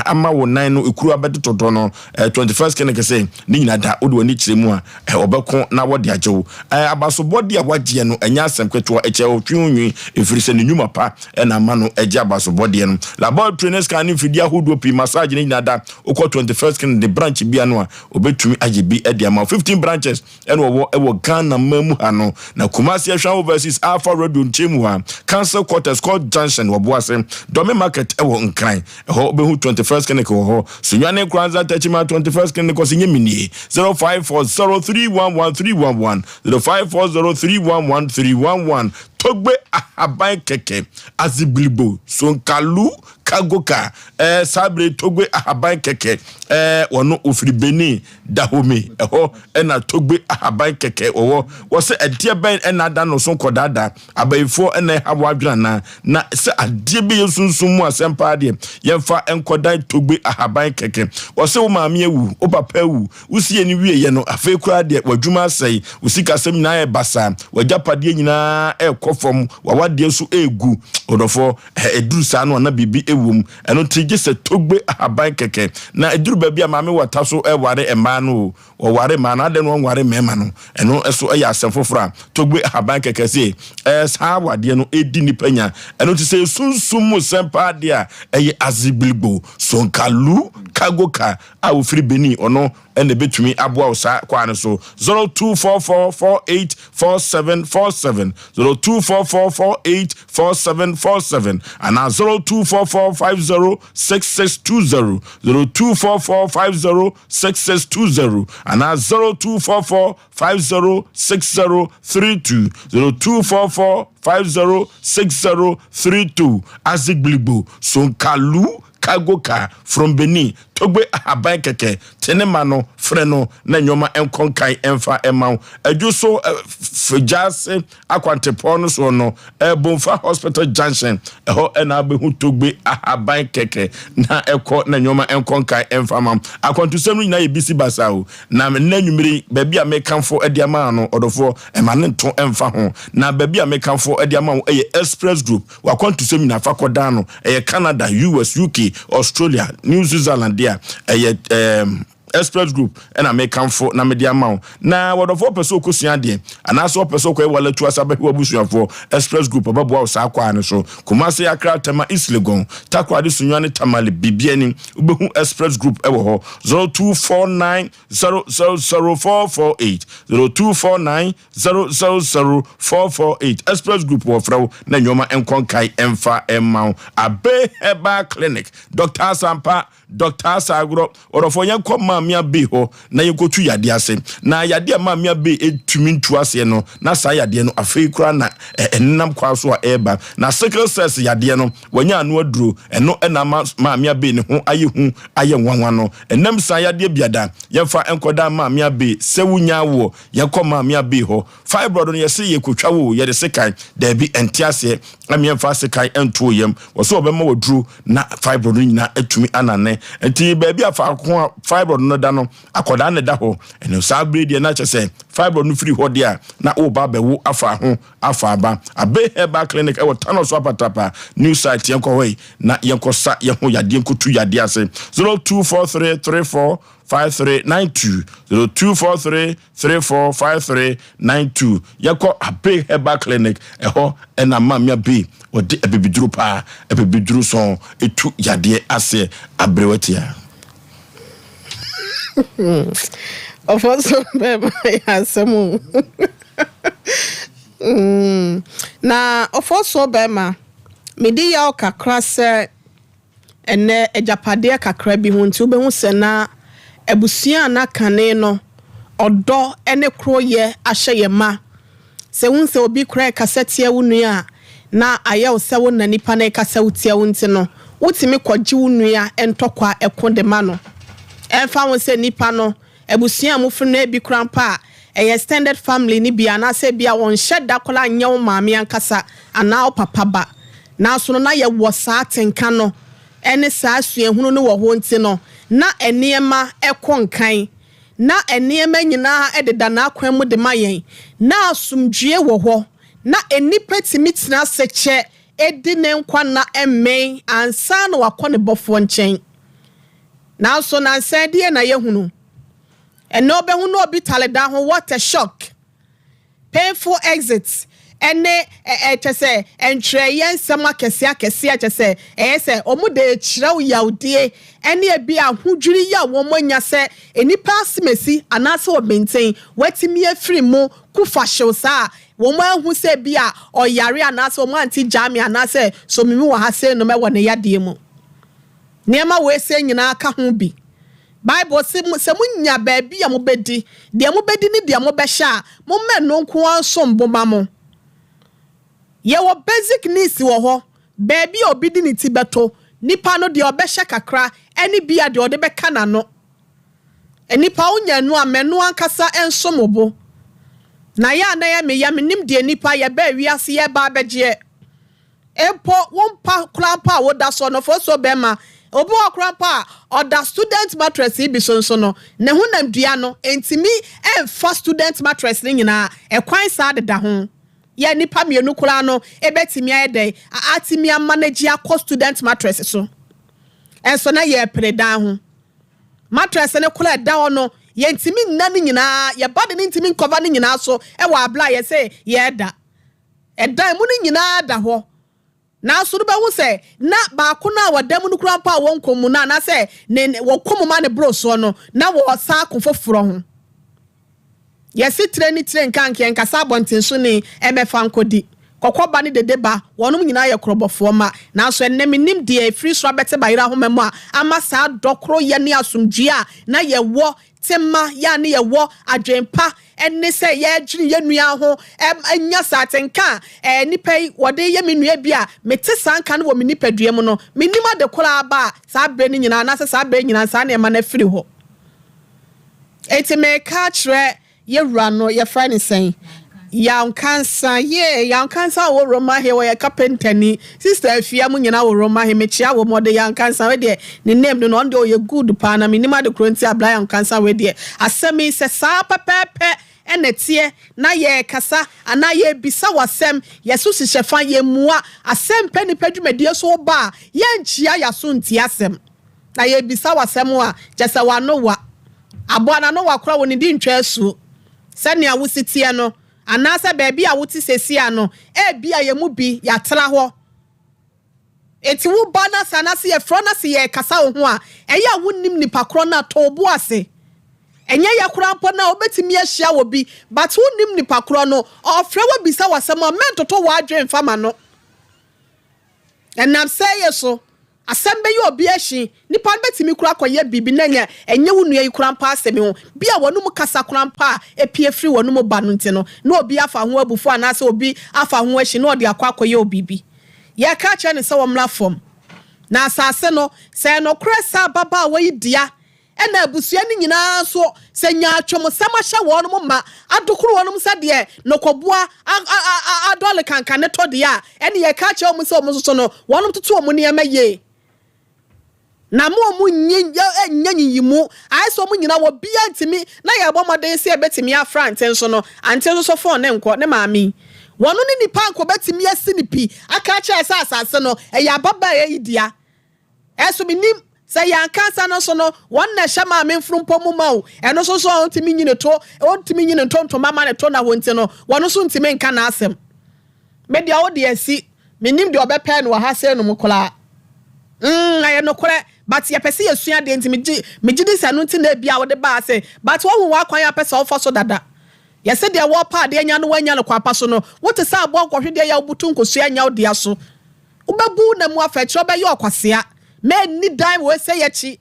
ama wo nan no ekuro abɛtotɔtɔ no, 21st clinic sɛ ne nyina da wode w'ani kyerɛ mu a, wɔbɛko na wɔde agye wo. Abasobɔdeɛ a woagyeɛ no, ɛnyɛ asɛm ketewa, ɛkyɛ ɔtwe ho nwi, ɛfiri sɛ ne nnwuma pa na ama no agye abasobɔdeɛ no. Laboratory ne scan ne mfidie ahodoɔ pii, massage ne nyinaa da. Wokɔ 21st Clinic de branch bia no a, wɔbɛtumi agye bi de ama wo. 15 branches na wɔwɔ wɔ Ghana man mu ha no. Na Kumasi Ahwea Overseas, Alpha Radio nkyɛn mu ha, Council Quarters, Court Junction wɔ Boase, Dome Market wɔ Nkran. Ɛhɔ wobɛhu 21st Clinic wɔ hɔ. Sunyani Kranza Techiman 21st Clinic ɔse nyɛ me nie 0540311311 0540311311 Togbe ahaban kɛkɛ Aziblibo Sonkalu Kagoka eh, saa bere Togbe ahaban kɛkɛ eh, wɔno ofiri Benin Dahomey ɛhɔ ɛna Togbe ahaban kɛkɛ wɔwɔ wɔsɛ ɛdeɛ bɛn ɛna ada no so nkɔdaadaa Abayifoɔ na ɛha w'adwene anaa? Na sɛ adeɛ bi yɛ sunsum mu asɛm paa deɛ, yɛmfa nkɔdan togbe ahaban kɛkɛ. Wɔse wo maame awu, wo papa awu, wosie no wieeɛ no, afei koraa deɛ w'adwuma asɛe, wo sikasɛm nyinaa ayɛ basaa, w'agyapadeɛ nyinaa rekɔ fam, w'awadeɛ nso regu. Ɔdɔfoɔ, ɛduru saa no a na biribi wom. Ɛno nti gye sɛ togbe ahaban kɛkɛ. Na ɛduru baabi a maame wata so ware mmaa no o, Wɔware mmaa no, adɛn na wɔnware mmarima no? Ɛno nso yɛ asɛm foforɔ a Togbe Ahaban kɛkɛ se ɛɛ saa awadeɛ no ɛdi nnipa nya. Ɛno nti sɛ sunsum mu sɛm paa deɛ a, ɛyɛ Azigbiligbo Sonkalu Kagoka a ɔfiri Benin, ɔno ɛna ɛbɛtumi aboa wo saa kwan no so. 0244484747, 0244484747 anaa 0244506620, 0244506620 anaa 0244506032, 0244506032. Azigblibo Sonkalu cargo car from Benin, Togbe Ahaban kɛkɛ tene ma no, frɛ no na nneɛma nkɔ nkan ɛmfa ɛma wo. Adwo so Fagyaase akwantepɔn no soɔ no, Bomfa Hospital Junction, ɛhɔ ɛna abɛhu Togbe Ahaban kɛkɛ na ɛkɔ na nneɛma nkɔ nkan ɛmfa ma wo. Akwantusɛm no nyinaa yɛ bisi basa o. Na nnɛ anwummere yi, baabi a mekamfo de ama no, ɔdɔfoɔ, ɛma ne nto ɛmfa ho. Na baabi a mekamfo de ama wo ɛyɛ Express Group. W'akwantusɛm nyinaa fa kɔdan no. Ɛyɛ Canada, US, UK, Australia, New Zealand deɛ a, ɛyɛ ɛɛm Express Group ɛna mekamfo na mede ama wo. Na wɔdɔfoɔ pɛ sɛ ɔkɔsua adeɛ anaasɛ ɔpɛ sɛ ɔkɔyɛ walatu ase abɛhwɛ w'abusuafoɔ, Express Group ɔbɛboa wo saa kwaa no so. Kumasi, Accra, Tema, East Legon, Takoradi, Sunyani, Tamale, Bibiani, wobɛhu Express Group ɛwɔ hɔ. 0249 000448, 0249 000448. Express Group wɔfrɛ wo na nneɛma nkɔ nkae ɛmfa ɛmma wo. Abe Herbal Clinic, Dr. Asampa, Dr. Asagorɔ, ɔdɔfoɔ, yɛnkɔ Maame Abe hɔ na yɛnkɔtu yadeɛ ase. Na yadeɛ a Maame Abe ɛtumi ntu aseɛ no, na saa yadeɛ no afei koraa na ɛnenam kwan so a ɛreba. Na sickle cells yadeɛ no, wɔanya ano aduro. Ɛno ɛna ama Maame Abe ne ho ayɛ hu ayɛ nwanwa no. Ɛnam saa yadeɛ biada, yɛmfa nkɔda Maame Abe. Sɛ wonya awoɔ, yɛnkɔ Maame Abe hɔ. Fibroid no, yɛse yɛkɔtwa wo, yɛde sekan, daabi, ɛnte aseɛ, ɛma yɛmfa sekan ɛnto yam. Wɔ so wɔbɛma waduro na fibroid no nyinaa atumi anane. Nti baabi a faako a fibroid no da no, akɔdaa ne da hɔ. Ɛno saa bere deɛ, na kyerɛ sɛ fibroid no firi hɔ deɛ a, na woba abɛwo afa ho afa aba. Abe Herbal Clinic ɛwɔ Tano so Apatrapa new site. Yɛnkɔ hɔ yi na yɛnkɔ sa yɛn ho yadeɛ, nkotu yadeɛ ase. 0243345392, 0243345392. Yɛkɔ Abe Herbal Clinic, ɛhɔ ɛna Maame Abe wɔde abibiduro paa, abibiduro sɔn etu yadeɛ aseɛ. Aberewatia. Ɔfɔ so bɛɛma yɛ asɛm o. Na ɔfɔ so bɛɛma, mede yaw kakra sɛ ɛnɛ agyapadeɛ kakra bi ho nti, wobɛhu sɛ na abusua a na kane no ɔdɔ ne koroyɛ ahyɛ yɛ ma. Sɛ wohu sɛ obi kora ɛkasa tia wo nua a, na ayɛ wo sɛ wo na nipa no ɛkasa wo tia wo, nti no wotumi kɔgye wo nua ntɔkwa ɛko de ma no. Ɛmfa ho sɛ nipa no abusua a mofiri no ebi kora mpa a ɛyɛ extended family ni bi, anaasɛ bi a wɔnhyɛ da koraa nyɛ wo maame ankasa anaa wo papa ba, nanso no na yɛwɔ saa tenka no ɛne saa suahunu no wɔ hɔ, nti no na nneɛma ɛkɔ nkan na nneɛma nyinaa ɛdeda n'akwan mu de ma yɛn, na asomdwie wɔ hɔ, na nnipa tumi tena ase kyɛ edi ne nkwa na mmɛn ansa na wakɔ ne bɔfoɔ nkyɛn. Nanso nansan deɛ na yɛhunu ɛnna ɔbɛhu na obi tale dan ho. What a shock, painful exit ɛne ɛ kyɛ sɛ ntwerɛeɛ nsɛm akɛseɛ akɛseɛ kyɛ sɛ ɛyɛ sɛ wɔn de kyerɛw yawdie ɛne ebi ahodwiri yi a wɔn anya sɛ nipa asemesi anaasɛ ɔbɛnten wɔatumi afiri mu kufa hyew saa, wɔn ahu sɛ bi a ɔyare anaasɛ wɔn ante gyaame anaasɛ somimi wɔ ha sɛ nom ɛwɔ ne yadeɛ mu. Nneɛma wɔ ese nyinaa ka ho bi. Bible sɛ sɛ monya baabi a mobɛdi, deɛ mobɛdi ne deɛ mobɛhyɛ a, mommɛ no nko ara nso mboma mo. Yɛwɔ basic needs wɔ hɔ, baabi a obi de ne ti bɛto, nipa no deɛ ɔbɛhyɛ kakra ɛne bi a deɛ ɔde bɛka n'ano. Nipa wonya nu a, mɛno ankasa nso mo bo na yɛ a na yɛ me yɛ menim deɛ nipa yɛbɛɛ wiase yɛba abɛgyeɛ mpo. Wo mpa koraa mpo a woda so no fo so bɛrima, obi wɔ koraa mpo a ɔda student mattress yi bi so nso no, ne ho nam dua no ntumi ɛmfa student mattress ne nyinaa. Ɛkwan saa deda ho yɛ nipa mmienu koraa no ebɛtumi ayɛ dɛ atumi amanage akɔ student mattress so. Ɛnso na yɛ pere dan ho mattress ne koraa ɛda hɔ no, yɛntumi nna ne nyinaa, yɛba de ne ntumi nkɔva ne nyinaa so ɛwɔ abla a yɛsɛ yɛɛda ɛdan mu no nyinaa da hɔ. Nanso no bɛhu sɛ na baako no a wɔda mu no koraa mpo a wɔnkɔ mu no anaasɛ ne wɔkɔ mu ma ne boro soɔ no, na wɔresan ako foforɔ ho. Yɛse tire ne tire nka anka yɛnkasa abɔnten so ne ɛmɛfa nkɔdi. Kɔkɔba ne dede ba, wɔnom nyinaa yɛ korɔbɔfoɔ mma. Nanso ɛnnɛ mennim deɛ ɛfiri soro abɛte bayerɛ ahoma mu a ama saa dɔ koroyɛ ne asomdwoeɛ a na yɛwɔ tema yɛ a ne yɛwɔ adwen pa ne sɛ yɛdwene yɛn nua ho nya saa atenka a nnipa yi wɔde yɛ me nua bi a mete saa nka no wɔ me nipadua mu no, mennim ade koraa ba a saa berɛ no nyinaa anaasɛ saa berɛ nyinaa saa nneɛma no afiri hɔ. Enti meka akyerɛ yɛ wura no, yɛfrɛ no sɛn? Yaw Nkansa, yeah, Yaw Nkansa wɔ Roma he, ɔyɛ kapentani. Sister Afia mo nyinaa wɔ Roma he, mekyea wɔn, ɔde Yaw Nkansa, wei deɛ ne name no no, ɔno deɛ ɔyɛ good paa, na mennim ade korɔ nti a bra Yaw Nkansa wei deɛ, asɛm yi sɛ saa pɛpɛɛpɛ na ɛteɛ, na yɛrekasa anaa yɛrebisa wo asɛm, yɛso hyehyɛ fa, yɛmmua asɛm pɛ nipa dwumadie so woba a, yɛnkyea yɛaso ntie asɛm. Na yɛrebisa wo asɛm a, kyerɛ sɛ w'ano wa. Aboa no ano wa koraa, ɔnnidi ntwa asuo. Sɛnea wusi teɛ no, anaasɛ baabi a wote seesei ara no, ebia yɛn mu bi, yɛatra hɔ. Enti wo ba no ase anaasɛ yɛfrɛ wo na sɛ yɛrekasa wo ho a, ɛyɛ a wunnim nipa korɔ no a, tɔ wo bo ase. Ɛnyɛ yɛ koraa mpo no a, wobɛtumi ahyia obi, but wunnim nipa korɔ no, ɔrefrɛ wo abisa wo asɛm a, mɛntoto w'adwene mfa ma no. Ɛnam sɛɛ so, asɛm bɛyɛ obi ahye. Nipa no bɛtumi koraa akɔyɛ biribi na ɛnyɛ ɛnyɛ wo nua yi koraa mpo asɛm ho. Bi a wɔnom kasa koraa mpo a ɛpue firi wɔnom ba no nti no, na obi afa ho abufuo anaasɛ obi afa ho ahye na ɔde akɔ akɔyɛ wo biribi. Yɛreka akyerɛ no sɛ ɔmmra fam. Na asase no, sɛ ɛyɛ nokorɛ sɛ ababaawa yi dea Ɛna abusua no nyinaa nso, sɛ nyaatwomsɛm ahyɛ wɔnom ma, adokoro wɔnom sɛ deɛ nɔkɔboa adɔle kankane tɔ deɛ a, ɛne yɛka akyerɛ wɔn sɛ wɔn nso so no, wɔnom toto wɔn nneɛma yie. Na mo wɔn nye, nyɛ nyiyimu, ayɛ sɛ wɔn nyinaa wɔbia ntumi, na yɛbɔ mmɔden sɛ yɛbɛtumi afra ante nso no, ante nso so fon ne nkɔ, ne maame yi. Wɔno ne nipa anka ɔbɛtumi asi ne pi aka akyerɛ sɛ asase no, ɛyɛ ababaa yi dea. Ɛso mennim, sɛ yɛn ankasa no nso no, wɔn na ɛhyɛ maame mfurumpɔ mu ma o, ɛno nso so a ɔntumi nyi ne to, ɔntumi nyi ne ntontoma ma ne to na hɔ nti no, wɔn nso ntumi nka n'asɛm. Me deɛ wo deɛ asi, mennim deɛ ɔbɛpɛɛ no wɔ ha sei nom koraa. Mm, ɛyɛ nokorɛ, but yɛpɛ sɛ yɛsua adeɛ nti megye, megye di sɛ ɛno nti na ebia wode baa ase, but woahu w'akwan a wopɛ sɛ wofa so dada. Yɛse deɛ wɔɔpɛ adeɛ anya no woannya no kwan pa so no, wote sɛ aboa nkɔhwedeɛ yɛ a wobutu nkosua nnya wo dea so. Wobɛbu wo nna mu afa akyire, wobɛyɛ ɔkwasea. Mɛnni dan wɔ sei akyi,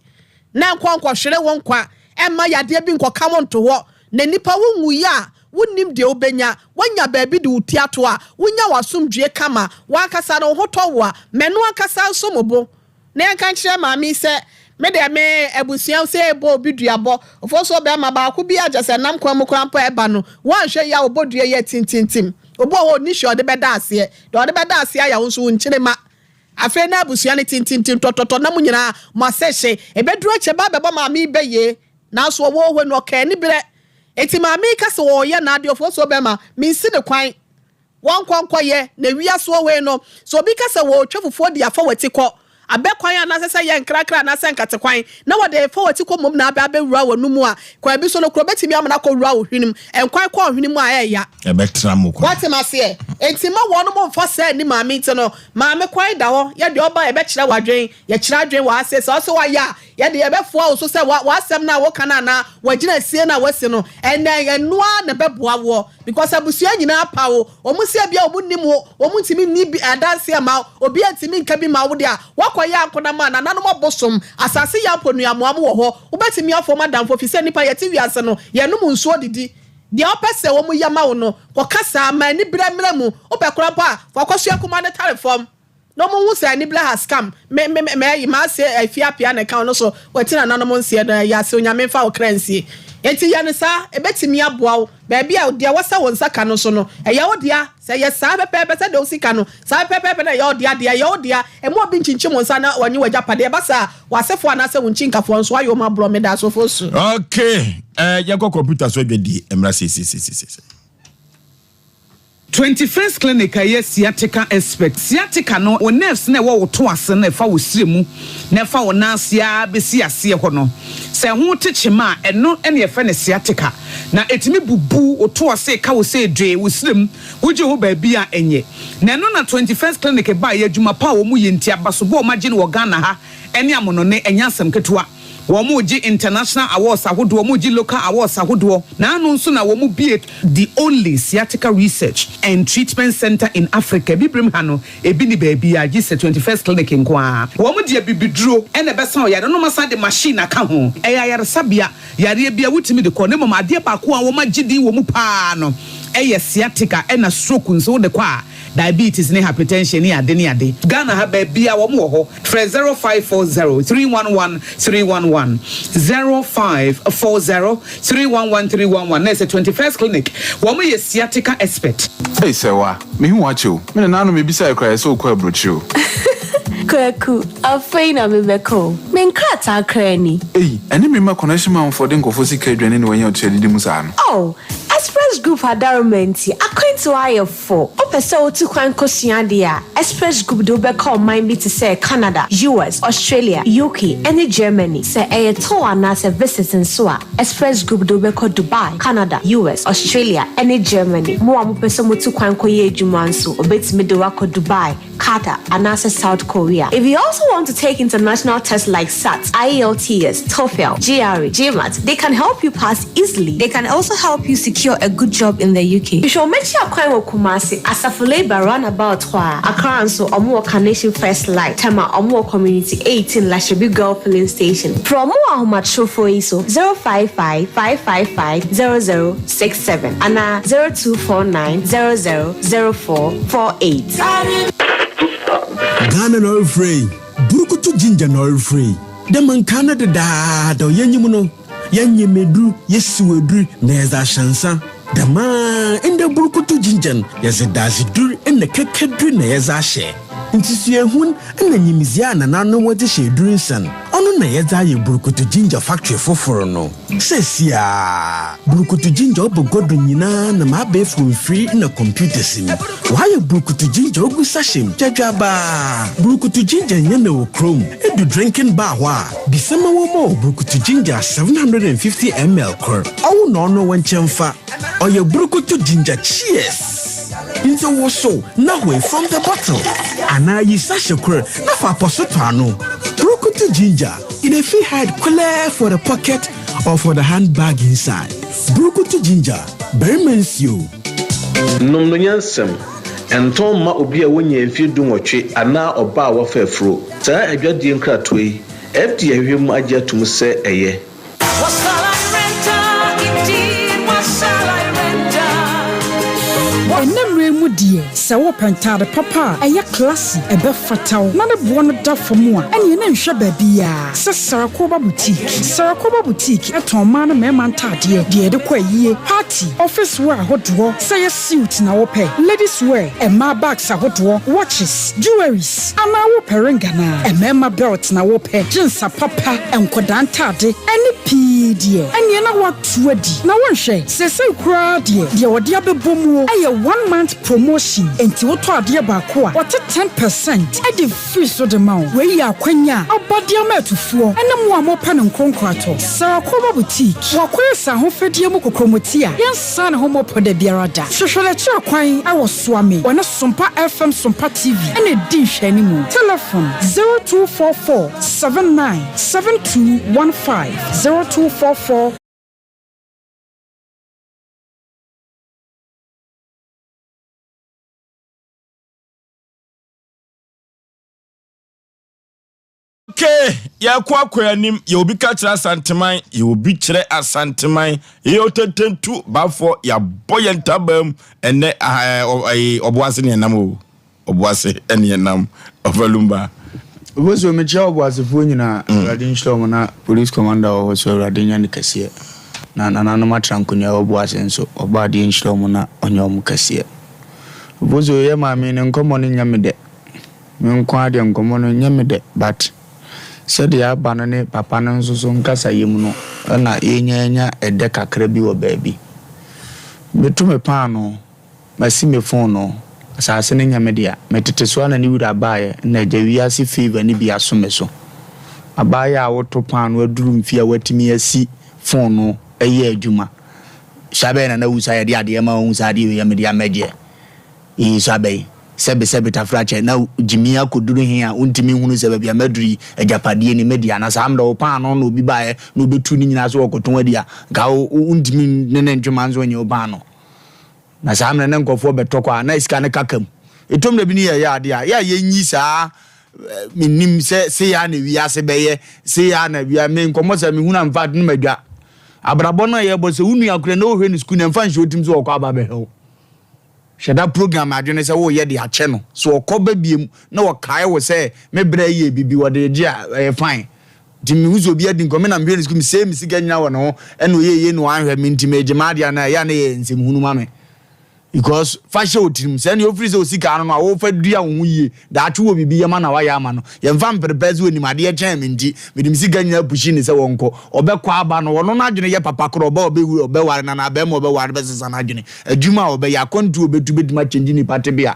na nkɔ nkɔhwere wo nkwa, mma yadeɛ bi nkɔka wo nto hɔ. Na nnipa wonwuiɛ a, wonnim deɛ wobɛnya. Woanya baabi de wo ti ato a, wonya w'asomdwoeɛ kama. W'ankasa no, wo ho tɔ wo a, ma ɛno ankasa nsom wo bo. Na yɛnka nkyerɛ maame yi sɛ, Me deɛ me abusua sɛ ɛbɔ obi duabɔ, ofosuo bɛrima baako bi a kyerɛ sɛ nam kwan mu koraa mpo a ɛba no, woanhwɛ yie a ɔbɔ dua yi atintintim. Obi wɔ hɔ a ɔnni hwee a ɔde bɛda aseɛ. Deɛ ɔde bɛda aseɛ ayɛ wo nso wo nkyirimma. Afei na abusua no tintintim tɔtɔtɔ na mo nyinaa mo ase hye. Ɛbɛduru akyire ba abɛbɔ maame yi bɛ yie. Nanso ɔwɔ hɔ no ɔkaa aniberɛ. Enti maame yi ka sɛ ɔreyɛ n'adeɛ ofosuo bɛrima, mensi no kwan. Wɔnkɔ nkɔyɛ, na wiase wɔ hɔ yi no, sɛ obi ka sɛ wɔretwa fufuo de afa w'ati kɔ abɛ kwan anaasɛ sɛ ɛyɛ nkrakra anaasɛ nkate kwan na wɔde refa w'ati kɔ mmom na abɛ abɛwura w'anomu a, kwan bi so no, kuro bɛtumi amena akɔwura wo hwenem. Nkwan kɔ wo hwene mu a, ɛyɛ. Ɛbɛtra mu koraa. Woate m'aseɛ? Enti mma wɔnom mfa saa nni maame nti no, maame kwan da hɔ, yɛ deɛ ɔba a yɛbɛkyerɛ wo adwene, yɛkyerɛ adwene wɔ ha sei, sɛ wose woayɛ a, Yɛde yɛbɛfoa wo so sɛ w'asɛm no a woka no anaa w'agyinasie no a woasi no, ɛnɛ ɛno ara na ɛbɛboa woɔ because abusua nyinaa pa wo, wɔn se ebia wɔn nnim wo, wɔn ntumi nni bi adanseɛ mma wo, obiara ntumi nka bi mma wo deɛ a, woakɔyɛ ankonam a nananom abosom, asase yɛ mponuamoa mo wɔ hɔ, wobɛtumi afa wɔn adamfo ɛfiri sɛ nnipa yɛte wiase no, yɛnom nsuo didi. Deɛ wopɛ sɛ wɔn yɛ ma wo no, kɔka saa, ma aniberɛ mmra mu, wopɛ koraa mpo a, fa kɔsoɛ kumaa no tare fam. Na ɔmo hu sɛ anibere has come me me me mɛyi m'ase afi apia ne ka ɔno so wati nananom nseɛ no ɛyɛ ase onyame nfa wo kra nsie enti yɛ no saa ɛbɛtumi aboa wo baabi a deɛ wɔsɛ wo nsa ka no so no ɛyɛ wo dea sɛ ɛyɛ saa pɛpɛɛpɛ sɛdeɛ wosi ka no saa pɛpɛɛpɛ na ɛyɛ wo dea deɛ ɛyɛ wo dea ɛmu obi nkyinkyim wo nsa na wɔnye w'agyapadeɛ ɛba saa a w'asefoɔ anaasɛ wo nkyinkafoɔ nso ayɛ wɔn aborɔ meda asofo su. Okay, eh, yɛnkɔ kɔmputa so adwadie mmra seesiesiesiesie. 21st Clinic a ɛyɛ sciatica expert. Sciatica no, wo nerves no a ɛwɔ wo to ase no a ɛfa wo srɛ mu na ɛfa wo nan ase ara bɛsi aseɛ hɔ no, sɛ ɛho te kyema a, ɛno na yɛfrɛ no sciatica. Na ɛtumi bubu wo to ase, ɛka wo sɛ dwee, wo srɛ mu, wogye ho baabi a ɛnyɛ. Na ɛno na 21st Clinic baeɛ, adwuma pa a wɔyɛ nti, abasobɔ a wɔagye no wɔ Ghana ha ne amonɔne, ɛnyɛ asɛm ketewa. Wɔregye international awards ahodoɔ, wɔregye local awards ahodoɔ, na ano nso na wɔbue the only sciatica research and treatment centre in Africa. Abibirem ha no, ebi nni baabiara gye sɛ 21st Clinic nko ara. Wɔde abibiduro na ɛbɛsa ɔyare no na wɔasan de machine aka ho. Ɛyɛ ayaresabea, yareɛ biara wotumi de kɔ, na mmom adeɛ baako a wɔagye din wɔ mu pa ara no yɛ sciatica ɛna stroke nso wode kɔ a, Diabetes ne hypertension ne ade ne ade. Ghana ha baabiaa wɔn wɔ hɔ. Frɛ 0540 311 311, 0540 311 311 na ɛsɛ 21st clinic wɔn yɛ sciatica expert. Ei Sɛwa, mehu wo akyɛ o. Me nananom mebisae koraa yɛsɛ wokɔ aburokyire o. Kwaku, afei na mebɛkɔ o. Me nkrataa koraa ni. Ei, ɛne me mma connection manfoɔ de nkurɔfoɔ sika aduane na wɔanya ɔtua didi mu saa no. Oh, Express Group adaroma nti, akwantuo ayɛ fo. Wopɛ sɛ wotu kwan kosua adeɛ a, Express Group de wo bɛkɔ ɔman bi te sɛ Canada, US, Australia, UK, ne Germany. Sɛ ɛyɛ tour anaasɛ visit nso a, Express Group de wo bɛkɔ Dubai, Canada, US, Australia, ne Germany. Mo a mopɛ sɛ motu kwan kɔyɛ adwuma nso, wɔbɛtumi de wo akɔ Dubai, Qatar, anaasɛ South Korea. If you also want to take international tests like SAT, IELTS, TOEFL, GRE, GMAT, they can help you pass easily. They can also help you secure a good job in the UK. Hwehwɛ wɔn akyi akwan wɔ Kumasi, Asafo Labour roundabout hɔ a. Accra nso, wɔn wɔ Carnation First Light, Tema, wɔn wɔ Community 18, Lashibi Girl Filling Station. Frɛ wɔn wɔ ahomatrofoɔ yi so, 055 555 0067 anaa 0249 00 0448. Ghana na ɔrefrɛ yi, Burukutu Ginger na ɔrefrɛ yi. Dɛ ma nkaa no dedaadaw yɛnyim no, yɛnyem edur, yesiw edur na yɛdze ahyɛ nsa. Dɛmara ndɛ Burukutu Ginger no, yɛdze dadzedur na kɛkɛdur na yɛdze ahyɛ. Ntsi suahun na nyimdzee a nananom wɔdze hyɛ edur nsa no, ɔno na yɛdze ayɛ Burukutu Ginger factory fofor no. Seseiara, Burukutu Ginger ɔba gua do nyina nam abaɛfor mfir na computers mu. Wɔayɛ Burukutu Ginger ogu sachet mu gyadwabaa. Burukutu Ginger nnyɛ na wɔ kurom. Edu drinking bar hɔ a, bisa ma wɔmma wo Burukutu Ginger 750 ml kor. Ɔwo na ɔno wo nkyɛn fa. Ɔyɛ Burukutu Ginger Cheers! Ntsi wosow na hoe from the bottle anaa yi sachet kor na fa apɔso tɔ ano. Burukutu Ginger. E dey fit hide kwelɛɛ for the pocket or for the handbag inside. Burukutu ginger, barima nsuo. Nom no nyansam. Ntɔn mma obi a wonnyaa mfeɛ dunwɔtwe anaa ɔbaa a wafa afuro. Saa adwadie nkratoɔ yi, FDA ahwehwɛ mu agye atom sɛ ɛyɛ. Ɛnnɛ mmerɛ yi mu deɛ, sɛ wopɛ ntaade papa a ɛyɛ classy, ɛbɛfata wo, na ne boɔ no da fam a, ɛneɛ na nhwɛ baabiara sɛ Sarakoba Boutique. Sarakoba Boutique tɔn mmaa ne mmarima ntaadeɛ, deɛ yɛde kɔ ayie, party, office wear ahodoɔ, sɛ ɛyɛ suit na wopɛ, ladies wear, mmaa bags ahodoɔ, watches, jewelries, anaa wopɛ ring anaa mmarima belt na wopɛ, jeans apapa, nkwadaa ntaade, ɛne pii deɛ, ɛneɛ na woato adi. Na wonhwɛ, seesei koraa deɛ, deɛ wɔde abɛbɔ muo yɛ one month promotion, enti wotɔ adeɛ baako a, wɔte 10 percent de firi so de ma wo. Wei yɛ akwanya a aba de ama atufoɔ ne mo a mopɛ no nkoronkoratɔ. Sarakoba Boutique, wakɔyɛ sɛ ahofadie mu kokromoti a yɛnsan ne ho mmɔpɔ da biara da. Hwehwɛ n'akyiri kwan wɔ Suame, wɔne Sompa FM Sompa TV na ɛdi nhwɛanimu. Telefon, 0244 79 7215, 0244. Okay, yɛkɔ akɔ anim yɛ obi ka kyerɛ asanteman yɛ obi kyerɛ asanteman yɛ otententu bafoɔ yɛabɔ yɛn ntabaa mu ɛnɛ ɔboase ne ɛnam o ɔboase ɛne ɛnam ɔfa lumba. Obosuo mekyia ɔboasefoɔ nyinaa Awurade nhyira wɔn na police commander wɔ hɔ so Awurade nyɛ no kɛseɛ na nananom atra nkonnwa wɔ boase nso ɔbɔ adeɛ nhyira wɔn na ɔnyɛ wɔn kɛseɛ Obosuo yɛ maame ne nkɔmmɔ no nyɛ me dɛ Me nko ara deɛ nkɔmmɔ no nyɛ me dɛ but sɛdeɛ aba no ne papa no nso so nkasayɛ mu no na yɛnya anya ɛdɛ kakra bi wɔ baabi. Meto me paanoo. Masi me fononoo, asase no nyɛ me dea. Metete so ara na ne wura baeɛ, na agya wiase fever no bi aso me so. Abaayewa a woto paanoo aduru mfeɛ a watumi asi fononoo yɛ adwuma. Sua bɛn na na wusa yɛde adeɛ ma wohu sɛ adeɛ wei yɛ me dea mɛgyeɛ? Ee sua bɛn? Sɛbe sɛbe tafrakyɛ na gyimi akɔduru he a wontumi nhunu sɛ baabi a maduru yi agyapadeɛ ni me dea na saa mmerɛ wo paanoo na obi baeɛ na ɔbɛtu ne nyinaa sɛ ɔɔkɔtɔn adi a nka wo wontumi ne no ntwe manso nnye wo paanoo. Na saa mmerɛ no nkurɔfoɔ bɛtɔ kɔ a na sika no kaka mu. Ɛtɔ mmerɛ bi no yɛyɛ adeɛ a, yɛ a yɛnyi saa mennim sɛ sei ara na wiase bɛyɛ, sei ara na wia me nkɔmmɔ sɛ mehunu a infact no madwa. Abrabɔ no a yɛbɔ sɛ wo nua koraa na wohwɛ no sukuu no ɛmfa nhyɛ wo tirim sɛ ɔkɔ aba bɛhwɛ wo. Hyɛ da program adwene sɛ woreyɛ de akyɛ no. Sɛ ɔkɔ ba biom na ɔkae wo sɛ me brɛ yɛ biribi wɔde regye a ɛyɛ fine. Nti mehu sɛ obi adi nkɔmmɔ me na mehwɛ no sukuu mesɛe me sika nyina wɔ ne ho ɛna ɔyɛ yei na wanhwɛ me nti megye m'adeɛ anaa ɛyɛ a na ɛyɛ nsɛmhunu ma me. Because fa hyɛ wo tirim sɛ nea ofiri sɛ osika ano no a wofa dua wo ho yie daakye wɔ biribi yɛ ma na wayɛ ama no. Yɛmfa mprepɛ sɛ onim adeɛ kyɛn me nti mede me sika nyinaa pushi no sɛ wɔnkɔ. Ɔbɛkɔ aba no ɔno n'adwene yɛ papa korɔ ɔba ɔbɛwu ɔbɛware no anaa bɛrima ɔbɛware no bɛsesa n'adwene. Adwuma a ɔbɛyɛ akwantuo a ɔbɛtu bɛtumi akyɛngye nipa tebea.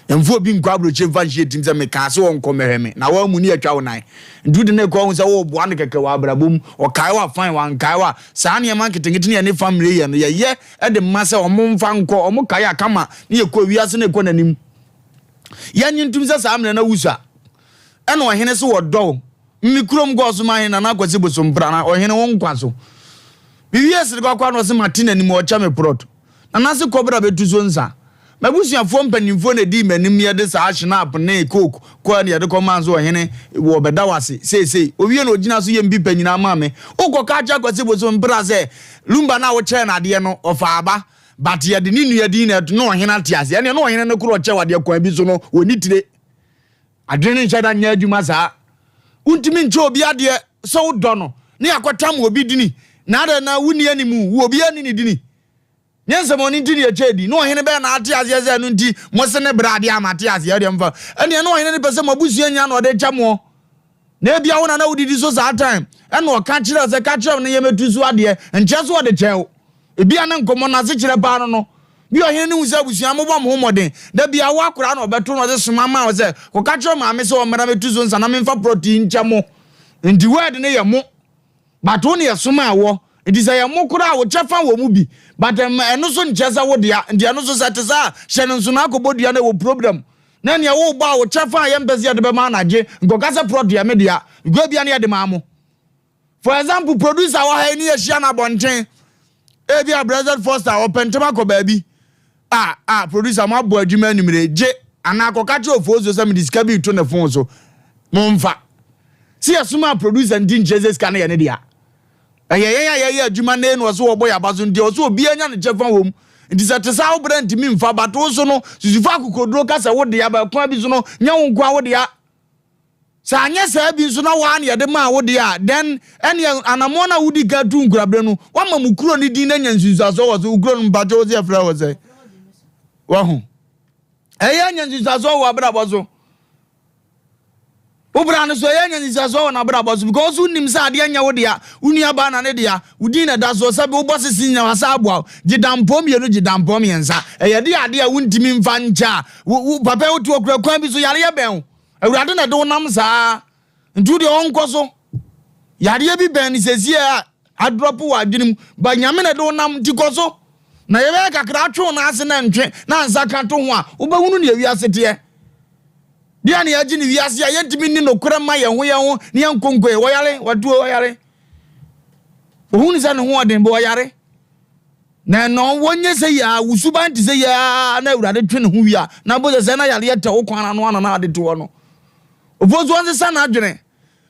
Mfa obi nkɔ aburokyire mfa nhyɛ tirim sɛ mekaa sɛ ɔnkɔ mmɛhwɛ me na woammu ne atwa wo nan. Nti wode no rekɔ ahu sɛ woreboa no kɛkɛ wɔ abrabɔ mu. Ɔkae wo a fine, wankae wo a saa nneɛma nketenkete ne yɛne family yɛ no yɛyɛ de ma sɛ wɔn mfa nkɔ, wɔn kae a kama ne yɛkɔ wiase no rekɔ n'anim. Yɛnnye ntom sɛ saa mmerɛ no awusa ɛna ɔhene so wɔdɔ wo. Me kurom kɔɔ so ma hene Nana Kwasi Bosompra na ɔhene wo nkwa so. Mewie sere kwakwa na ɔse mate n'anim ɔkyɛ me prɔt. Nana se kɔbra bɛtu so nsa. M'abusuafoɔ mpanimfoɔ na ɛdii m'anim yɛde saa schnapp ne coke kɔɛ na yɛde kɔmaa nso ɔhene wɔ bɛda wo ase seesei. Owie na ɔgyina so yɛ mpipa nyinaa maa me. Wokɔka akyerɛ Kwasi Bosompra sɛ Lumba no a wokyɛɛ no adeɛ no ɔfaa aba but yɛde ne nua din na ɛto na ɔhene ate aseɛ. Ɛneɛ na ɔhene no korɔ ɔkyɛɛ wo adeɛ kwan bi so no ɔnni tire. Adwene no nhyɛ da nyɛ adwuma saa. Wontumi nkyɛ obi adeɛ sɛ wodɔ no ne akɔtam obi dini na adɛn na wonni anim wo obiara nni ne dini. Nyɛ nsɛmɔne nti ne yɛkyɛ di na ɔhene bɛn na ate aseɛ sɛ ɛno nti mo se ne bra adeɛ a mate aseɛ ɛdeɛ mfa ɛneɛ na ɔhene no pɛ sɛ mo abusua nya na ɔde kyɛ moɔ na ebia wo na na wodidi so saa time ɛna ɔka kyerɛ sɛ ka kyerɛ no yɛmɛtu so adeɛ nkyɛ so ɔde kyɛ wo Ebia na nkɔmmɔ no asekyerɛ paa no no, bi ɔhene no hu sɛ abusua mobɔ mo ho mmɔden. Da bi awo akwadaa na ɔbɛto no ɔde soma maa wo sɛ kɔka kyerɛ maame sɛ ɔmmra mɛtu so nsa na memfa prɔt yi nkyɛ mo. Nti word no yɛ mo. But wo na yɛsomaa wɔ. Nti sɛ yɛ mo koraa a wo kyɛfa wɔ mu bi. But ɛno so nkyerɛ sɛ wo dea. Nti ɛno so sɛ ɛte saa a, hyɛ no nso na akɔbɔ dua no ɛwɔ problem. Na nea wobɔ a wo kyɛfa a yɛmpɛ sɛ yɛde bɛma anagye. Nkɔka sɛ prɔt yɛ me dea. Because ebia na yɛde maa mo. For example, producer wɔ ha yi ne yɛhyia no abɔnten. Ebi a Blessed Foster ɔpɛ ntɛm akɔ baabi. Ah, ah, producer mo abɔ adwuma anwummere. Gye anaa kɔka kyerɛ Ofosuo sɛ mede sika bi reto ne phone so. Momfa. Sɛ yɛsomaa producer nti nkyerɛ sɛ sika no yɛ ne dea. Ɛyɛ yɛn a yɛyɛ adwuma nnɛ yi na ɔsɛ wɔbɔ yɛn aba so nti ɔsɛ obiara nya ne kyɛfa wɔ mu. Nti sɛ te saa wo brɛ ntumi mfa but wo so no susufo akokoduro ka sɛ wo dea ba kwan bi so no nyɛ wo nko a wo dea. Sɛ anyɛ saa bi nso na woa na yɛde maa wo deɛ a, then ɛneɛ anammɔn no a wodi kan tuu nkoraberɛ no, woama mo kuro no din no anya nsunsuansoɔ wɔ so. Wo kuro no mpakyɛ wo sɛ yɛfrɛ hɔ sɛ? Wahu? Ɛyɛ anya nsunsuansoɔ wɔ abrabɔ so. Wo bra no so ɛyɛ anya nsunsuansoɔ wɔ n'abrabɔ so because wonim sɛ adeɛ nyɛ wo dea, wo nua baa na ne dea, wo din na ɛda soɔ sɛbi wobɔ sese nyina wasa aboa wo. Gye dampɔn mmienu, gye dampɔn mmiɛnsa. Ɛyɛ de adeɛ a wontumi mfa nkyɛ a, wo, wo papa wote okura kwan bi so yareɛ bɛn wo. Awurade na ɛde wo nam saa nti wo deɛ ɔnkɔ so. Yareɛ bi bɛn no sɛsie a adrɔpo wɔ adwene mu ba Nyame na ɛde wo nam nti kɔ so. Na yɛbɛyɛ kakra atwe wo nan ase na ntwe na nsa ka to ho a wobɛhunu nea wiase teɛ. Deɛ na yɛagye ne wiase a yɛntumi nni nokorɛ mma yɛn ho yɛn ho ne yɛn nkonkoe. Wɔyare, wɔtuo wɔyare. Wɔhunu sɛ ne ho ɔden bɛ wɔyare. Na ɛnɔ wɔnyɛ sɛ yɛ a, wo suban te sɛ yɛ a na Awurade twe ne ho wie a, na mpo sɛ sɛ na yareɛ tɛ wo kwan ano ana na ade te hɔ no. Ofosu ɔnsesa n'adwene.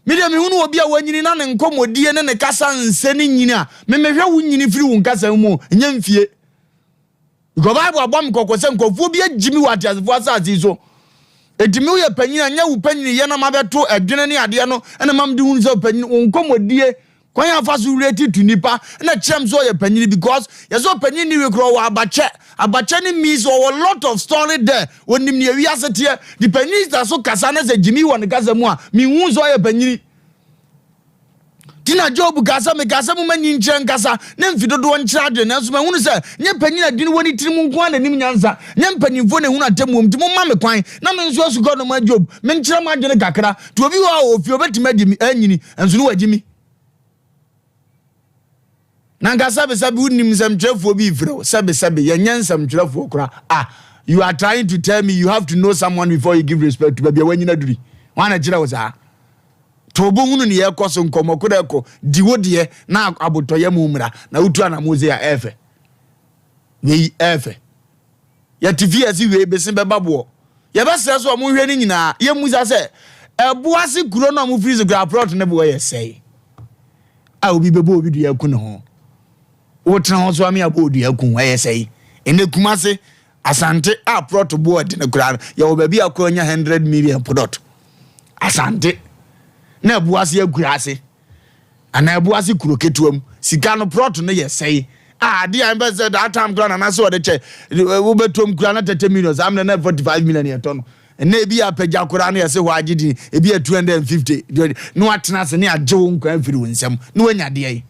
Me deɛ mehunu obi a wanyini na ne nkɔmmɔdie ne ne kasa nsɛ ne nyini a, me mehwɛ wo nyini firi wo nkasa mu, nyɛ mfie. Because Bible abɔ me kɔkɔ sɛ nkurɔfoɔ bi agyi me wɔ ateasefoɔ asase yi so. Enti me woyɛ panyin a, nyɛ wo panyin yɛ na mabɛto ɛdwene ne adeɛ no na ma mede hunu sɛ panyin, wo nkɔmmɔdie, kwan a fa so relate to nipa na kyerɛ m sɛ ɔyɛ panyin because yɛsɛ ɔpanyin ni wekura ɔwɔ abakyɛ. Abakyɛ ne means ɔwɔ lot of story there. Onim nea wiase teɛ. De panyin da so kasa na sɛ gyimi wɔ ne kasa mu a, menhu sɛ ɔyɛ panyin. Nti na Job kaa sɛ, Mekaa sɛ momma nyinkyerɛ nkasa, ne mfe dodoɔ nkyerɛ adwene, nanso mahunu sɛ nyɛ panyin a adwene wɔ ne tirim nko ara na ɛnim nyansa, nyɛ mpanimfoɔ na ɛhunu atemmuo mu. Nti momma me kwan na me nso asukɔnoma Job, menkyerɛ m'adwene kakra. Nti obi wɔ hɔ a ɔwɔ fie, ɔbɛtumi agye me, anyini, nso ne wagye me. Na nka sɛbesɛbe wonim nsɛmtwerɛfoɔ bi refrɛ wo, sɛbesɛbe yɛnyɛ nsɛmtwerɛfoɔ koraa. Ah, you are trying to tell me you have to know someone before you give respect to baabi a wanyini aduri. Hwan na ɛkyerɛ wo saa? To wo bo hunu nea ɛrekɔ so, nkɔmmɔ koro ɛkɔ, di wo deɛ na abotɔyam mmra, na wotu anamon sei a, ɛyɛ fɛ. Wei ɛyɛ fɛ. Yɛte fie yɛse wei bese bɛba boɔ. Yɛbɛsrɛ sɛ ɔmo nhwɛ ne nyinaa. Yɛmmusa sɛ, ɛbo ase kuro no a ɔmo firi so koraa plot ne boɔ yɛ sɛe? A obi bɛbɔ obi dua aku ne ho. Wotena hɔ so ame abɔ odua aku ho, ɛyɛ sɛe? Ɛnɛ Kumase, Asante a plot boɔ ɛdene koraa no, yɛwɔ baabi a kɔ anya 100 million plot. Asante na ɛbo ase akura ase anaa ɛbo ase kuro ketewa mu sika no plot no yɛ sɛe a adeɛ a ɛbɛ sɛ that time koraa nana sɛ ɔde kyɛ wobɛtɔm koraa na 30 million saa mmerɛ na 45 million yɛtɔ no ɛnna ebi apagya koraa no yɛsɛ hɔ agye din ebi yɛ 250 na watena ase ne agye wo nkwa afiri wo nsam na wanya adeɛ yi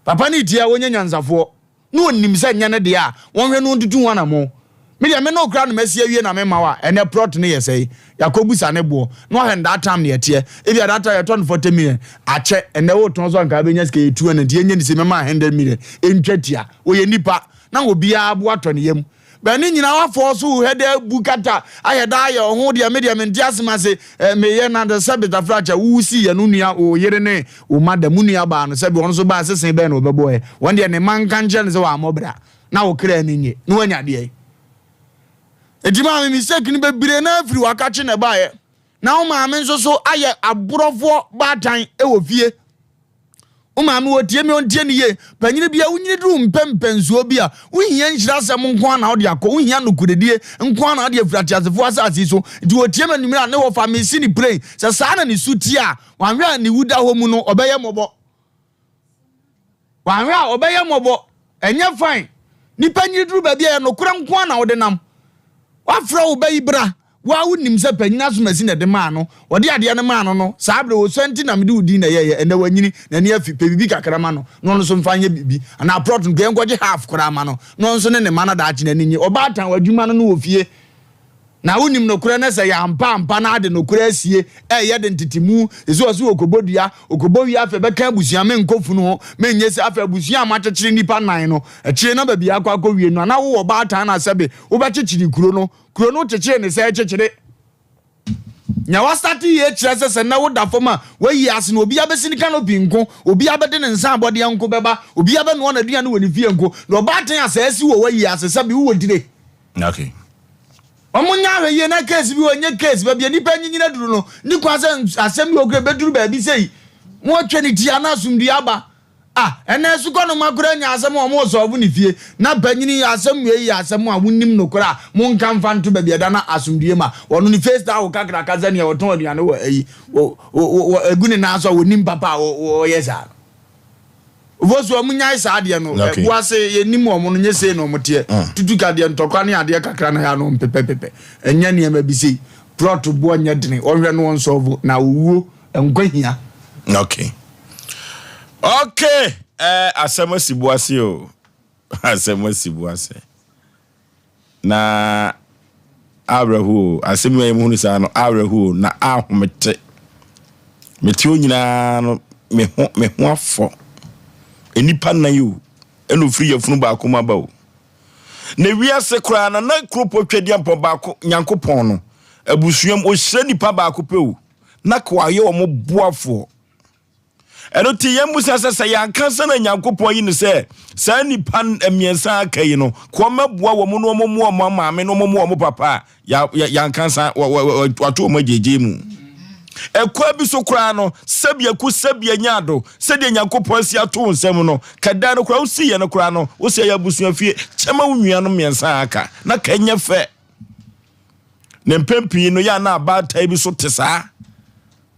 papa ne tia wɔnyɛ nyansafoɔ na ɔnim sɛ nyɛ ne deɛ a, wɔnhwɛ na ɔntutu ho anammɔn. Me deɛ me ne wo koraa na masi awie na memma wo a, ɛnnɛ plot no yɛ sɛe? Yɛakɔbusa ne boɔ na wahwɛ no that time deɛ ɛteɛ. Ebia that time yɛtɔ no 40 million, akyɛ, ɛnnɛ wotɔn so a anka wobɛnya sika yɛ 200 nti yɛnyɛ no sei mɛma wo 100 million, ɛntwa tia. Ɔyɛ nipa na obiara bo atɔ ne yam. Bɛ ne nyinaa wafɔɔ so hɛ dɛ bu kata ayɛ daa yɛ ɔho deɛ me deɛ mente asem ase eh, meyɛ na sɛ betafra kyɛ wo si yɛ no nua wo yere ne wo ma da mu nua baa no sɛbi ɔno so baa sese bɛn na ɔbɛbɔ ɛ wɔn deɛ ne ma nka nkyerɛ no sɛ wammɔ bra na wo kra ani nye na wanya deɛ enti maame mistake no bebree na afiri wakakye na ɛbaeɛ na wo maame nso so ayɛ aborɔfoɔ baatan wɔ fie Wo maame ɔtie me ɔntie ne yie. Panyini bia wonyini duru mpɛmpɛnsoɔ bi a, wohia nhyira asɛm nko ara na wode akɔ, wohia nokorɛdie nko ara na wode afiri ateasefoɔ asase yi so. Nti ɔtie me anwummerɛ a, ne wɔfa mesi ne plane. Sɛ saa na ne su teɛ a, wanhwɛ a ne wuda hɔ mu no ɔbɛyɛ mmɔbɔ. Wanhwɛ a ɔbɛyɛ mmɔbɔ. Ɛnyɛ fine. Nipa nyini duru baabi a ɛyɛ nokorɛ nko ara na wode nam. Wafrɛ wo ba yi bra. Wo ara wonim sɛ panyin asomasi na ɛde maa no. Ɔde adeɛ no maa no no, saa berɛ ɔsua nti na mede wo din na ɛyɛeɛ. Ɛnnɛ wanyini, n'ani afi. Pɛ biribi kakra ma no na ɔno nso mfa nyɛ biribi. Anaa plot no, yɛnkɔgye half koraa ma no na ɔno nso ne ne mma no daakye n'ani nnye. Ɔbaatan, w'adwuma no no wɔ fie. Na wonim nokorɛ no sɛ yɛ ampa ampa na ade nokorɛ asie ɛyɛ de ntetemu ɛsɛ ɔse ɔkɔbɔ dua ɔkɔbɔ wie afei bɛka abusua menkɔ funu ho menyɛ se afei abusua a moakyekyere nnipa nan no akyire na baabi akɔ akɔ wie no ana wowɔ baatan na sɛbe wobɛkyekyere kuro no kuro no kyekyere ne sɛ kyekyere Nea wastate yie kyerɛ sɛ sɛ nnɛ woda fam a wayi ase no obiara bɛsi ne canopy nko obiara bɛde ne nsa abɔdeɛ nko bɛba obiara bɛnoa n'aduane wɔ ne fie nko na ɔbaatan a sɛ asi wɔ wayi ase sɛbe wowɔ dire Okay. Wɔn nyɛ ahwɛyie na case bi wɔ nyɛ case baabi a nipa anyinyin aduru no ne kwan sɛ asɛm bi wɔ kura bɛduru baabi sei wɔn atwa ne ti ana asomdue aba ah ɛnna sukɔ no ma kura nya asɛm a wɔn sɔɔfo ne fie na panyini asɛm wei yɛ asɛm a wonim no kora a mo nka nfa nto baabi ɛda na asomdue ma wɔn ne face towel kakraka sɛ nea wɔtɔn aduane wɔ ayi wɔ wɔ egu ne nan so a wɔnim papa a wɔyɛ saa no. Vosu ɔmo nyae saa adeɛ no Okay. ɛbo ase yɛnim ɔmo no nyɛ sei na ɔmo teɛ Mm. tutu ka deɛ ntɔkwa ne adeɛ kakra na yɛ ano mpepɛpepɛ ɛnyɛ nneɛma bi sei plot boɔ nyɛ dene ɔnhwɛ no ɔnsɔɔvo na owuo nkwa hia. Okay. Okay. Eh, asɛm asi bo ase o. Asɛm asi bo ase. Na awerɛho o, asɛm yi a yɛhunu saa no, awerɛho o, na ahomete. Mete hɔ nyinaa no, me ho, me ho afɔ. Nnipa nnan yi o, ɛna ofiri yafunu baako mu aba o. Na wiase koraa na na kuropɔ twadiampɔn baako, Nyankopɔn no, abusua mu, ɔhyira nipa baako pɛ o, na ka wayɛ wɔn boafoɔ. Ɛno nti yɛmmisa sɛ, sɛ yɛanka sɛ na Nyankopɔn ayi no sɛ saa nnipa mmiɛnsa a aka yi no, ka wɔmmɛboa wɔn na wɔmmoa wɔn maame na wɔmmoa wɔn papa a, yɛanka sa wato wɔn agyegye mu. Ɛkwan bi so koraa no, sɛbea ku sɛbea nya ado, sɛdeɛ Nyankopɔn asi ato wo nsam no, ka dan no koraa wosiiɛ no koraa no, wosɛ yɛ abusua fie, kyɛ ma wo nuanom mmiɛnsa a aka, na ka nyɛ fɛ. Na mpɛn pii no, yɛ a na abaatan bi so te saa.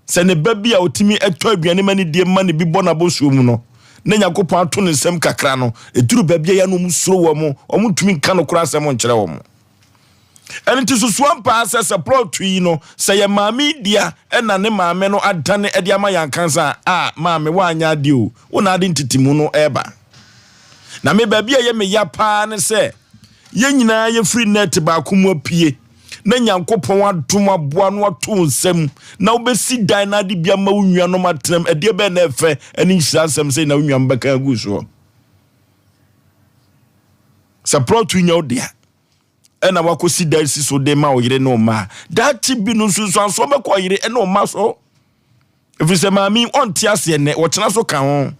Sɛ ne ba bi a ɔtumi tɔ aduane ma ne die ma ne bi bɔ n'abɔsuo mu no, na Nyankopɔn ato ne nsam kakra no, ɛduru baabi a yɛ na wɔn suro wɔn, wɔn ntumi nka nokorɛ asɛm nkyerɛ wɔn. Ɛno nti susu ampa ara sɛ sɛ plɔt yi no sɛ yɛ maame yi dea ɛna ne maame no adane de ama yɛn akansa a, ah maame woanyɛ adeɛ o, wo na ade ntetemu no ɛreba. Na me baabi a ɛyɛ me ya paa ne sɛ yɛn nyinaa yɛfiri net baako mu apue na Nyankopɔn adom aboa no ato wo nsam na wobɛsi dan na ade bi ama wo nuanom atenam ɛdeɛ bɛn na ɛfɛ ɛne nhyira nsɛm sɛ na wo nuanom bɛka agu soɔ sɛ plɔt nyɛ wo dea ɛna wakɔsi dan si so de ma wo yere ne wo mma a, daakye bi no nsunsuansoɔ bɛkɔ ɔyere ne wo mma so. Ɛfiri sɛ maame ɔnte aseɛ nnɛ, ɔkyena so ka ho.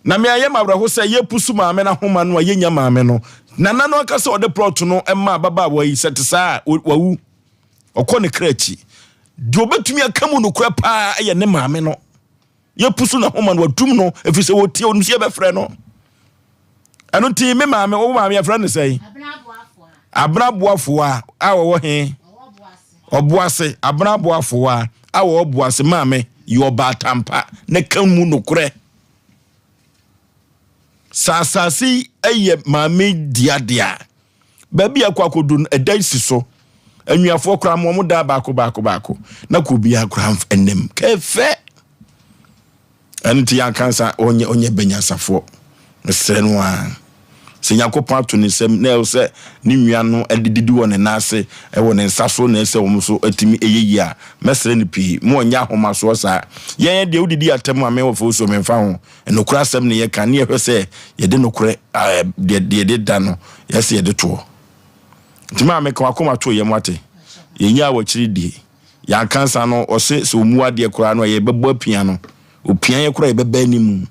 Na me ayɛ m'awerɛho sɛ yɛpusu maame no ahoma no a yɛnya maame no. Nana no ankasa ɔde plɔt no ma ababaawa yi sɛ te saa a wawu. Ɔkɔ ne kra akyi. Deɛ ɔbɛtumi aka mu nokorɛ paa yɛ ne maame no. Yɛpusu n'ahoma no wadum no ɛfiri sɛ wɔtie ɔnim sɛ yɛbɛfrɛ no. Ɛno nti me maame wo maame yɛfrɛ no sɛn? Abena Boafoa a wɔwɔ he? Ɔboase. Abena Boafoa a wɔwɔ Boase maame yɛ ɔbaatampa na ka mu nokorɛ. Sɛ asase yi yɛ maame dea dea baabi a ɛkɔ akɔdu no ɛdan si so anuafoɔ koraa mo wɔn dan baako baako baako na kɔ obiara koraa ɛnam kɛfɛ ɛno nti yɛanka nsa ɔnyɛ ɔnyɛ bɛnyansafoɔ mesrɛ no a sɛ nyankopɔn ato ne nsam na ɛwɔ sɛ ne nua no de didi wɔ ne nan ase ɛwɔ ne nsa so na ɛsɛ wɔn so atumi ɛyɛ yie a mɛsrɛ no pii mo ɔnyɛ ahomasoɔ saa yɛn deɛ wodidi atɛm a mewɔ fo so memfa ho Nokorɛ asɛm na yɛka ne yɛhwɛ sɛ yɛde nokorɛ deɛ yɛde da no yɛsɛ yɛde toɔ. Nti maame ka wakoma to yɛm wate. Yɛnyaa wakyiri die. Yɛanka nsa no ɔse sɛ ɔmu adeɛ koraa no a yɛbɛbɔ apia no. Ɔpia yɛ koraa yɛbɛba anim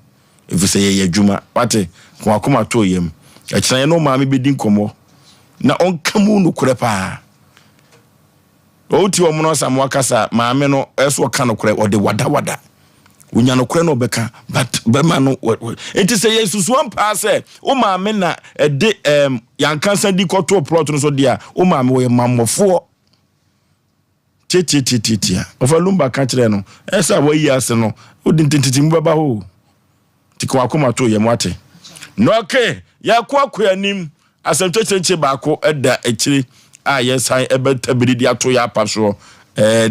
ɛfiri sɛ yɛyɛ adwuma wate. Ka wakoma to yɛm. Ɛkyena yɛne wo maame bɛdi nkɔmmɔ na ɔnka mu nokorɛ paa. Ɔretie wɔn no Asamoah kasa maame no ɛso ɔka nokorɛ ɔde wadawada onya nokorɛ na ɔbɛka but bɛma no nti sɛ yɛ susu ampaa sɛ wo maame na ɛde ɛɛm yankansa di kɔtoo plot no so deɛ a wo maame wɔyɛ mammɔfoɔ tiatiatiatia ɔfa lumba ka kyerɛ no ɛsɛ a wayi ase no wode ntentete mu bɛba hɔ o Nti ka w'akoma to yam wate. Nɔke, yɛkɔ akɔ anim. Asɛm kyekyerekye baako da akyire a yɛsan bɛtabiri de ato yɛn apa soɔ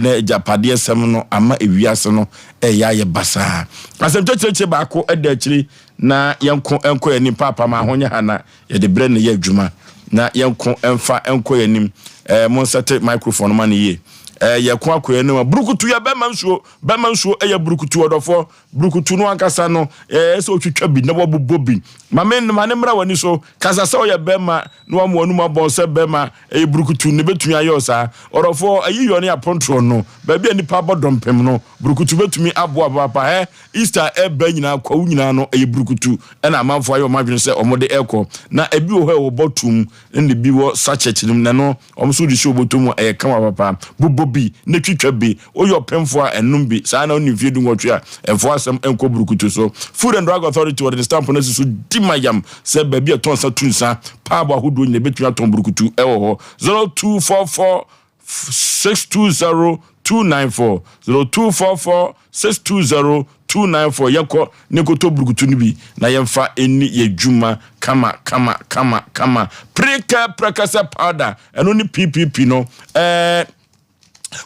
na agyapadeɛ sɛm no ama ewiase no ɛyɛ ayɛ basaa. Asɛm kyekyerekye baako da akyire na yɛnko nkɔ yɛn anim. Paapa ma ho nyɛ ha na yɛde berɛ na ɛyɛ adwuma na yɛnko mfa nkɔ yɛn anim. Ɛɛ mo nsɛte microphone no ma no yie. Ɛɛ yɛko akɔ yɛn anim a burukutu yɛ bɛma nsuo bɛma nsuo ɛyɛ burukutu ɔdɔfoɔ. Burukutu no ankasa no, ɛyɛ sɛ otwitwa bi na wabobɔ bi. Ma me ma ne mmra w'ani so. Kasa sɛ ɔyɛ bɛrima na wama w'anum abɔn sɛ bɛrima. Ɛyɛ burukutu na ebetumi ayɛ wo saa. Ɔdɔfoɔ, ayiyɔ ne apontoɔ no, baabi a nnipa abɔ dɔmpem no, burukutu betumi aboa papaapa. Hɛ, Easter a ɛreba nyinaa, kwawu nyinaa no, ɛyɛ burukutu na amanfoɔ ayɛ wɔn adwene sɛ wɔde rekɔ. Na ebi wɔ hɔ a ɛwɔ bɔtom na ebi wɔ sachet no mu, na ɛno Wɔn nso wode hyɛ wo bɔtɔ mu a, ɛyɛ kama papa. Bobɔ bi na twitwa bi. Woyɛ ɔpemfoɔ a, ɛnom bi. Saa ara na wonni mfeɛ dunwɔtwe a, ɛmfa w'asɛm nkɔ burukutu so. Food and Drug Authority, wɔde ne stamp no asi so di ma yam sɛ baabi a ɛtɔn nsa tu nsa. Paabo ahodoɔ nyinaa, ɛbɛtumi atɔn burukutu wɔ hɔ. 0244 620 294 0244 620 294 Yɛnkɔ ne nkɔtɔ burukutu no bi na yɛmfa nni yɛn dwuma kama kama kama kama. Prekɛ prɛkɛsɛ powder, ɛno ne PPP no. Ɛɛ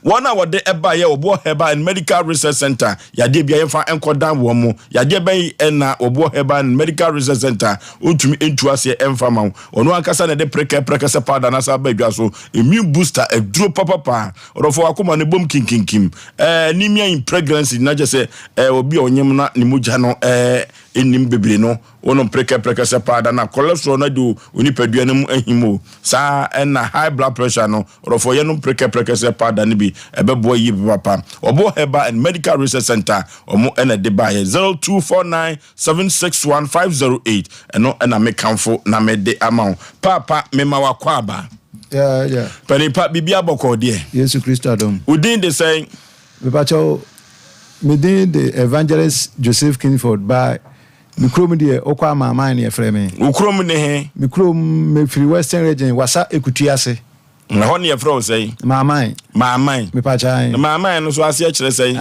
wɔn a wɔde ɛbaeɛ Wɔboɔ Herbal and Medical Research Center, yadeɛ bia yɛmfa nkɔdan wɔn mo. Yadeɛ bɛn ɛna Wɔboɔ Herbal and Medical Research Center ɔntumi ntu aseɛ ɛmfa ma wo. Ɔno ankasa na ɛde prekɛ prɛkɛsɛ powder no asan aba adwa so. Immune booster, aduro papapaa. Ɔdɔfo akoma no bom kinkinkim. Ɛɛ anemia in pregnancy na kyerɛ sɛ ɛɛ obi a ɔnyem na ne mogya no ɛɛ nnim bebree no wonom prɛkɛprɛkɛ sɛ paada na cholesterol no adi wo nipadua no mu ahim o. Saa ɛna high blood pressure no ɔdɔfo yɛnom prɛkɛprɛkɛ sɛ paada no bi ɛbɛboa yie papaapa. Ɔbo Herbal and Medical Research Center ɔmo ɛna ɛde baeɛ 0249 761 508 ɛno ɛna mekamfo na mede ama wo. Paapa mema wakɔ Yeah, yeah. Panin pa, biribi abɔkɔɔ deɛ. Yesu Kristo adom. Wo din de sɛn? Mepakyɛw, me din de Evangelist Joseph Kingsford ba me kurom deɛ wokɔ Amanaman na yɛfrɛ me. Wo kurom ne he? Me kurom, mefiri Western Region, Wassa Ekutu ase. Na hɔ ne yɛfrɛ wo sɛn? Maaman. Maaman. Mepakyan. Na Maaman no so aseɛ kyerɛ sɛn?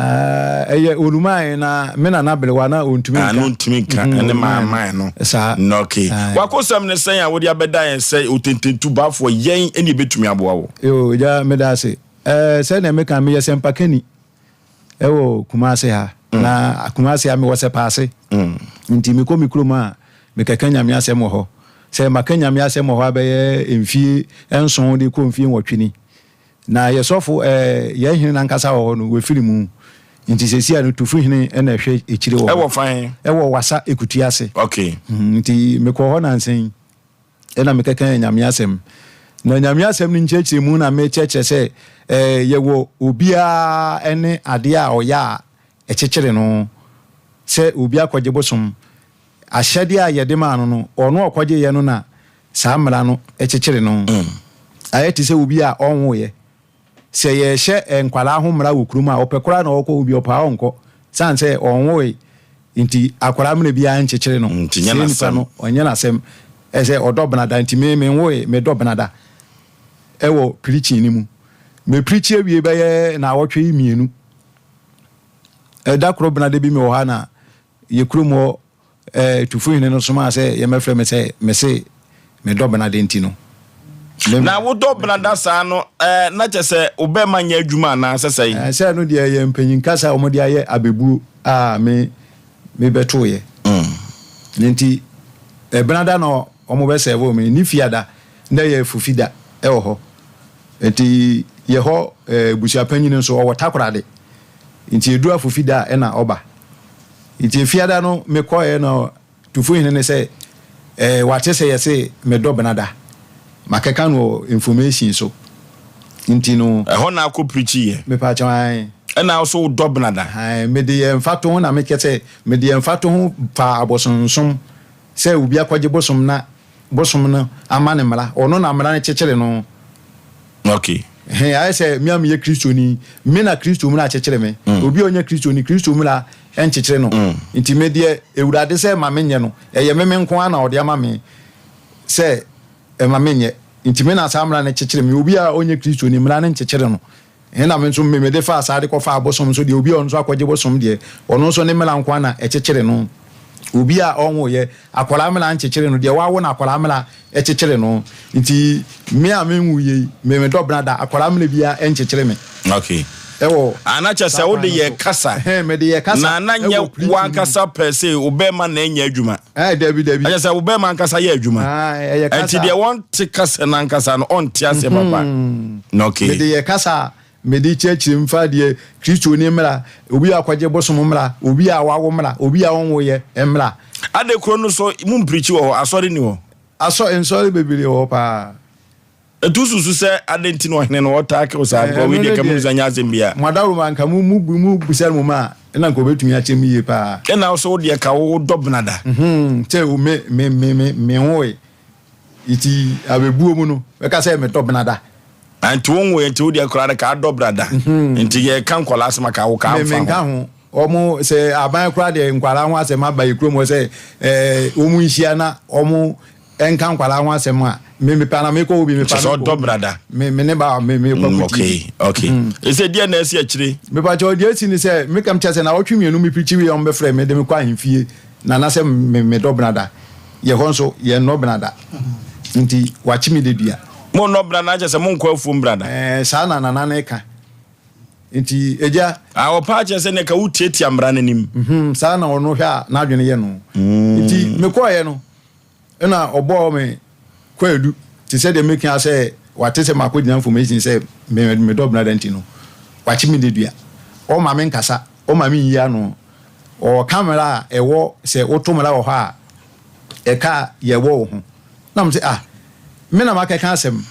Ɛyɛ Oluman na me nana berewa na ɔntumi nka. Ah, na ɔntumi nka. Ɛne Maaman no. Saa. Na okay. Wakosɛm ne sɛn a wode abɛda yɛn sɛ otententu bafoɔ yɛn ɛne ɛbɛtumi aboa wo? Yoo, gya meda ase. Ɛɛ sɛdeɛ meka meyɛ sɛmpakani. Ɛwɔ Kumase ha. Na Kumase ha mewɔ Sɛpaase. Nti mekɔ me kurom a, mekɛka Nyame asɛm wɔ hɔ. Sɛ maka Nyame asɛm wɔ hɔ abɛyɛ mfie nson de kɔ mfie nwɔtwe ni. Na yɛ sɔfo ɛɛ yɛn hene no ankasa wɔ hɔ no, wafiri mu. Nti seesei a no Tufu hene na ɛhwɛ akyire wɔ hɔ. Ɛwɔ fa he? Ɛwɔ Wassa Ekutu ase. Okay. Nti mekɔɔ hɔ nansa yi. Ɛna mekɛkɛɛ Nyame asɛm. Na Nyame asɛm no nkyerɛkyerɛmu na mekyerɛkyerɛ sɛ yɛwɔ obiara ne adeɛ a ɔyɛ a ɛkyekyere no. Sɛ obi akɔgye bosom, ahyɛdeɛ a yɛde maa no no, ɔno a ɔkɔgyeeɛ no na saa mmara no kyekyere no. Ayɛ te sɛ obi a ɔnwoeɛ. Sɛ yɛrehyɛ nkwadaa ho mmara wɔ kurom a, ɔpɛ koraa na ɔkɔ obi ɔpɛ a ɔnkɔ. Sane sɛ ɔnwoe nti, akwadaa mmara biara nkyekyere no. Nti nyɛ Saa nipa n'asɛm. no, ɔnyɛ n'asɛm. Ɛsɛ ɔdɔ benada nti me menwoe, medɔ benada wɔ preaching no mu. Me preachi awie bɛyɛ naawɔtwe mmienu. Ɛda koro benada bi mewɔ hɔ a na yɛ kurom hɔ Eh, Tufuhene no somaa sɛ yɛmmɛfrɛ me sɛ mese medɔ Benada nti no, me Na wodɔ Benada saa no, eh, na kyerɛ sɛ wo bɛrima nyɛ adwuma anaa sɛ sɛn? Eh, sɛ ɛno deɛ ɛyɛ mpanyin kasa a wɔde ayɛ abɛbuo a me mebɛtoeɛ. Ne nti, eh, Benada na wɔbɛsɛɛvoo me, ne Fiada na ɛyɛ Fufida wɔ hɔ. Nti yɛ hɔ eh, busuapanyin nso ɔwɔ Takoradi. Nti ɛduru Afofida a ɛna ɔba. Nti Efiada no mekɔeɛ na Tufuhene no sɛ eh, wate sɛ yɛse medɔ Benada. Makɛka no wɔ information so. Nti no. Ɛhɔ na akɔ preachi yɛ? Mepaakyɛw ae. Ɛna wo so wodɔ Benada? Ae, mede yɛ mfatoho na mekɛ sɛ mede yɛ mfatoho faa abosonsom sɛ obi akɔgye bosom na bosom no ama no mmara, ɔno na mmara no kyekyere no. Okay. Ɛhɛn, ayɛ sɛ me a meyɛ Kristoni, me na Kristo mmara kyekyere me. Mm. Obi a ɔnyɛ Kristoni, Kristo mmara nkyekyere no. Mm. Nti me deɛ, Awurade sɛ ma menyɛ no, ɛyɛ me me nko ara na ɔde ama me sɛ ɛma menyɛ. Nti me na saa mmara no kyekyere me. Obi a ɔnyɛ Kristoni, mmara no nkyekyere no. Ɛna me nso me mede faa saa de kɔfaa abosom nso deɛ, obi a ɔno nso akɔgye bosom deɛ, ɔno nso ne mmara nko ara na ɛkyekyere no. Obi a ɔnwoeɛ, akwadaa mmara nkyekyere no, deɛ wɔawo no akwadaa mmara kyekyere no. Nti me a menwuiɛ yi, me medɔ brada, akwadaa mmara biara nkyekyere me. Okay. Ɛwɔ Ah, na kyerɛ saa sɛ wode kwan no yɛ so. kasa. Ɛhɛn, mede yɛ kasa Na na ɛwɔ nyɛ preaching mu. w'ankasa pɛ sɛ wo bɛrima na ɛnyɛ adwuma. Ɛɛ, dabi, dabi. Ɛkyɛ sɛ wo bɛrima ankasa yɛ adwuma. Ah, ɛyɛ Ɛnti kasa. deɛ wɔnte kasa no ankasa no, ɔnte aseɛ papa. Mhm. Okay. Mede yɛ kasa a mede kyerɛkyerɛ mu fa deɛ Kristoni mmara, obi a ɔkɔgye bosom mmara, obi a wawo mmara, obi a ɔnwoeɛ mmara. Ade kuro no so, mo mpirikyi wɔ hɔ, asɔre ni hɔ? Asɔ, nsɔre bebree wɔ hɔ paa. Ɛtu susu sɛ adɛn nti na ɔhene no ɔtaa kew saa Ɛɛ, because wei ɛno deɛ ne ka mu deɛ sɛ nyɛ asɛm biara. Mo adaworoma nka mo mo mo bisa no mmom a, ɛna nka ɔbɛtumi akyerɛ mu yie paa. Ɛna wo so wo deɛ ka wo dɔ benada. Mhm, sɛ o me me me me me nwoe nti abɛbuo mu no bɛka sɛ medɔ benada. Ah, nti wo nwoe nti wo deɛ koraa de ka adɔ benada. Nti yɛka nkwadaa asɛm a ka wo ka Me mfa me ho. nka ho. Wɔn sɛ aban koraa deɛ nkwadaa ho asɛm aba yɛ kurom hɔ sɛ ɛɛ wɔn nhyia na wɔn nka nkwadaa ho asɛm a me mepɛ ana mekɔ hɔ bi mepa Kyerɛ sɛ ɔdɔ brada. Me me ne ba me me kɔ Mm, kuti. okay, okay. Ɛsɛ deɛ na ɛsi akyire. Mepa kyɛw deɛ esi ne sɛ meka kyerɛ sɛ na ɔtwe mmienu me pirikyi wie wɔn bɛfrɛ me de me kɔ ahemfie na na sɛ me me dɔ brada yɛ hɔ nso yɛ nnɔ brada nti wakye me de dua. Mo nnɔ brada kyerɛ sɛ mo nkɔ afuom brada. Ɛɛ saa na nana ne ka. Nti agya. Ah, ɔpa akyerɛ sɛ nea ka wotiatia mmara no anim. Mhm, saa na ɔno hwɛ a n'adwene yɛ no. Nti mekɔeɛ no, ɛna ɔbɔɔ me kwaadu te sɛ deɛ meka sɛ wate sɛ makɔgyina information sɛ me medɔ Benada nti no, wakye me dedua. Ɔmma me nkasa, ɔmma me nyi ano. Ɔka mmara a ɛwɔ sɛ woto mmara wɔ hɔ a, ɛka a yɛwɔ wo ho. Na mese, ah, me na makɛka asɛm,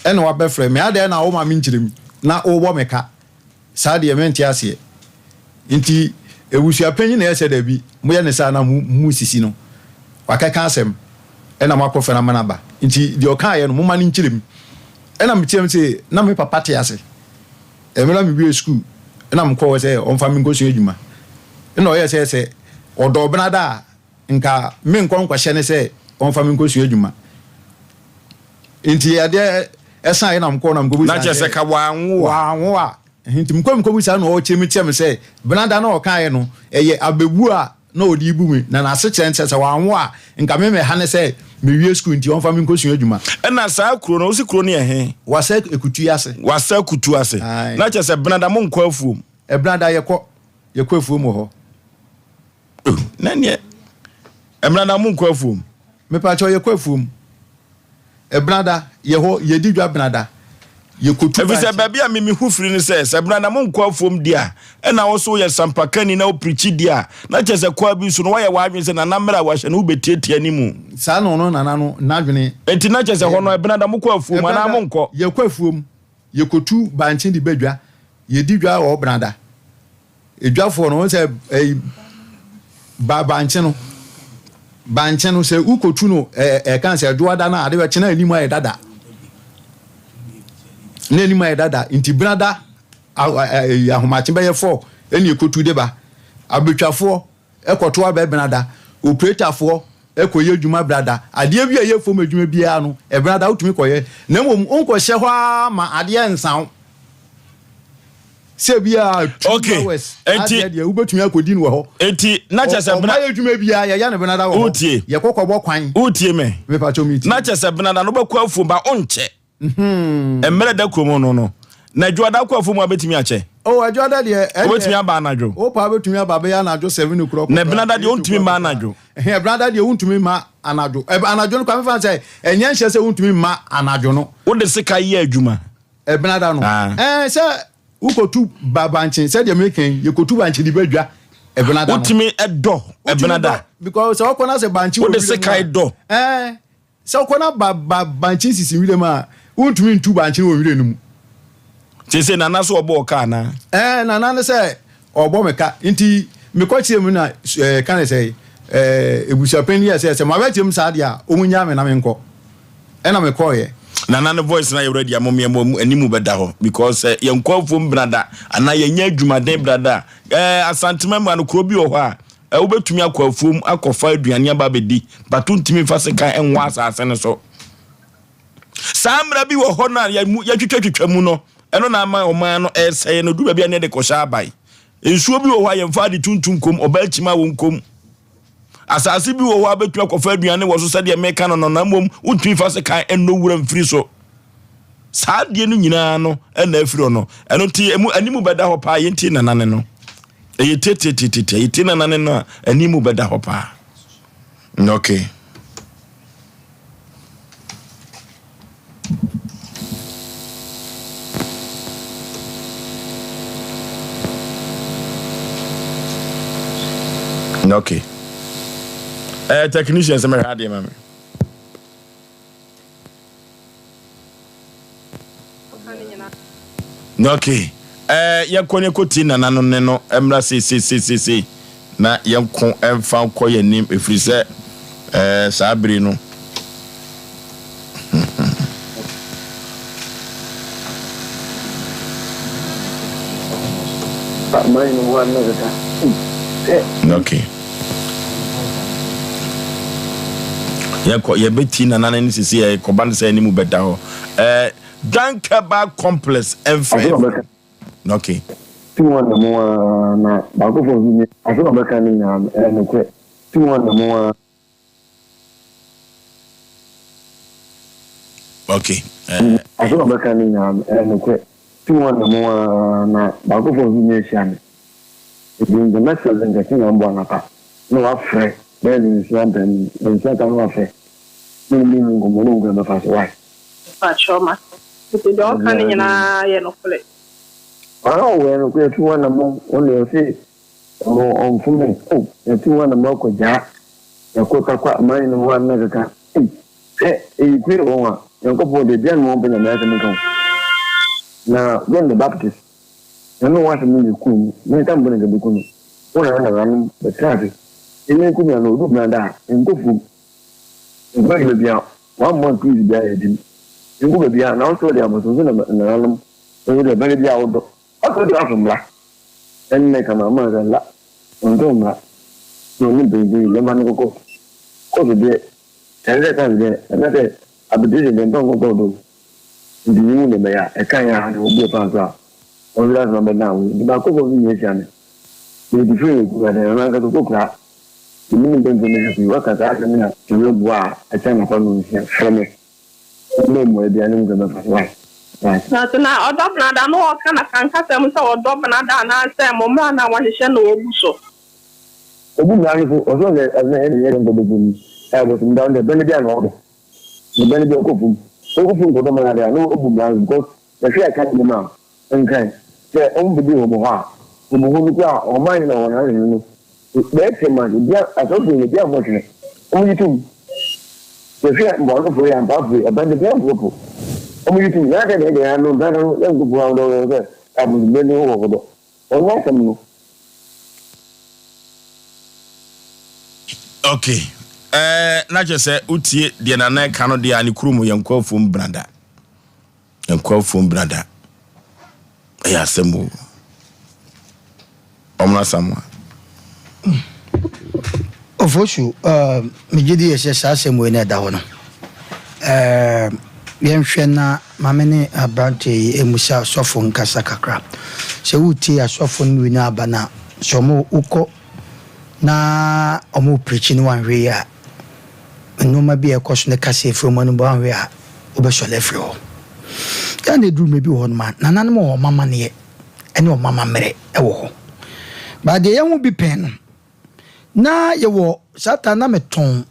ɛna wabɛfrɛ me, adɛn na woma me nkyerɛ mu na wobɔ me ka? Saa deɛ mente aseɛ. Nti abusua panyin na ɛyɛ sɛ dabi, moyɛ no saa na mo sisi no. Wakɛka asɛm, ɛna moakɔfrɛ no ama no aba. Nti deɛ ɔkaeɛ no, momma no nkyerɛ mu. Ɛna meteam se, na me papa te ase. Mmerɛ a mewiee sukuu na mekɔɔ hɔ sɛ ɔmfa me nkɔsua adwuma. Ɛna ɔyɛɛ sɛ sɛ ɔdɔ ɔbenada a, nka menkɔ nkɔhyɛ no sɛ ɔmfa me nkɔsua adwuma. Nti adeɛ ɛsan yɛ na mekɔɔ na mekɔbu Na kyerɛ sɛ ka wanwo a. Wanwo a. Nti mekɔ mekɔbu saa na ɔkyerɛ mu kyerɛ me sɛ benada na ɔkaeɛ no ɛyɛ abɛbu a na ɔde rebu me na n'asekyerɛ ne sɛ sɛ wanwo a nka me mɛha ne sɛ mewie sukuu nti ɔmfa me nkɔsua adwuma. Ɛna saa kuro no wose kuro no yɛ he? Wasa Kutu ase. Wasa Kutu ase. Ae. Na kyerɛ sɛ benada monkɔ afuom? Ɛbenada yɛkɔ, yɛkɔ afuom wɔ hɔ. Oh, na neɛ ɛbenada monkɔ afuom? Mepakyɛw yɛkɔ afuom. Ɛbenada yɛhɔ yɛdi dwa benada yɛkɔtu Ɛfiri sɛ bankye. baabi a me mehu firi ne sɛ, sɛ benada monkɔ afuom deɛ a, ɛna wo nso woyɛ sampakani na wopirikyi deɛ a, na kyerɛ sɛ kwaa bi so no woayɛ w'adwene sɛ Nana mmerɛ a wahyɛ no wobɛtiatia ne mu. Saa na ɔno Nana no n'adwene Enti na kyerɛ sɛ yɛ hɔ no no. ɛbenada mokɔ afuom anaa Ɛbenada monkɔ? yɛkɔ afuom, yɛkɔtu bankye de ba dwa, yɛdi dwa wɔ benada. Edwafoɔ no, wohu sɛ ɛyi ba bankye no, bankye no sɛ wokɔtu no ɛ ɛka sɛ ɛdwoada no a ade bɛkye na anim ayɛ dada. Na anim ayɛ dada nti benada ahomakye bɛyɛ fɔ ɛne ɛkɔtu de ba. Abɛtwafoɔ ɛkɔto abɛ benada, operetafoɔ ɛkɔyɛ adwuma benada. Adeɛ bi a ɛyɛ fam adwuma biara no ɛbenada wotumi kɔyɛ na mmom wonkɔhyɛ hɔ ara ma adeɛ nsa wo. Sɛ bi a two Okay, hours enti adeɛ deɛ wobɛtumi akɔdi no wɔ hɔ. enti na kyerɛ sɛ bena Ɔma yɛ adwuma biara yɛyɛ no benada wɔ hɔ. Wotie. Yɛkɔ kɔbɔ kwan. Wotie me? Mepakyɛw metie. Na kyerɛ sɛ benada no wobɛkɔ afuom ba wonkyɛ. Mmerɛ da kurom no no. Na adwoada kɔ afuom a bɛtumi akyɛ? Oh adwoada deɛ ɛdeɛ. Wobɛtumi aba anadwo? Wopɛ a wobɛtumi aba bɛyɛ anadwo 7 o'clock Na koraa, benada deɛ 8 wontumi o'clock mma koraa. anadwo? Ɛhɛn benada deɛ wontumi mma anadwo. Anadwo no koraa mefa no sɛ ɛnyɛ nhyɛ sɛ wontumi mma anadwo no. Wode sika yɛ adwuma? Ɛbenada no. Ah. Ɛɛ sɛ wokɔtu ba bankye sɛdeɛ meka yi yɛkɔtu bankye de ba dwa ɛbenada no. Wotumi dɔ Wotumi ɛbenada? dɔ because sɛ wokɔ na sɛ bankye wɔ Wode wira mu a. sekan dɔ? Ɛɛ sɛ wokɔ na ba ba bankye sisi wira mu a wontumi ntu bankye no wɔ wira no mu. Seesei Nana so ɔbɔ wo ka anaa? Ɛɛ Nana ne sɛ ɔbɔ me ka nti mekɔ kyerɛ mu na ɛɛ ka ne sɛ ɛɛ ebusuapɛn yɛ sɛ sɛ mabɛkyerɛ mu saa deɛ a wɔn nyaa me na menkɔ ɛna mekɔɔyɛ. Nana ne voice na yɛ ready a mom yɛ mo animu bɛda hɔ because sɛ yɛn kɔ afuom brada anaa yɛn nyɛ adwumaden brada a ɛɛ Asantema mu ano kuro bi wɔ hɔ a ɛɛ wobɛtumi akɔ afuom akɔfa aduane aba abɛdi but wontumi nfa sekan ɛnwɔ asase no so. Saa mmara bi wɔ hɔ no a yɛtwitwatwitwa mu no, ɛno na ama ɔman no ɛresɛe no. Du baabi a ne yɛde kɔhyɛ aban. Nsuo bi wɔ hɔ a yɛmfa ade tuntum kom, ɔbaa kyim a wɔnkom. Asase bi wɔ hɔ a bɛtumi akɔfa aduane wɔ so sɛdeɛ meka no no, na mmom wontumi fa sekan ɛnnɔ wura mfiri so. Saa adeɛ no nyinaa no ɛna afiri hɔ no. Ɛno nti emu animu bɛda hɔ paa yɛntie nanane no. Ɛyɛ tiatiatiatia yɛtie nanane no a animu bɛda hɔ paa. Okay. Okay. Eh, technician sɛ mɛhwɛ adeɛ ma me. Okay. Eh, yɛnkɔ ne kɔtie nana no ne no mmra seeseeseesei na yɛnko mfa nkɔ yɛn anim ɛfiri sɛ eh, saa bere no Okay. Yɛkɔ yɛbɛti nana no ne sisi yɛkɔba no sɛ anim bɛda hɔ. Eh, Dankaba complex ɛmfɛ. Okay. Tu wɔn na mo ara na baakofo nso nye asɛm a ɔbɛka no nyinaa no ɛyɛ nokorɛ. Tu wɔn na mo ara. Okay. Asɛm a ɔbɛka no nyinaa no ɛyɛ nokorɛ. Tu wɔn na mo ara na baakofo nso nye ahyia me. Enti nka mɛsrɛ dɛ nka Kenya mboa no apa na ɔafrɛ bɛyɛ nnansia mpɛn nnansia ka na ɔafrɛ na ɔne me nyi nkɔmbɔ na ohu kwan a mɛfa so. Why? Mpakyɛw mate. Nti deɛ ɔka no nyinaa yɛ nokorɛ. Ɔɔ ɔyɛ nokorɛ yɛtu ho anamɔn ɔno deɛ ɔse ɔno ɔnfome oh yɛtu ho anamɔn akɔ gyaa yɛkɔ takwa aman nyina ho anna keka ei hwɛ eyi kue wɔ ho a Nyankopɔn deɛ bia no ɔmpɛ Nyame asɛm nka ho na John the Baptist Nyame ho asɛm no na eku no ne nsa mbɔ na nka beku no wo nana nananom bɛtena ase emi nku me ano odu benada a nkɔ fuom nkɔ adwuma bia One month cruise biara yɛ den. Nkɔ baabiara na wosɛ wode abosonsom na nananom nso deɛ bɛrɛ biara wodɔ. Ɔsɛ wode afo mmra. Ɛnnɛ kama ama sɛ la ɔntɔ mmra. Na ɔne mpanyinfoɔ yi yɛmfa no nkɔ court. Court deɛ ɛne sɛ kan deɛ ɛna sɛ arbitration deɛ mfa nkɔ court o. Nti menhu deɛ mɛyɛ a, ɛka yɛn a na wɔbue kwan so a wɔn nso asoma bɛdan wo. Nti baako fam nyina hyia me. Mede firi ne kura dɛn ɔno ankasa ɔkɔ kura. Nti me ne mpanyinfoɔ no hwɛ so yi, waka saa asɛm na Nyame boa a ɛkyɛn anɔpa nnɔnsia frɛ me. Woma mmuae biara ne nkwa bɛfa so wai wai. Na sɛ na ɔdɔ benada no ɔka na kankasɛm mu sɛ ɔdɔ benada anaasɛ mo mmara no a wɔahyehyɛ no ɔbu so. Obu mmara no so, ɔsɛ ɔsɛ ɔsɛ ɛna yɛ nkɔ bɛbɔ mu ɛyɛ bosom da ɔno deɛ bɛne bi a na ɔdɔ ne bɛne bi ɔkɔ fum ɔkɔ fum kɔdɔ mmara deɛ a na ɔbu mmara no so because yɛhwɛ ɛka ne mu a Nkan, sɛ wɔbɛdi wɔn hɔ a, wɔn ho no koraa a, wɔn ayɛ wɔn ahene no bɛyɛ tɛ ma ebi asɔfo yi ebi ammɔ twene. Wɔgye tom. Yɛhwɛ mpoanofo yi ampaafo yi, ɛbɛn de bɛn mpopo. Wɔgye tom. Na sɛ deɛ deɛ ano mpɛn no yɛ nkopo a wɔdɔ wɔn sɛ abosomdwe ne wɔ hɔ dɔ. Wɔn asɛm no. Okay. Eh, na kyerɛ sɛ wotie deɛ nana ɛka no deɛ a ne kurom yɛnkɔ afuom brada. Nkɔ afuom brada. Ɛyɛ asɛm o. Ɔmono Asamoah. Ofosu, uh, megye di yɛ sɛ saa asɛm wei na ɛda hɔ no. Uh, yɛnhwɛ na maame ne aberanteɛ yi ɛmusa asɔfo nkasa kakra. Sɛ wotie asɔfo no mmienu aba no a, sɛ ɔmo wokɔ na ɔmo pirikyi no wanhwɛ yi a, nnoɔma bi a ɛkɔ so ne kasa ɛfiri wɔn anom ba woanhwɛ a wobɛsɔre afiri hɔ. Yɛ a na ɛduru mmerɛ bi wɔ hɔ nom a nananom wɔ wɔn amanneɛ ne wɔn amammerɛ wɔ hɔ. But deɛ yɛho bi pɛn no na yɛwɔ saa time na metɔn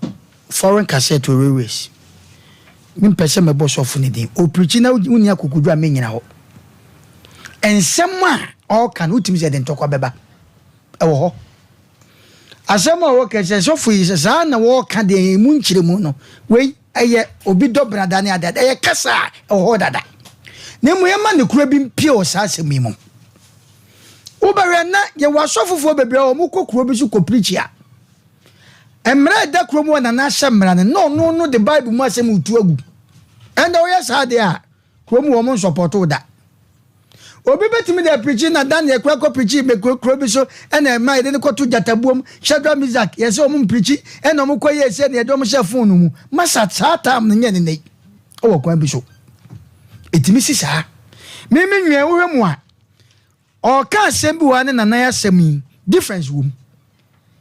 foreign cassette wɔ railways. Mempɛ sɛ mɛbɔ sɔfo no din. Ɔpirikyi na wonni akokoduru a mennyina hɔ. Nsɛm a ɔreka no wotumi sɛ ɛde ntɔkwa bɛba ɛwɔ hɔ. Asɛm a wɔka sɛ sɔfo yi sɛ saa na wɔka deɛ emu nkyerɛmu no, wei ɛyɛ obi dɔ brada ne adeade, ɛyɛ kasa a ɛwɔ hɔ dada. Na mmom yɛma nokorɛ bi mpue wɔ saa asɛm yi mu. Wobɛhwɛ na yɛwɔ asɔfofoɔ bebree a wɔkɔ kuro bi so kɔ pirikyi a, mmara a ɛda kurom hɔ na n'ahyɛ mmara no, na ɔno no de Bible mu asɛm retu agu. Ɛnna ɔyɛ saa deɛ a, Kurom wɔn nsɔpɔto wo da. Obi bɛtumi de apirikyi na Daniel kura kɔ pirikyi bɛ kuro bi so ɛna ɛma yɛde no kɔto gyatabuom Shadrach Mizak yɛsɛ wɔn mpirikyi ɛna wɔn kɔ yɛ sɛ na yɛde wɔn hyɛ fon no mu masa saa tam no nyɛ ne nɛ ɛwɔ kwan bi so ɛtumi si saa mimi nwɛn wohwɛ mu a Ɔreka asɛm bi wɔ ha ne Nana asɛm yi difference wɔ mu.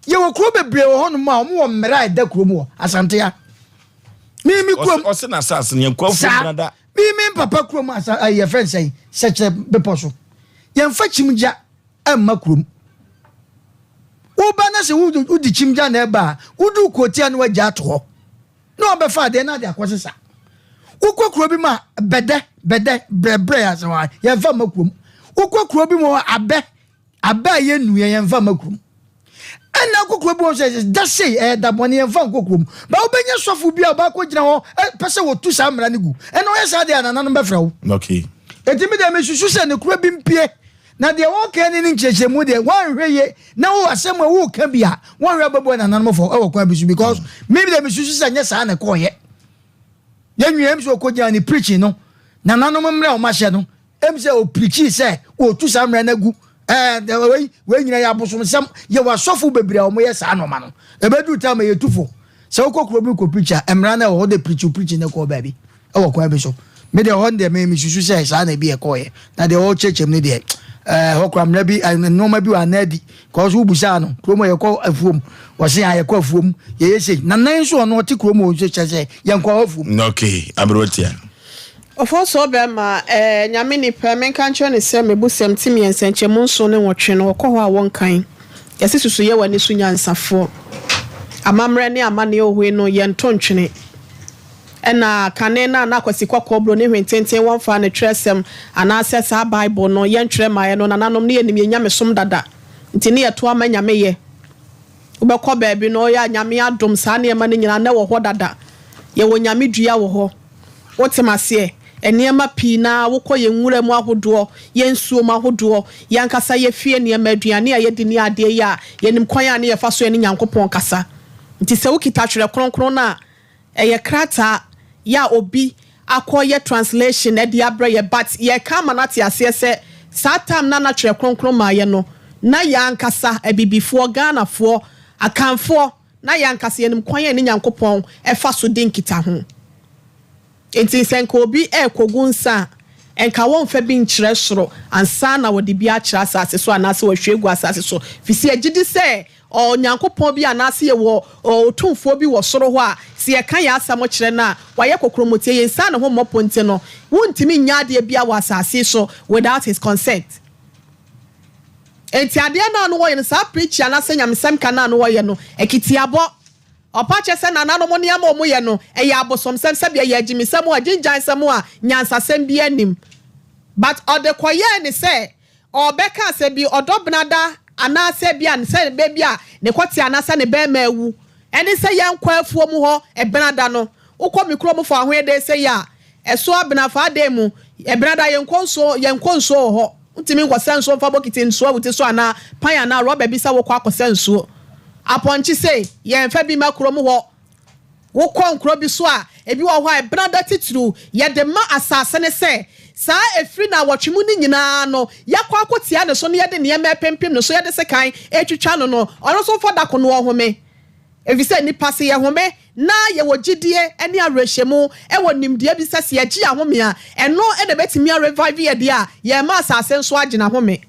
Yɛwɔ kuro bebree wɔ hɔnom a wɔn wɔ mmara a ɛda kurom hɔ Asante ha. Mi mi kurom. Ɔsɛ n'asase no yɛn kɔ afuom dada. Mi mi papa kurom asa ayi yɛfrɛ nsɛn sɛkyerɛ bepɔ so. Yɛnfa kyimgya mma kurom. Woba na sɛ wodi kyimgya na ɛba a wodu kuotia na wagya ato hɔ. Na ɔbɛfa adeɛ na ade akɔsesa. Wokɔ kuro bi mu a, bɛdɛ, bɛdɛ, brɛbrɛ ase hɔ a, yɛmfa mma kurom. Wokɔ kuro bi mu hɔ abɛ, abɛ a yɛnnuiɛ yɛmfa mma kurom. Ɛna wokɔ kuro bi mu sɛ da sei ɛyɛ da bɔne yɛmfa nkɔ kurom. Ba wobɛnya sɔfo bi a ɔbaakɔ gyina hɔ pɛ sɛ wɔtu saa mmara no gu. Ɛna ɔyɛ saa deɛ a nananom bɛfrɛ wo. Okay. Enti me deɛ mesusu sɛ ne kuro bi mpue Na deɛ wɔka ne ne nkyerɛkyerɛmu deɛ wɔanhwɛ yie na wo asɛm a woka bi a wɔnhwɛ abɛbɔ nananom fɔ ɛwɔ kwan bi so because me deɛ mesusu sɛ nyɛ saa na ɛkɔɔyɛ. Yɛn nua ɛm sɛ ɔkɔgyina ne preaching no nananom mmerɛ a wɔahyɛ no ɛm sɛ ɔpreachii sɛ wɔtu saa mmerɛ no agu ɛɛ wei wei nyina yɛ abosomsɛm. Yɛwɔ asɔfo bebree a wɔyɛ saa nɔɔma no ɛbɛduru time a yɛtu fo sɛ wokɔ kuro bi kɔ preach a mmara no ɛwɔ hɔ de preach preaching no kɔɔ baabi. Wɔ kwan bi so. Me deɛ ɛhɔ no deɛ me mesusu sɛ saa na ebi ɛkɔɔyɛ. Na deɛ ɔrekyerɛkyerɛ mu no deɛ ɛɛ hɔ koraa mmara bi nneɛma bi wɔ anaa adi. Kɔɔ so wobusaa no kurom hɔ yɛkɔ afuom. Wɔse a yɛkɔ afuom yɛyɛ sei. Na nan nso ɔno ɔte kurom hɔ nso kyerɛ sɛ yɛnkɔ afuom. Okay, aberewa Ɔfɔsɔɔ bɛɛma, ɛɛ, Nyame nipa, menka nkyerɛ no sɛ mebusɛm ti miɛnsa nkyɛmu nson ne nwɔtwe no, ɔkɔ hɔ a wɔnkan. Yɛse susu yɛ w'ani so nyansafoɔ. Amammerɛ ne amanneɛ ohoe no, yɛnto ntwene. Ɛna kane no a na Akwasi Kɔkɔɔ Broni Hwententen wɔmfaa ne twerɛsɛm anaasɛ saa Bible no yɛntwerɛ mmaeɛ no, nananom ne yɛnim yɛn nyamesom dada nti ne yɛto ama Nyame yɛ. Wobɛkɔ baabi no ɔyɛ a Nyame adom saa nneɛma no nyinaa na ɛwɔ hɔ dada. Yɛwɔ Nyame dua wɔ hɔ. Wote m'aseɛ? Nneɛma pii no ara wokɔ yɛn nwura mu ahodoɔ, yɛn nsuo mu ahodoɔ, yɛn ankasa yɛn fie nneɛma, aduane a yɛdi ne adeɛ yi a, yɛnim kwan a ne yɛfa so yɛne Nyankopɔn kasa. Nti sɛ wokita Twerɛ Kronkron no a, Ɛyɛ krataa yɛ a obi akɔ yɛ translation de abrɛ yɛ but yɛreka ama no ate aseɛ sɛ saa time no a na twerɛ kronkron maayɛ no na yɛn ankasa abibifoɔ, Ghanafoɔ, Akanfoɔ na yɛn ankasa yɛnim kwan a yɛne Nyankopɔn fa so di nkitaho. Enti sɛ nka obi rekɔgu nsa a, nka wɔmfa bi nkyerɛ soro ansa na wɔde bi akyerɛ asase so anaasɛ wɔahwie agu asase so, ɛfiri sɛ yɛgye di sɛ Onyankopɔn bi anaasɛ yɛwɔ Otumfoɔ bi wɔ soro hɔ a, sɛ yɛka yɛn asɛm kyerɛ no a, wayɛ kokuromoti, yɛnsiane ne ho mmɔpo nti no, wontumi nyɛ adeɛ biara wɔ asase so without his consent. Enti adeɛ no a na wɔyɛ no, saa preaching anaasɛ nyamesɛm ka no a na wɔyɛ no, akitiabɔ. Ɔpa kyɛ sɛ nananom nneɛma a wɔyɛ no, ɛyɛ abosomsɛm, sɛbi ɛyɛ agyimisɛm o, agyingyansɛm o a nyansasɛm biara nnim. But ɔde kɔyɛɛ ne sɛ ɔrebɛka sɛ bi ɔdɔ benada anaasɛ bi a sɛ bɛ bi a ne kɔte anaasɛ ne bɛɛma awu. Ɛne sɛ yɛnkɔ afuo mu hɔ ɛbenada no. Wokɔ me kurom fɔ ahoyɛdɛ sei a, Ɛso abena fa adan mu. Ɛbenada yɛnkɔ nsuo yɛnkɔ nsuo wɔ hɔ. Wontumi nkɔsa nsuo mfa bokiti nsoa wo ti so anaa pan anaa rɔba bi sɛ wokɔ akɔsa nsuo. Apɔnkye sei, yɛmfa bi mma kurom hɔ. Wokɔ nkuro bi so a, ebi wɔ hɔ a ɛbenada titiriw yɛde ma asase no sɛ saa ɛfiri nnawɔtwe mu no nyinaa no yɛakɔ akɔtia ne so na yɛde nneɛma repempem ne so, yɛde sekan retwitwa no no, ɔno nso mfa da ko no ɔhome. Efisɛ nnipa, se yɛhome na yɛwɔ gyidie ne awerɛhyɛmu wɔ nimdeɛ bi sɛ se yɛgye yɛn ahome a, ɛno na ɛbɛtumi a revive yɛ deɛ a, yɛrema asase nso agye n'ahome.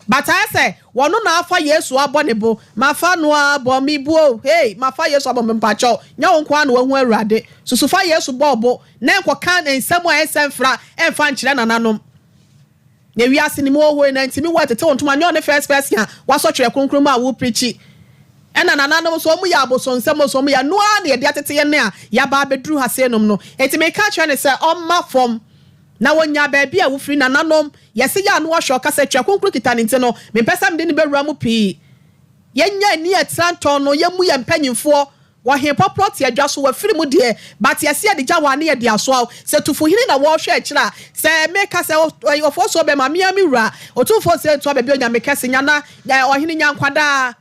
But ayɛ sɛ wɔno na afa Yesu abɔ ne bo, mafa no abɔ me bo o, hey, mafa Yesu abɔ me bo, mpakyɛw, nyɛ wo nko ara na wahu Awurade. Susu fa Yesu bɔ wo bo na nkɔka nsɛm a ɛnsɛ mfra mfa nkyerɛ nananom. Na wiase no mu ohoe na ntimi wɔ tete wo ntoma nyɛ ɔne first person a wasɔ twerɛ kronkron mu a wo preachi ɛna nananom nso ɔmo yɛ abosonsɛm nso ɔmo yɛ ɛno ara na yɛde atete yɛn a yaba abɛduru ha sei nom no enti meka kyerɛ no sɛ ɔmma fam na wɔnya baabi a wofiri nananom yɛse yɛ ano ahwɛ ɔkasa twerɛ kronkron kita no nti no mempɛ sɛ mede no bɛwura mu pii yɛnya ani ɛtra ntɔn no yɛmmu yɛn mpanyinfoɔ Wɔ he pɔprɔ te adwa so wafiri mu deɛ but yɛse yɛde gya hɔ a ne yɛde asoa wo sɛ tufuhene na wɔɔhwɛ akyire a sɛ meka sɛ ɔfoɔ soɔ bɛma me ara me wura Otumfoɔ Osei Ntoa baabi Onyame kɛse nya na ɔhene nya nkwa daa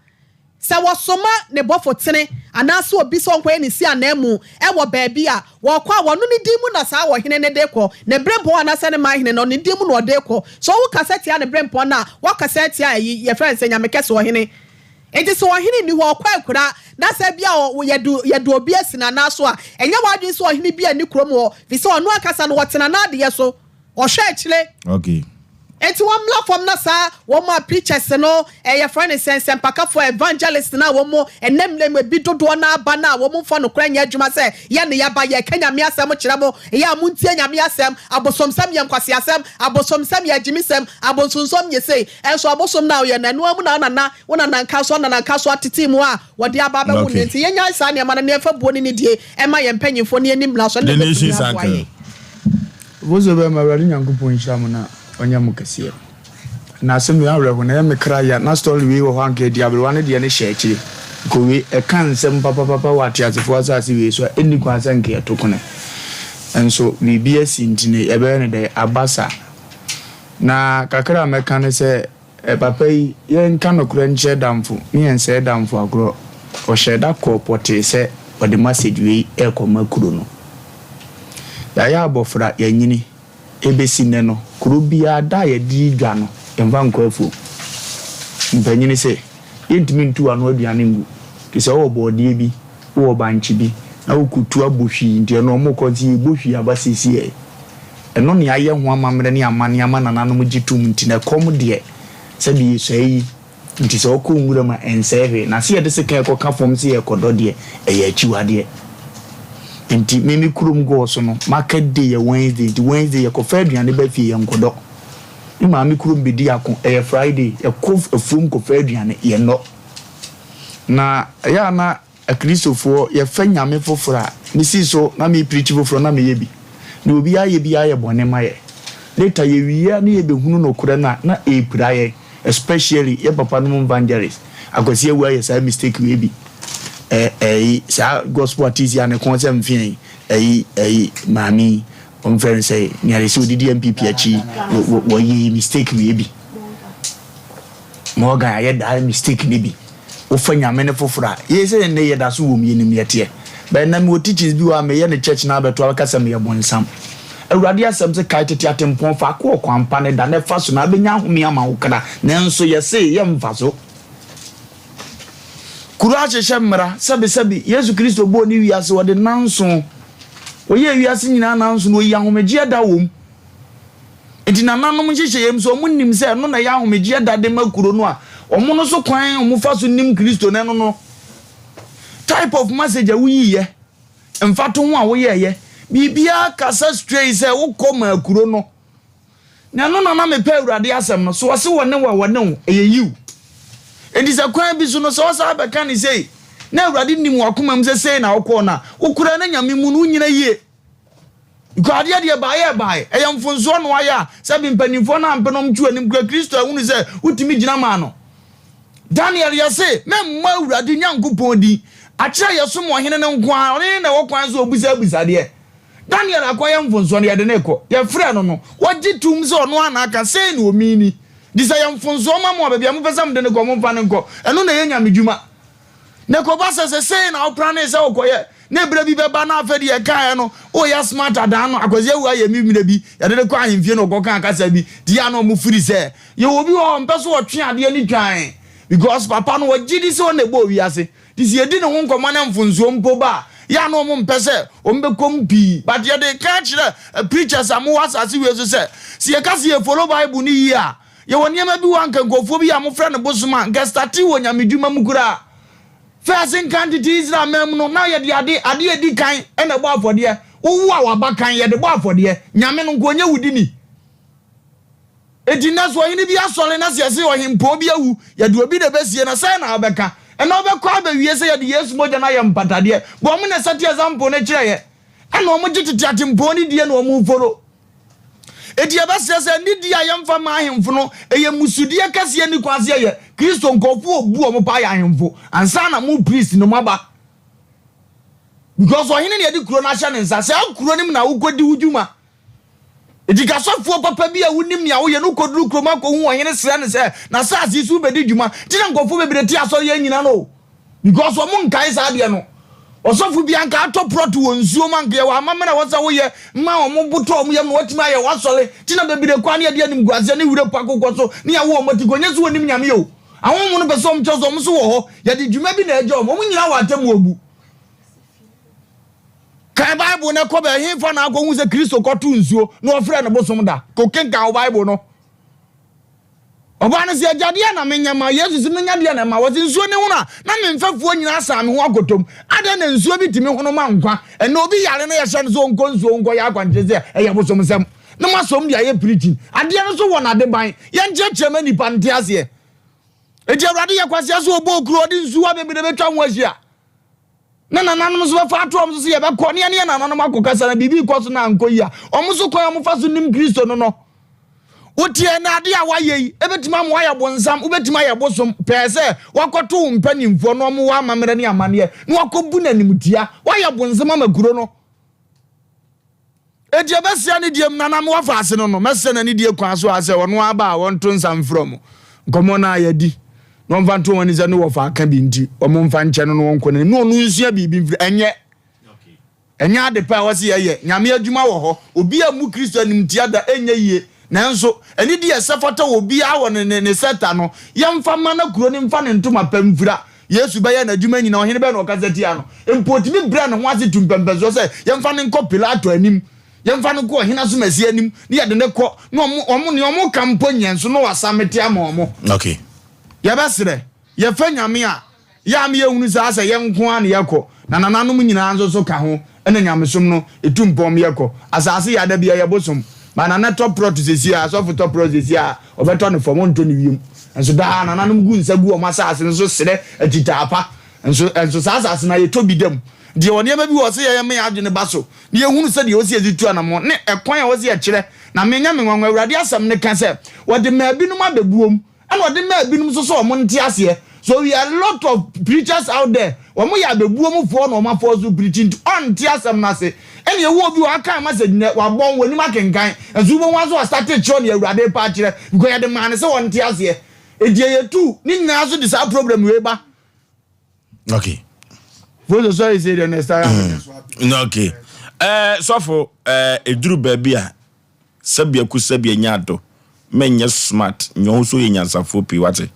sɛ wɔsoma ne bɔfo tene anaase obi sɛ ɔnkɔyɛ ne si ananmu wɔ baabi a wɔkɔ a wɔno ne din mu na saa ɔhene no de kɔ ne berempɔn anaasɛ ne man hene no ne din mu na ɔde kɔ sɛ wo kasa tia ne berempɔn no a woakasa atia ayi yɛfrɛ no sɛ Nyame kɛse ɔhene Enti sɛ ɔhene nni hɔ, ɔkɔ akuraa, na sɛ ebia yɛde yɛde obi asi n'anan so a, ɛnyɛ w'adwene sɛ ɔhene bi nni kurom hɔ, efisɛ ɔno ankasa no, ɔtena n'adeyɛ so, ɔhwɛ akyire. Okay. Enti wɔmmra fam na saa wɔn a preachers no, eh, yɛfrɛ no sɛ nsɛmpakafoɔ, evangelists no a wɔn ɛnɛ mmerɛ mu ebi dodoɔ no aba no a wɔn mfa nokorɛ nyɛ adwuma sɛ yɛn ne yɛaba yɛreka Nyame asɛm kyerɛ mo, ɛyɛ a montie Nyame asɛm, abosomsɛm yɛ nkwaseasɛm, abosomsɛm yɛ agyimisɛm, abosonsom yɛ sei, Nso abosom no a woyɛ no, ɛno ara mu na wo nana, wo nananka so anananka so atetee mu a wɔde aba abɛwo no. Enti yɛnnyae saa nneɛma no na yɛmfa buo ne nidie mma yɛn mpanimfoɔ na yɛnni mmara so, ɛno The na ɛbɛtumi nation's aboa uncle. yɛn. Obosuo bɛma Awurade Nyankopɔn nhyira mo na ɔnyɛ mo kɛseɛ. Na asɛm wei awerɛho na ɛyɛ me kra ya na story wei wɔ hɔ anka ɛdi aberewa no deɛ no hyɛ akyire nka wei ɛka nsɛm papapapa wɔ ateasefoɔ asase wei so a ɛnni kwan sɛ nka yɛto kone nso biribi asi nti no yɛbɛyɛ no dɛn aba saa. Na kakra a mɛka ne sɛ, papa yi, yɛnka nokorɛ nkyerɛ damfo ne yɛnsɛe damfo agorɔ. Ɔhyɛɛ da kɔɔ pɔtee sɛ ɔde masage wei rekɔma kuro no. Yɛayɛ abɔfra, yɛanyini. Ɛbɛsi nnɛ no, kuro biara, da a yɛde di dwa no, yɛmfa nkɔ afuom. Mpanyini se, yɛntumi ntu ano aduane ngu. Nti sɛ wowɔ bɔɔdeɛ bi, wowɔ bankye bi, na wokɔtu abɔ hwii, nti ɛno wɔkɔ nti yɛbɔ hwii aba seesei. Ɛno ne ayɛ ho amammerɛ ne amanneɛ ama nananom gye tom nti na ɛkɔm deɛ sɛdeɛ yɛsua yi nti sɛ wokɔ nwuram a ɛnsɛe hwee na sɛ yɛde sekan kɔka fam sɛ yɛrekɔdɔ deɛ ɛyɛ akyiwadeɛ nti me me kurom gɔɔ so no market day yɛ Wednesday nti Wednesday yɛkɔfa aduane ba fie yɛnkɔdɔ me maame kurom bɛdi ako ɛyɛ Friday yɛkɔ afuom kɔfa aduane yɛnnɔ na ɛyɛ a na Akristofoɔ yɛfɛ nyame foforɔ a, me sii so na me preachi foforɔ na meyɛ bi. Deɛ obiara yɛ biara yɛ bɔne ma yɛ. Later yɛ wie a na yɛ bɛhunu nokorɛ no a na ɛrepira yɛn especially yɛ papa nom evangelist Akwasi Awuah yɛ saa mistake wei bi. Ɛ ɛyi saa gospel artist yi a ne kɔn sɛ mfeɛ yi ɛyi ɛyi maame yi wɔmfrɛ no sɛ nea yɛsɛ odidi NPP akyi yi wɔ wɔ wɔyɛ mistake wei bi. Morgan ayɛ daa mistake no bi. Wofa nyame no foforɔ a, yei sɛ nnɛ yɛda so wɔ mu, yɛnim deɛ ɛteɛ. But ɛnnɛ mewɔ teachings bi wɔ hɔ a meyɛ no church no abɛto abɛka sɛ meyɛ bonsam. Awurade asɛm se kae tete atempɔn, fa kɔ ɔkwan pa no da na ɛfa so na abɛnya ahome ama wo kra. Nanso yɛse yɛmfa so. Kuro ahyehyɛ mmara, sɛbesɛbe, Yesu Kristo bɔɔ ne wiase, ɔde nnanson. Ɔyɛɛ wiase nyinaa nanso no ɔyii ahomegyeɛ da wɔ mu. Enti nananom nhyehyɛeɛ mu sɛ wɔn nim sɛ ɛno na ɛyɛ ahomegyeɛ da de ma kuro no a, wɔn no so kwan a wɔn fa so nim Kristo no ɛno no. Type of message a woyiiɛ, mfatoho a woyɛɛyɛ, biribiara kasa straight sɛ wokɔ maa kuro no. Na ɛno na na mepɛ Awurade asɛm no. So ɔse wɔne wo a, wɔne wo. Ɛyɛ yiw. Enti sɛ kwan bi so no, sɛ ɔsan bɛka no sei, na Awurade nim w'akoma mu sɛ sei na wokɔɔ no a, wokura na Nyame mu no, wonyina yie. Because adeɛ deɛ baeɛ ɛbaeɛ. Ɛyɛ mfonsoɔ na wayɛ a, sɛbi mpanimfoɔ no ampɛ na wɔn twi w'anim kura Kristo ahunu sɛ wotumi gyina maa no. Daniel yɛse, mɛmmɔ Awurade Nyankopɔn din. Akyerɛ yɛsom ɔhene no nko ara, ɔno ne na ɛwɔ kwan sɛ ɔbisa abisadeɛ. Daniel akɔyɛ mfomsoɔ no, yɛde no rekɔ. Yɛfrɛɛ no no, ɔgye toom sɛ ɔno ara na aka, sei na ɔmeani. Nti sɛ ɛyɛ mfomsoɔ ma mo a, baabi a mopɛ sɛ mode no kɔ, momfa no nkɔ. Ɛno na ɛyɛ nyamedwuma. Na ɛkɔba sɛ, sɛ sei na woplanee sɛ wokɔyɛ, na berɛ bi bɛba na afei deɛ ɛkaeɛ no, woyɛ smart adaa no, Akwasi Awuah ayɛ me mmerɛ bi, yɛde no kɔ ahemfie na ɔkɔkaa kasa bi, nti yɛ a na wɔfiri sɛ, yɛwɔ obi wɔ hɔ a ɔmpɛ sɛ ɔtwe adeɛ no twan, because papa no ɔgye di sɛ ɔno na ɛbɔɔ wiase. Nti sɛ yɛdi ne ho nkɔmmɔ na mfonsoɔ mpo ba a, yɛ a na wɔn mpɛ sɛ wɔn bɛkɔ mu pii. But yɛde reka akyerɛ preachers a mowɔ asase wei so sɛ, sɛ yɛka sɛ yɛ follow Bible no yie a, yɛwɔ nneɛma bi wɔ hɔ a nka nkurɔfoɔ bi a mofrɛ no bosom a, nka ɛstartee wɔ nyamedwuma mu koraa. First nka tete Israel man mu no, na yɛde ade, adeɛ a ɛdi kan na ɛbɔ afɔdeɛ. Wowo a w'abakan, yɛde bɔ afɔdeɛ. Nyame no nka ɔnyɛ wo dini. Enti nnɛ sɛ ɔhene bi asɔre na sɛ yɛse ɔhempɔn bi awu, yɛde obi na ɛbɛsie no, sɛn na wobɛka? Ɛnna wobɛkɔ abɛwie sɛ yɛde Yesu mogya no ayɛ mpatadeɛ. Bɔ wɔn na ɛsɛte example no kyerɛ yɛ. Ɛnna wɔgye tete atempɔn no die na wɔfolo. Enti yɛbɛsrɛ sɛ nidie a yɛmfa mma ahemfo no, ɛyɛ mmusudeɛ kɛseɛ nni kwan sɛ yɛyɛ. Kristo nkurɔfoɔ ɔbu wɔn paa yɛ ahemfo ansa na mo priest no moaba. Because ɔhene na yɛde kuro no ahyɛ ne nsa. Saa kuro no mu na wokɔdi wo dwuma. Enti ka sɔfoɔ papa bi a wonim nea woyɛ no kɔduru kurom akɔhu ɔhene srɛ no sɛ n'asase yi so wobɛdi dwuma. Nti na nkurɔfoɔ bebree te asɔre yɛn nyina no o. Because wɔn nkae saa adeɛ no. Ɔsɔfo bi anka atɔ prɔto wɔ nsuo mu anka yɛwɔ amammerɛ a ɛwɔ sɛ woyɛ ma wɔn bo tɔ wɔn yam na wɔatumi ayɛ w'asɔre. Nti na bebree kɔ a ne yɛde animguaseɛ ne werɛ po akokɔ so ne yɛawo wɔn ati kɔ. Nyɛ sɛ wɔnnim Nyame o. Ahonhom no pɛ sɛ wɔn kyerɛ sɛ wɔn nso wɔ hɔ. Yɛde dwuma bi na agya wɔn. Wɔn nyinaa wɔ atemmuo bu. Kan Bible no kɔ bɛ, hefa na akɔhu sɛ Kristo kɔtoo nsuo na ɔfrɛɛ no bosom da? Kɔkenkan wo Bible no. Ɔbaa no sɛ, Agya, deɛ na menyɛ ma? Yesu sɛ, Menya deɛ na ɛma. Wɔse, nsuo ne hono a, na me mfɛfoɔ nyinaa saa me ho akɔtɔm. Adɛn na nsuo bi tumi hono ma nkwa? Ɛnɛ obi yare na yɛhyɛ no sɛ ɔnkɔ nsuo nkɔyɛ akwankyerɛ sɛ ɛyɛ bosomsɛm. Na moasɔm de ayɛ preaching. Adeɛ no so wɔ n'adeban. Yɛnkyerɛkyerɛ ma nnipa nte aseɛ. Enti Awurade yɛ kwasea sɛ ɔbɔɔ kuro, ɔde nsuwa bebree bɛtwa ho ahyia. Na nananom nso bɛfa ato wɔn so sɛ yɛbɛkɔ ne yɛne yɛn nananom akɔkasa na biribi rekɔ so na ankɔ yie a, wɔn nso kwan a wɔfa so nim Kristo no no. Woteɛ na ade a woayɛ yi, ebetumi ama woayɛ bonsam, wobetumi ayɛ bosom, pɛɛ sɛ woakɔto wo mpanimfoɔ na wɔwɔ amammerɛ ne amanneɛ na woakɔbu no animtia. Woayɛ bonsam ama kuro no. Enti ɛbɛsea ne deɛ mu na na wɔfa ase no no, mɛsrɛ no anidie kwan so a sɛ ɔno ara ba a wɔnto nsa mfrɛ wɔn. Nkɔmmɔ no a yɛadi na wɔmfa nto wɔn ani sɛ ne wɔfa aka bi nti, wɔmfa nkyɛ no na wɔnkɔ n'anim na ɔno nsua biribi mfiri. Ɛnyɛ ɛnyɛ ade pa a ɛwɔ sɛ yɛyɛ. Nyame adwuma wɔ hɔ. Obi ammu Kristo animtia da, ɛnyɛ yie. Nanso, anidie a ɛsɛ fata wɔ obiara wɔ ne ne ne sɛta no, yɛmfa mma na kuro no mfa ne ntoma pa mfira. Yesu bɛyɛɛ n'adwuma nyinaa, ɔhene bɛn na ɔkasa tiaa no? Mpo otumi brɛɛ ne ho ase tu mpɛmpɛnsoɔ sɛ yɛmfa no nkɔ Pilato anim, yɛmfa no nkɔ ɔhene asomasi anim, na yɛde no kɔ, na wɔn, wɔn, nea wɔka mpo nyɛ nso na wasamete ama wɔn. Okay. Yɛbɛsrɛ, yɛfɛ Nyame a, yɛ a ma yɛhunu saa sɛ yɛn nko ara na yɛkɔ, na nananom nyinaa nso so ka ho, ɛna nyamesom no, ɛtu mpɔn ma yɛkɔ. Asase yɛ ada biara yɛbosom. Ma nana tɔ prɔt sesie a, asɔfo tɔ prɔt sesie a, ɔbɛtɔ no fam, ɔntɔ no wiem. Nso daa nananom gu nsa gu wɔn asase no so srɛ akyitaa pa. Nso, nso saa asase no ayɛ tɔ bi da mu. Nti yɛwɔ nneɛma bi wɔ hɔ sɛ yɛma yɛn adwene ba so, na yɛhunu sɛdeɛ ɛwɔ sɛ yɛde tu anammɔn, ne ɛkwan a ɛwɔ sɛ yɛkyerɛ. Na menyɛ me nwanwa, Awurade asɛm no ka sɛ, wɔde maa binom abɛbuom, Ɛna ɔde maa binom nso sɛ wɔn nte aseɛ. So we are lot of preachers out there, wɔn yɛ abɛbuo mu foɔ na wɔn afɔɔ so preaching nti ɔnte asɛm no ase. Ɛna ɛwɔ obi wɔ aka message nɛ wabɔn w'anim akenkan nso wobɛhu ara sɛ wastate kyerɛ nea Awurade repɛ akyerɛ because yɛde maa no sɛ ɔnte aseɛ. Enti ɛyɛ tu ne nyinaa nso de saa problem wei ba. Okay. Voso sorry say the next time. Okay. Eh, sɔfo, eh, eduru baabi a Sɛbia ku sɛbia nya ado mɛ nyɛ smart nyɛ ho so yɛ nyansafoɔ pii wate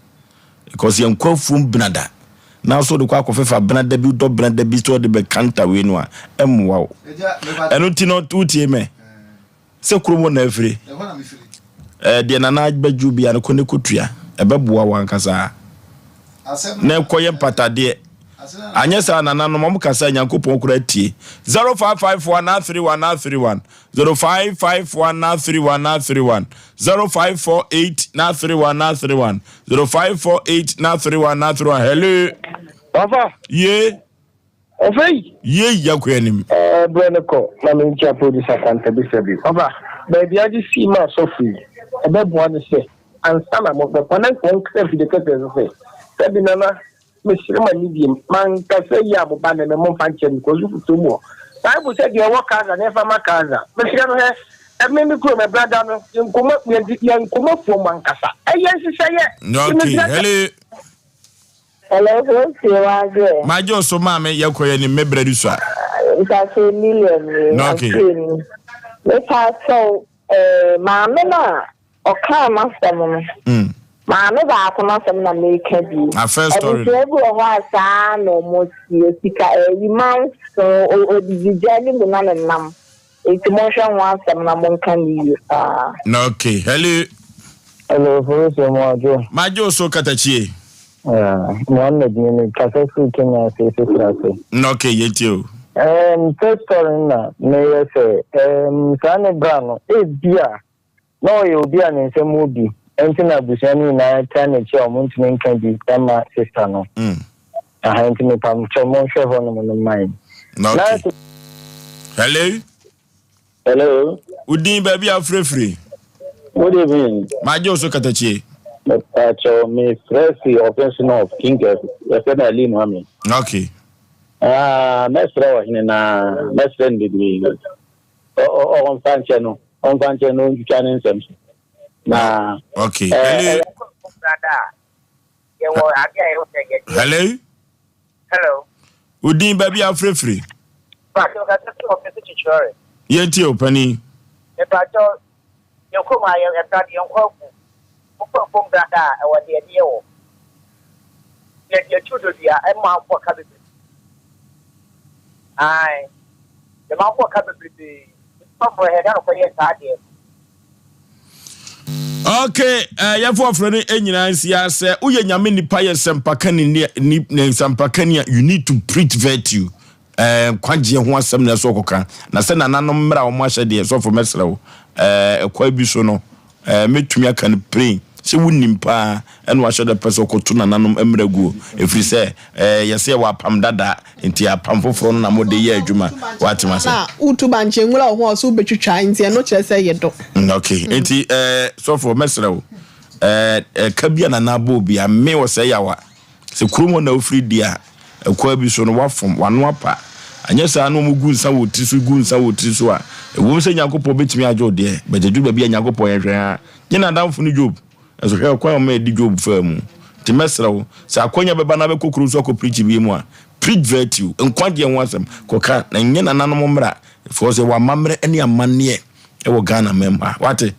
because yɛn kɔ afuom benada. Na so wode kɔ akɔfefa benada bi dɔ benada bi sɛ ɔde bɛkanta wei no a, ɛmmoa wo. Ɛno nti no, wotie me sɛ kurom hɔ na afiri. Ɛɛ deɛ nana bɛgye bia no kɔ ne kɔtua. Ɛbɛboa wo ankasa. Na ɛkɔyɛ mpatadeɛ. Anyɛ saa nananom wɔn kasa Nyankopɔn koraa tie. 0554 931 931 0551 931 931 0548 931 931 0548 931 931 Hello. Papa. Ye. Ɔfɛ yi. Ye yakɔ anim. Ɛɛ brɛ no kɔ na me nkyia producer Fanta bisa bi. Papa, baabi agye sii ma asɔfo yi, ɛbɛboa ne sɛ ansa na mobɛkɔ na nka ɔnkasa mfidi kɛseɛ so sɛ, sɛbi nana, Mesrɛ mo anidie mu, mankasa yi a mo ba ne me, momfa nkyɛ me, kɔsu foto mu hɔ. Bible sɛ deɛ ɛwɔ Kaesar no yɛmfa ma Kaesar. Mesrɛ no hwɛ, ɛme me kurom ɛberɛ da no, yɛnkɔma, yɛde, yɛnkɔma fuom ankasa. Ɛyɛ nhyehyɛeɛ. Okay, hello. Hello, Kofi, wagye. Magye wo so maame, yɛkɔ yɛ ni me brɛ di so a. Mpakyɛ Lilian ni, Okay. akyire ni. Mepakyɛw, eh, maame no a Ɔkaa m'asɛm no. Maame baako n'asɛm na meka bi. Abusua bi wɔ hɔ a saa na ɔmo teɛ. Sika ɛyi manso odidi gya ne mu na ne nam. Nti monhwɛ ho asɛm na monka no yie paa. Okay, hello. Hello, Felicia Mwadwo. Madwo so katakyie. Yeah, Mohammed ni me kasa firi Kenya ase sisi ase. Okay, yɛtie o. First story na meyɛ sɛ saa ne bra no ebia Na ɔyɛ obi a ne nsam wɔ bi nti na abusua no nyinaa taa n'akyi a wɔntumi nka bi mma sista no. Aha nti mepamkyɛw monhwɛ hɔnom no mma yɛn. Okay. Hello. Hello. Wo din baabi a wofrɛfiri? Good evening. Magye wo so katakyie. Mepamkyɛw me frɛ fi Offinso North King yɛfrɛ me Ali Mohammed. Okay. Ah, mɛsrɛ ɔhene na mɛsrɛ no bebree. Ɔmfa nkyɛ no, ɔmfa nkyɛ no, ɔntwitwa ne nsɛm so. Na okay. Hello. Hello. Hello. Odin baabi afirafiri. Yɛn ti o panin. Mepatɔ yɛn kurom a yɛ ɛbra de yɛn kɔ agu. Wokɔ fam brada a ɛwɔ deɛ ɛde yɛ wɔ. Yɛde atu dodua ɛma akɔ ka bebree. Ae. Yɛma akɔ ka bebrebe. Sɔfo ɛhɛ da no kɔ yɛ saa deɛ. Okay, uh, yɛfo ɔfrɛ no nyinaa nsia sɛ woyɛ nyame nipa yɛ sɛmpakani ne nsɛmpakani a you need to preach virtue. Eh, nkwagyeɛ ho asɛm na ɛsɛ ɔkɔka. Na sɛ nananom mmra wɔn ahyɛ deɛ, sɔfo mɛsrɛ wo, eh, ɛkwan bi so no, eh, mɛtumi aka no plain sɛ wonim paa ɛna wahyɛ da pɛ sɛ ɔkɔto nananom mmra guo, ɛfiri sɛ eh, yɛsɛ yɛwɔ apam dada, nti apam foforɔ no na mode yɛ adwuma. Woate m'ase? Na wotu bankye nwura wɔ ho a ɔsɛ wobɛtwitwa, nti ɛno kyerɛ sɛ yɛdɔ. Ok, nti eh, sɔfo mɛsrɛ wo, eh, ɛka bi a nana abɔ obi a, me ɔsɛe yawa. Sɛ kurom hɔ na wofiri di a, ɛkwan bi so no, woafom, w'ano apa. Anyɛ saa na wɔgu nsa wɔ wo tiri so, gu nsa wɔ wo tiri so a, ɛwom sɛ Nyankopɔn bɛtumi agye wo deɛ, but ɛduru baabi a Nyankopɔn yɛ hwɛ ha, nye n'adamfo ne Job. Nanso hwɛ ɔkwan a ɔma yɛde Job faa mu. Nti mɛsrɛ wo, sɛ akwanya bɛba na wobɛkɔ kurom so akɔ preach bio mu a, preach virtue, nkwagyeɛ ho asɛm, kɔka, na nyɛ nananom mmara, ɛfiri sɛ yɛwɔ amammerɛ ne amanneɛ wɔ Ghana man mu ha. Woate?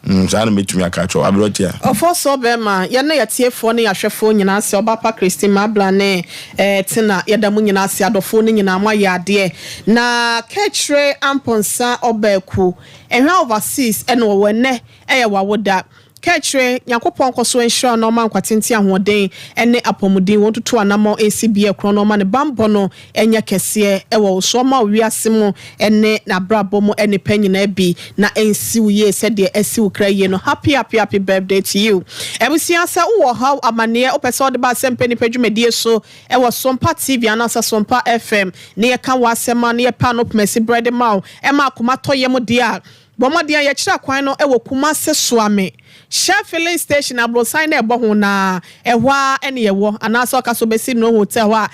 Mm, saa na mɛtumi aka akyerɛ wo, aberɛkyɛ. Ɔfɔsɔɔ bɛɛma, yɛne yɛatiefoɔ ne yɛahwɛfoɔ nyinaa ase, Ɔbapa Christine Mabla ne eh, Tina, yɛda mo nyinaa ase, adɔfoɔ no nyinaa, moayɛ adeɛ. Na Kɛkyerɛ Amponsah Ɔbaaku, Ɛhwa Overseas ɛna ɔwɔ, ɛnnɛ ɛyɛ w'awoda. Kɛkyerɛ, Nyankopɔn nkɔso nhyira wo na ɔma nkwa tenten, ahoɔden ne apɔmuden, wɔn tutu anamɔn nsi bea korɔn na ɔma ne banbɔ no nyɛ kɛseɛ wɔ wo so, ɔma wo wiase mu ne n'abrabɔ mu nnepa nyinaa bi na ɛnsi wo yie sɛdeɛ asi wo kra yie no. Happy happy happy birthday to you. Abusua sɛ wowɔ ɔhaw, amaneɛ, wopɛ sɛ wode ba Asɛmpɛ Nnipa dwumadie so wɔ Sompa TV anaasɛ Sompa FM na yɛka w'asɛm a na yɛpɛ ano pomasi berɛ de ma wo ɛma akoma tɔ yam deɛ a, Bɔ mmɔden a yɛkyerɛ kwan no wɔ Kumase Soame Shell filling station aborosan no a ɛbɔ ho no ara, ɛhɔ ara na yɛwɔ. Anaasɛ ɔka sɛ ɔbɛsi Noho Hotel hɔ a, yɛ.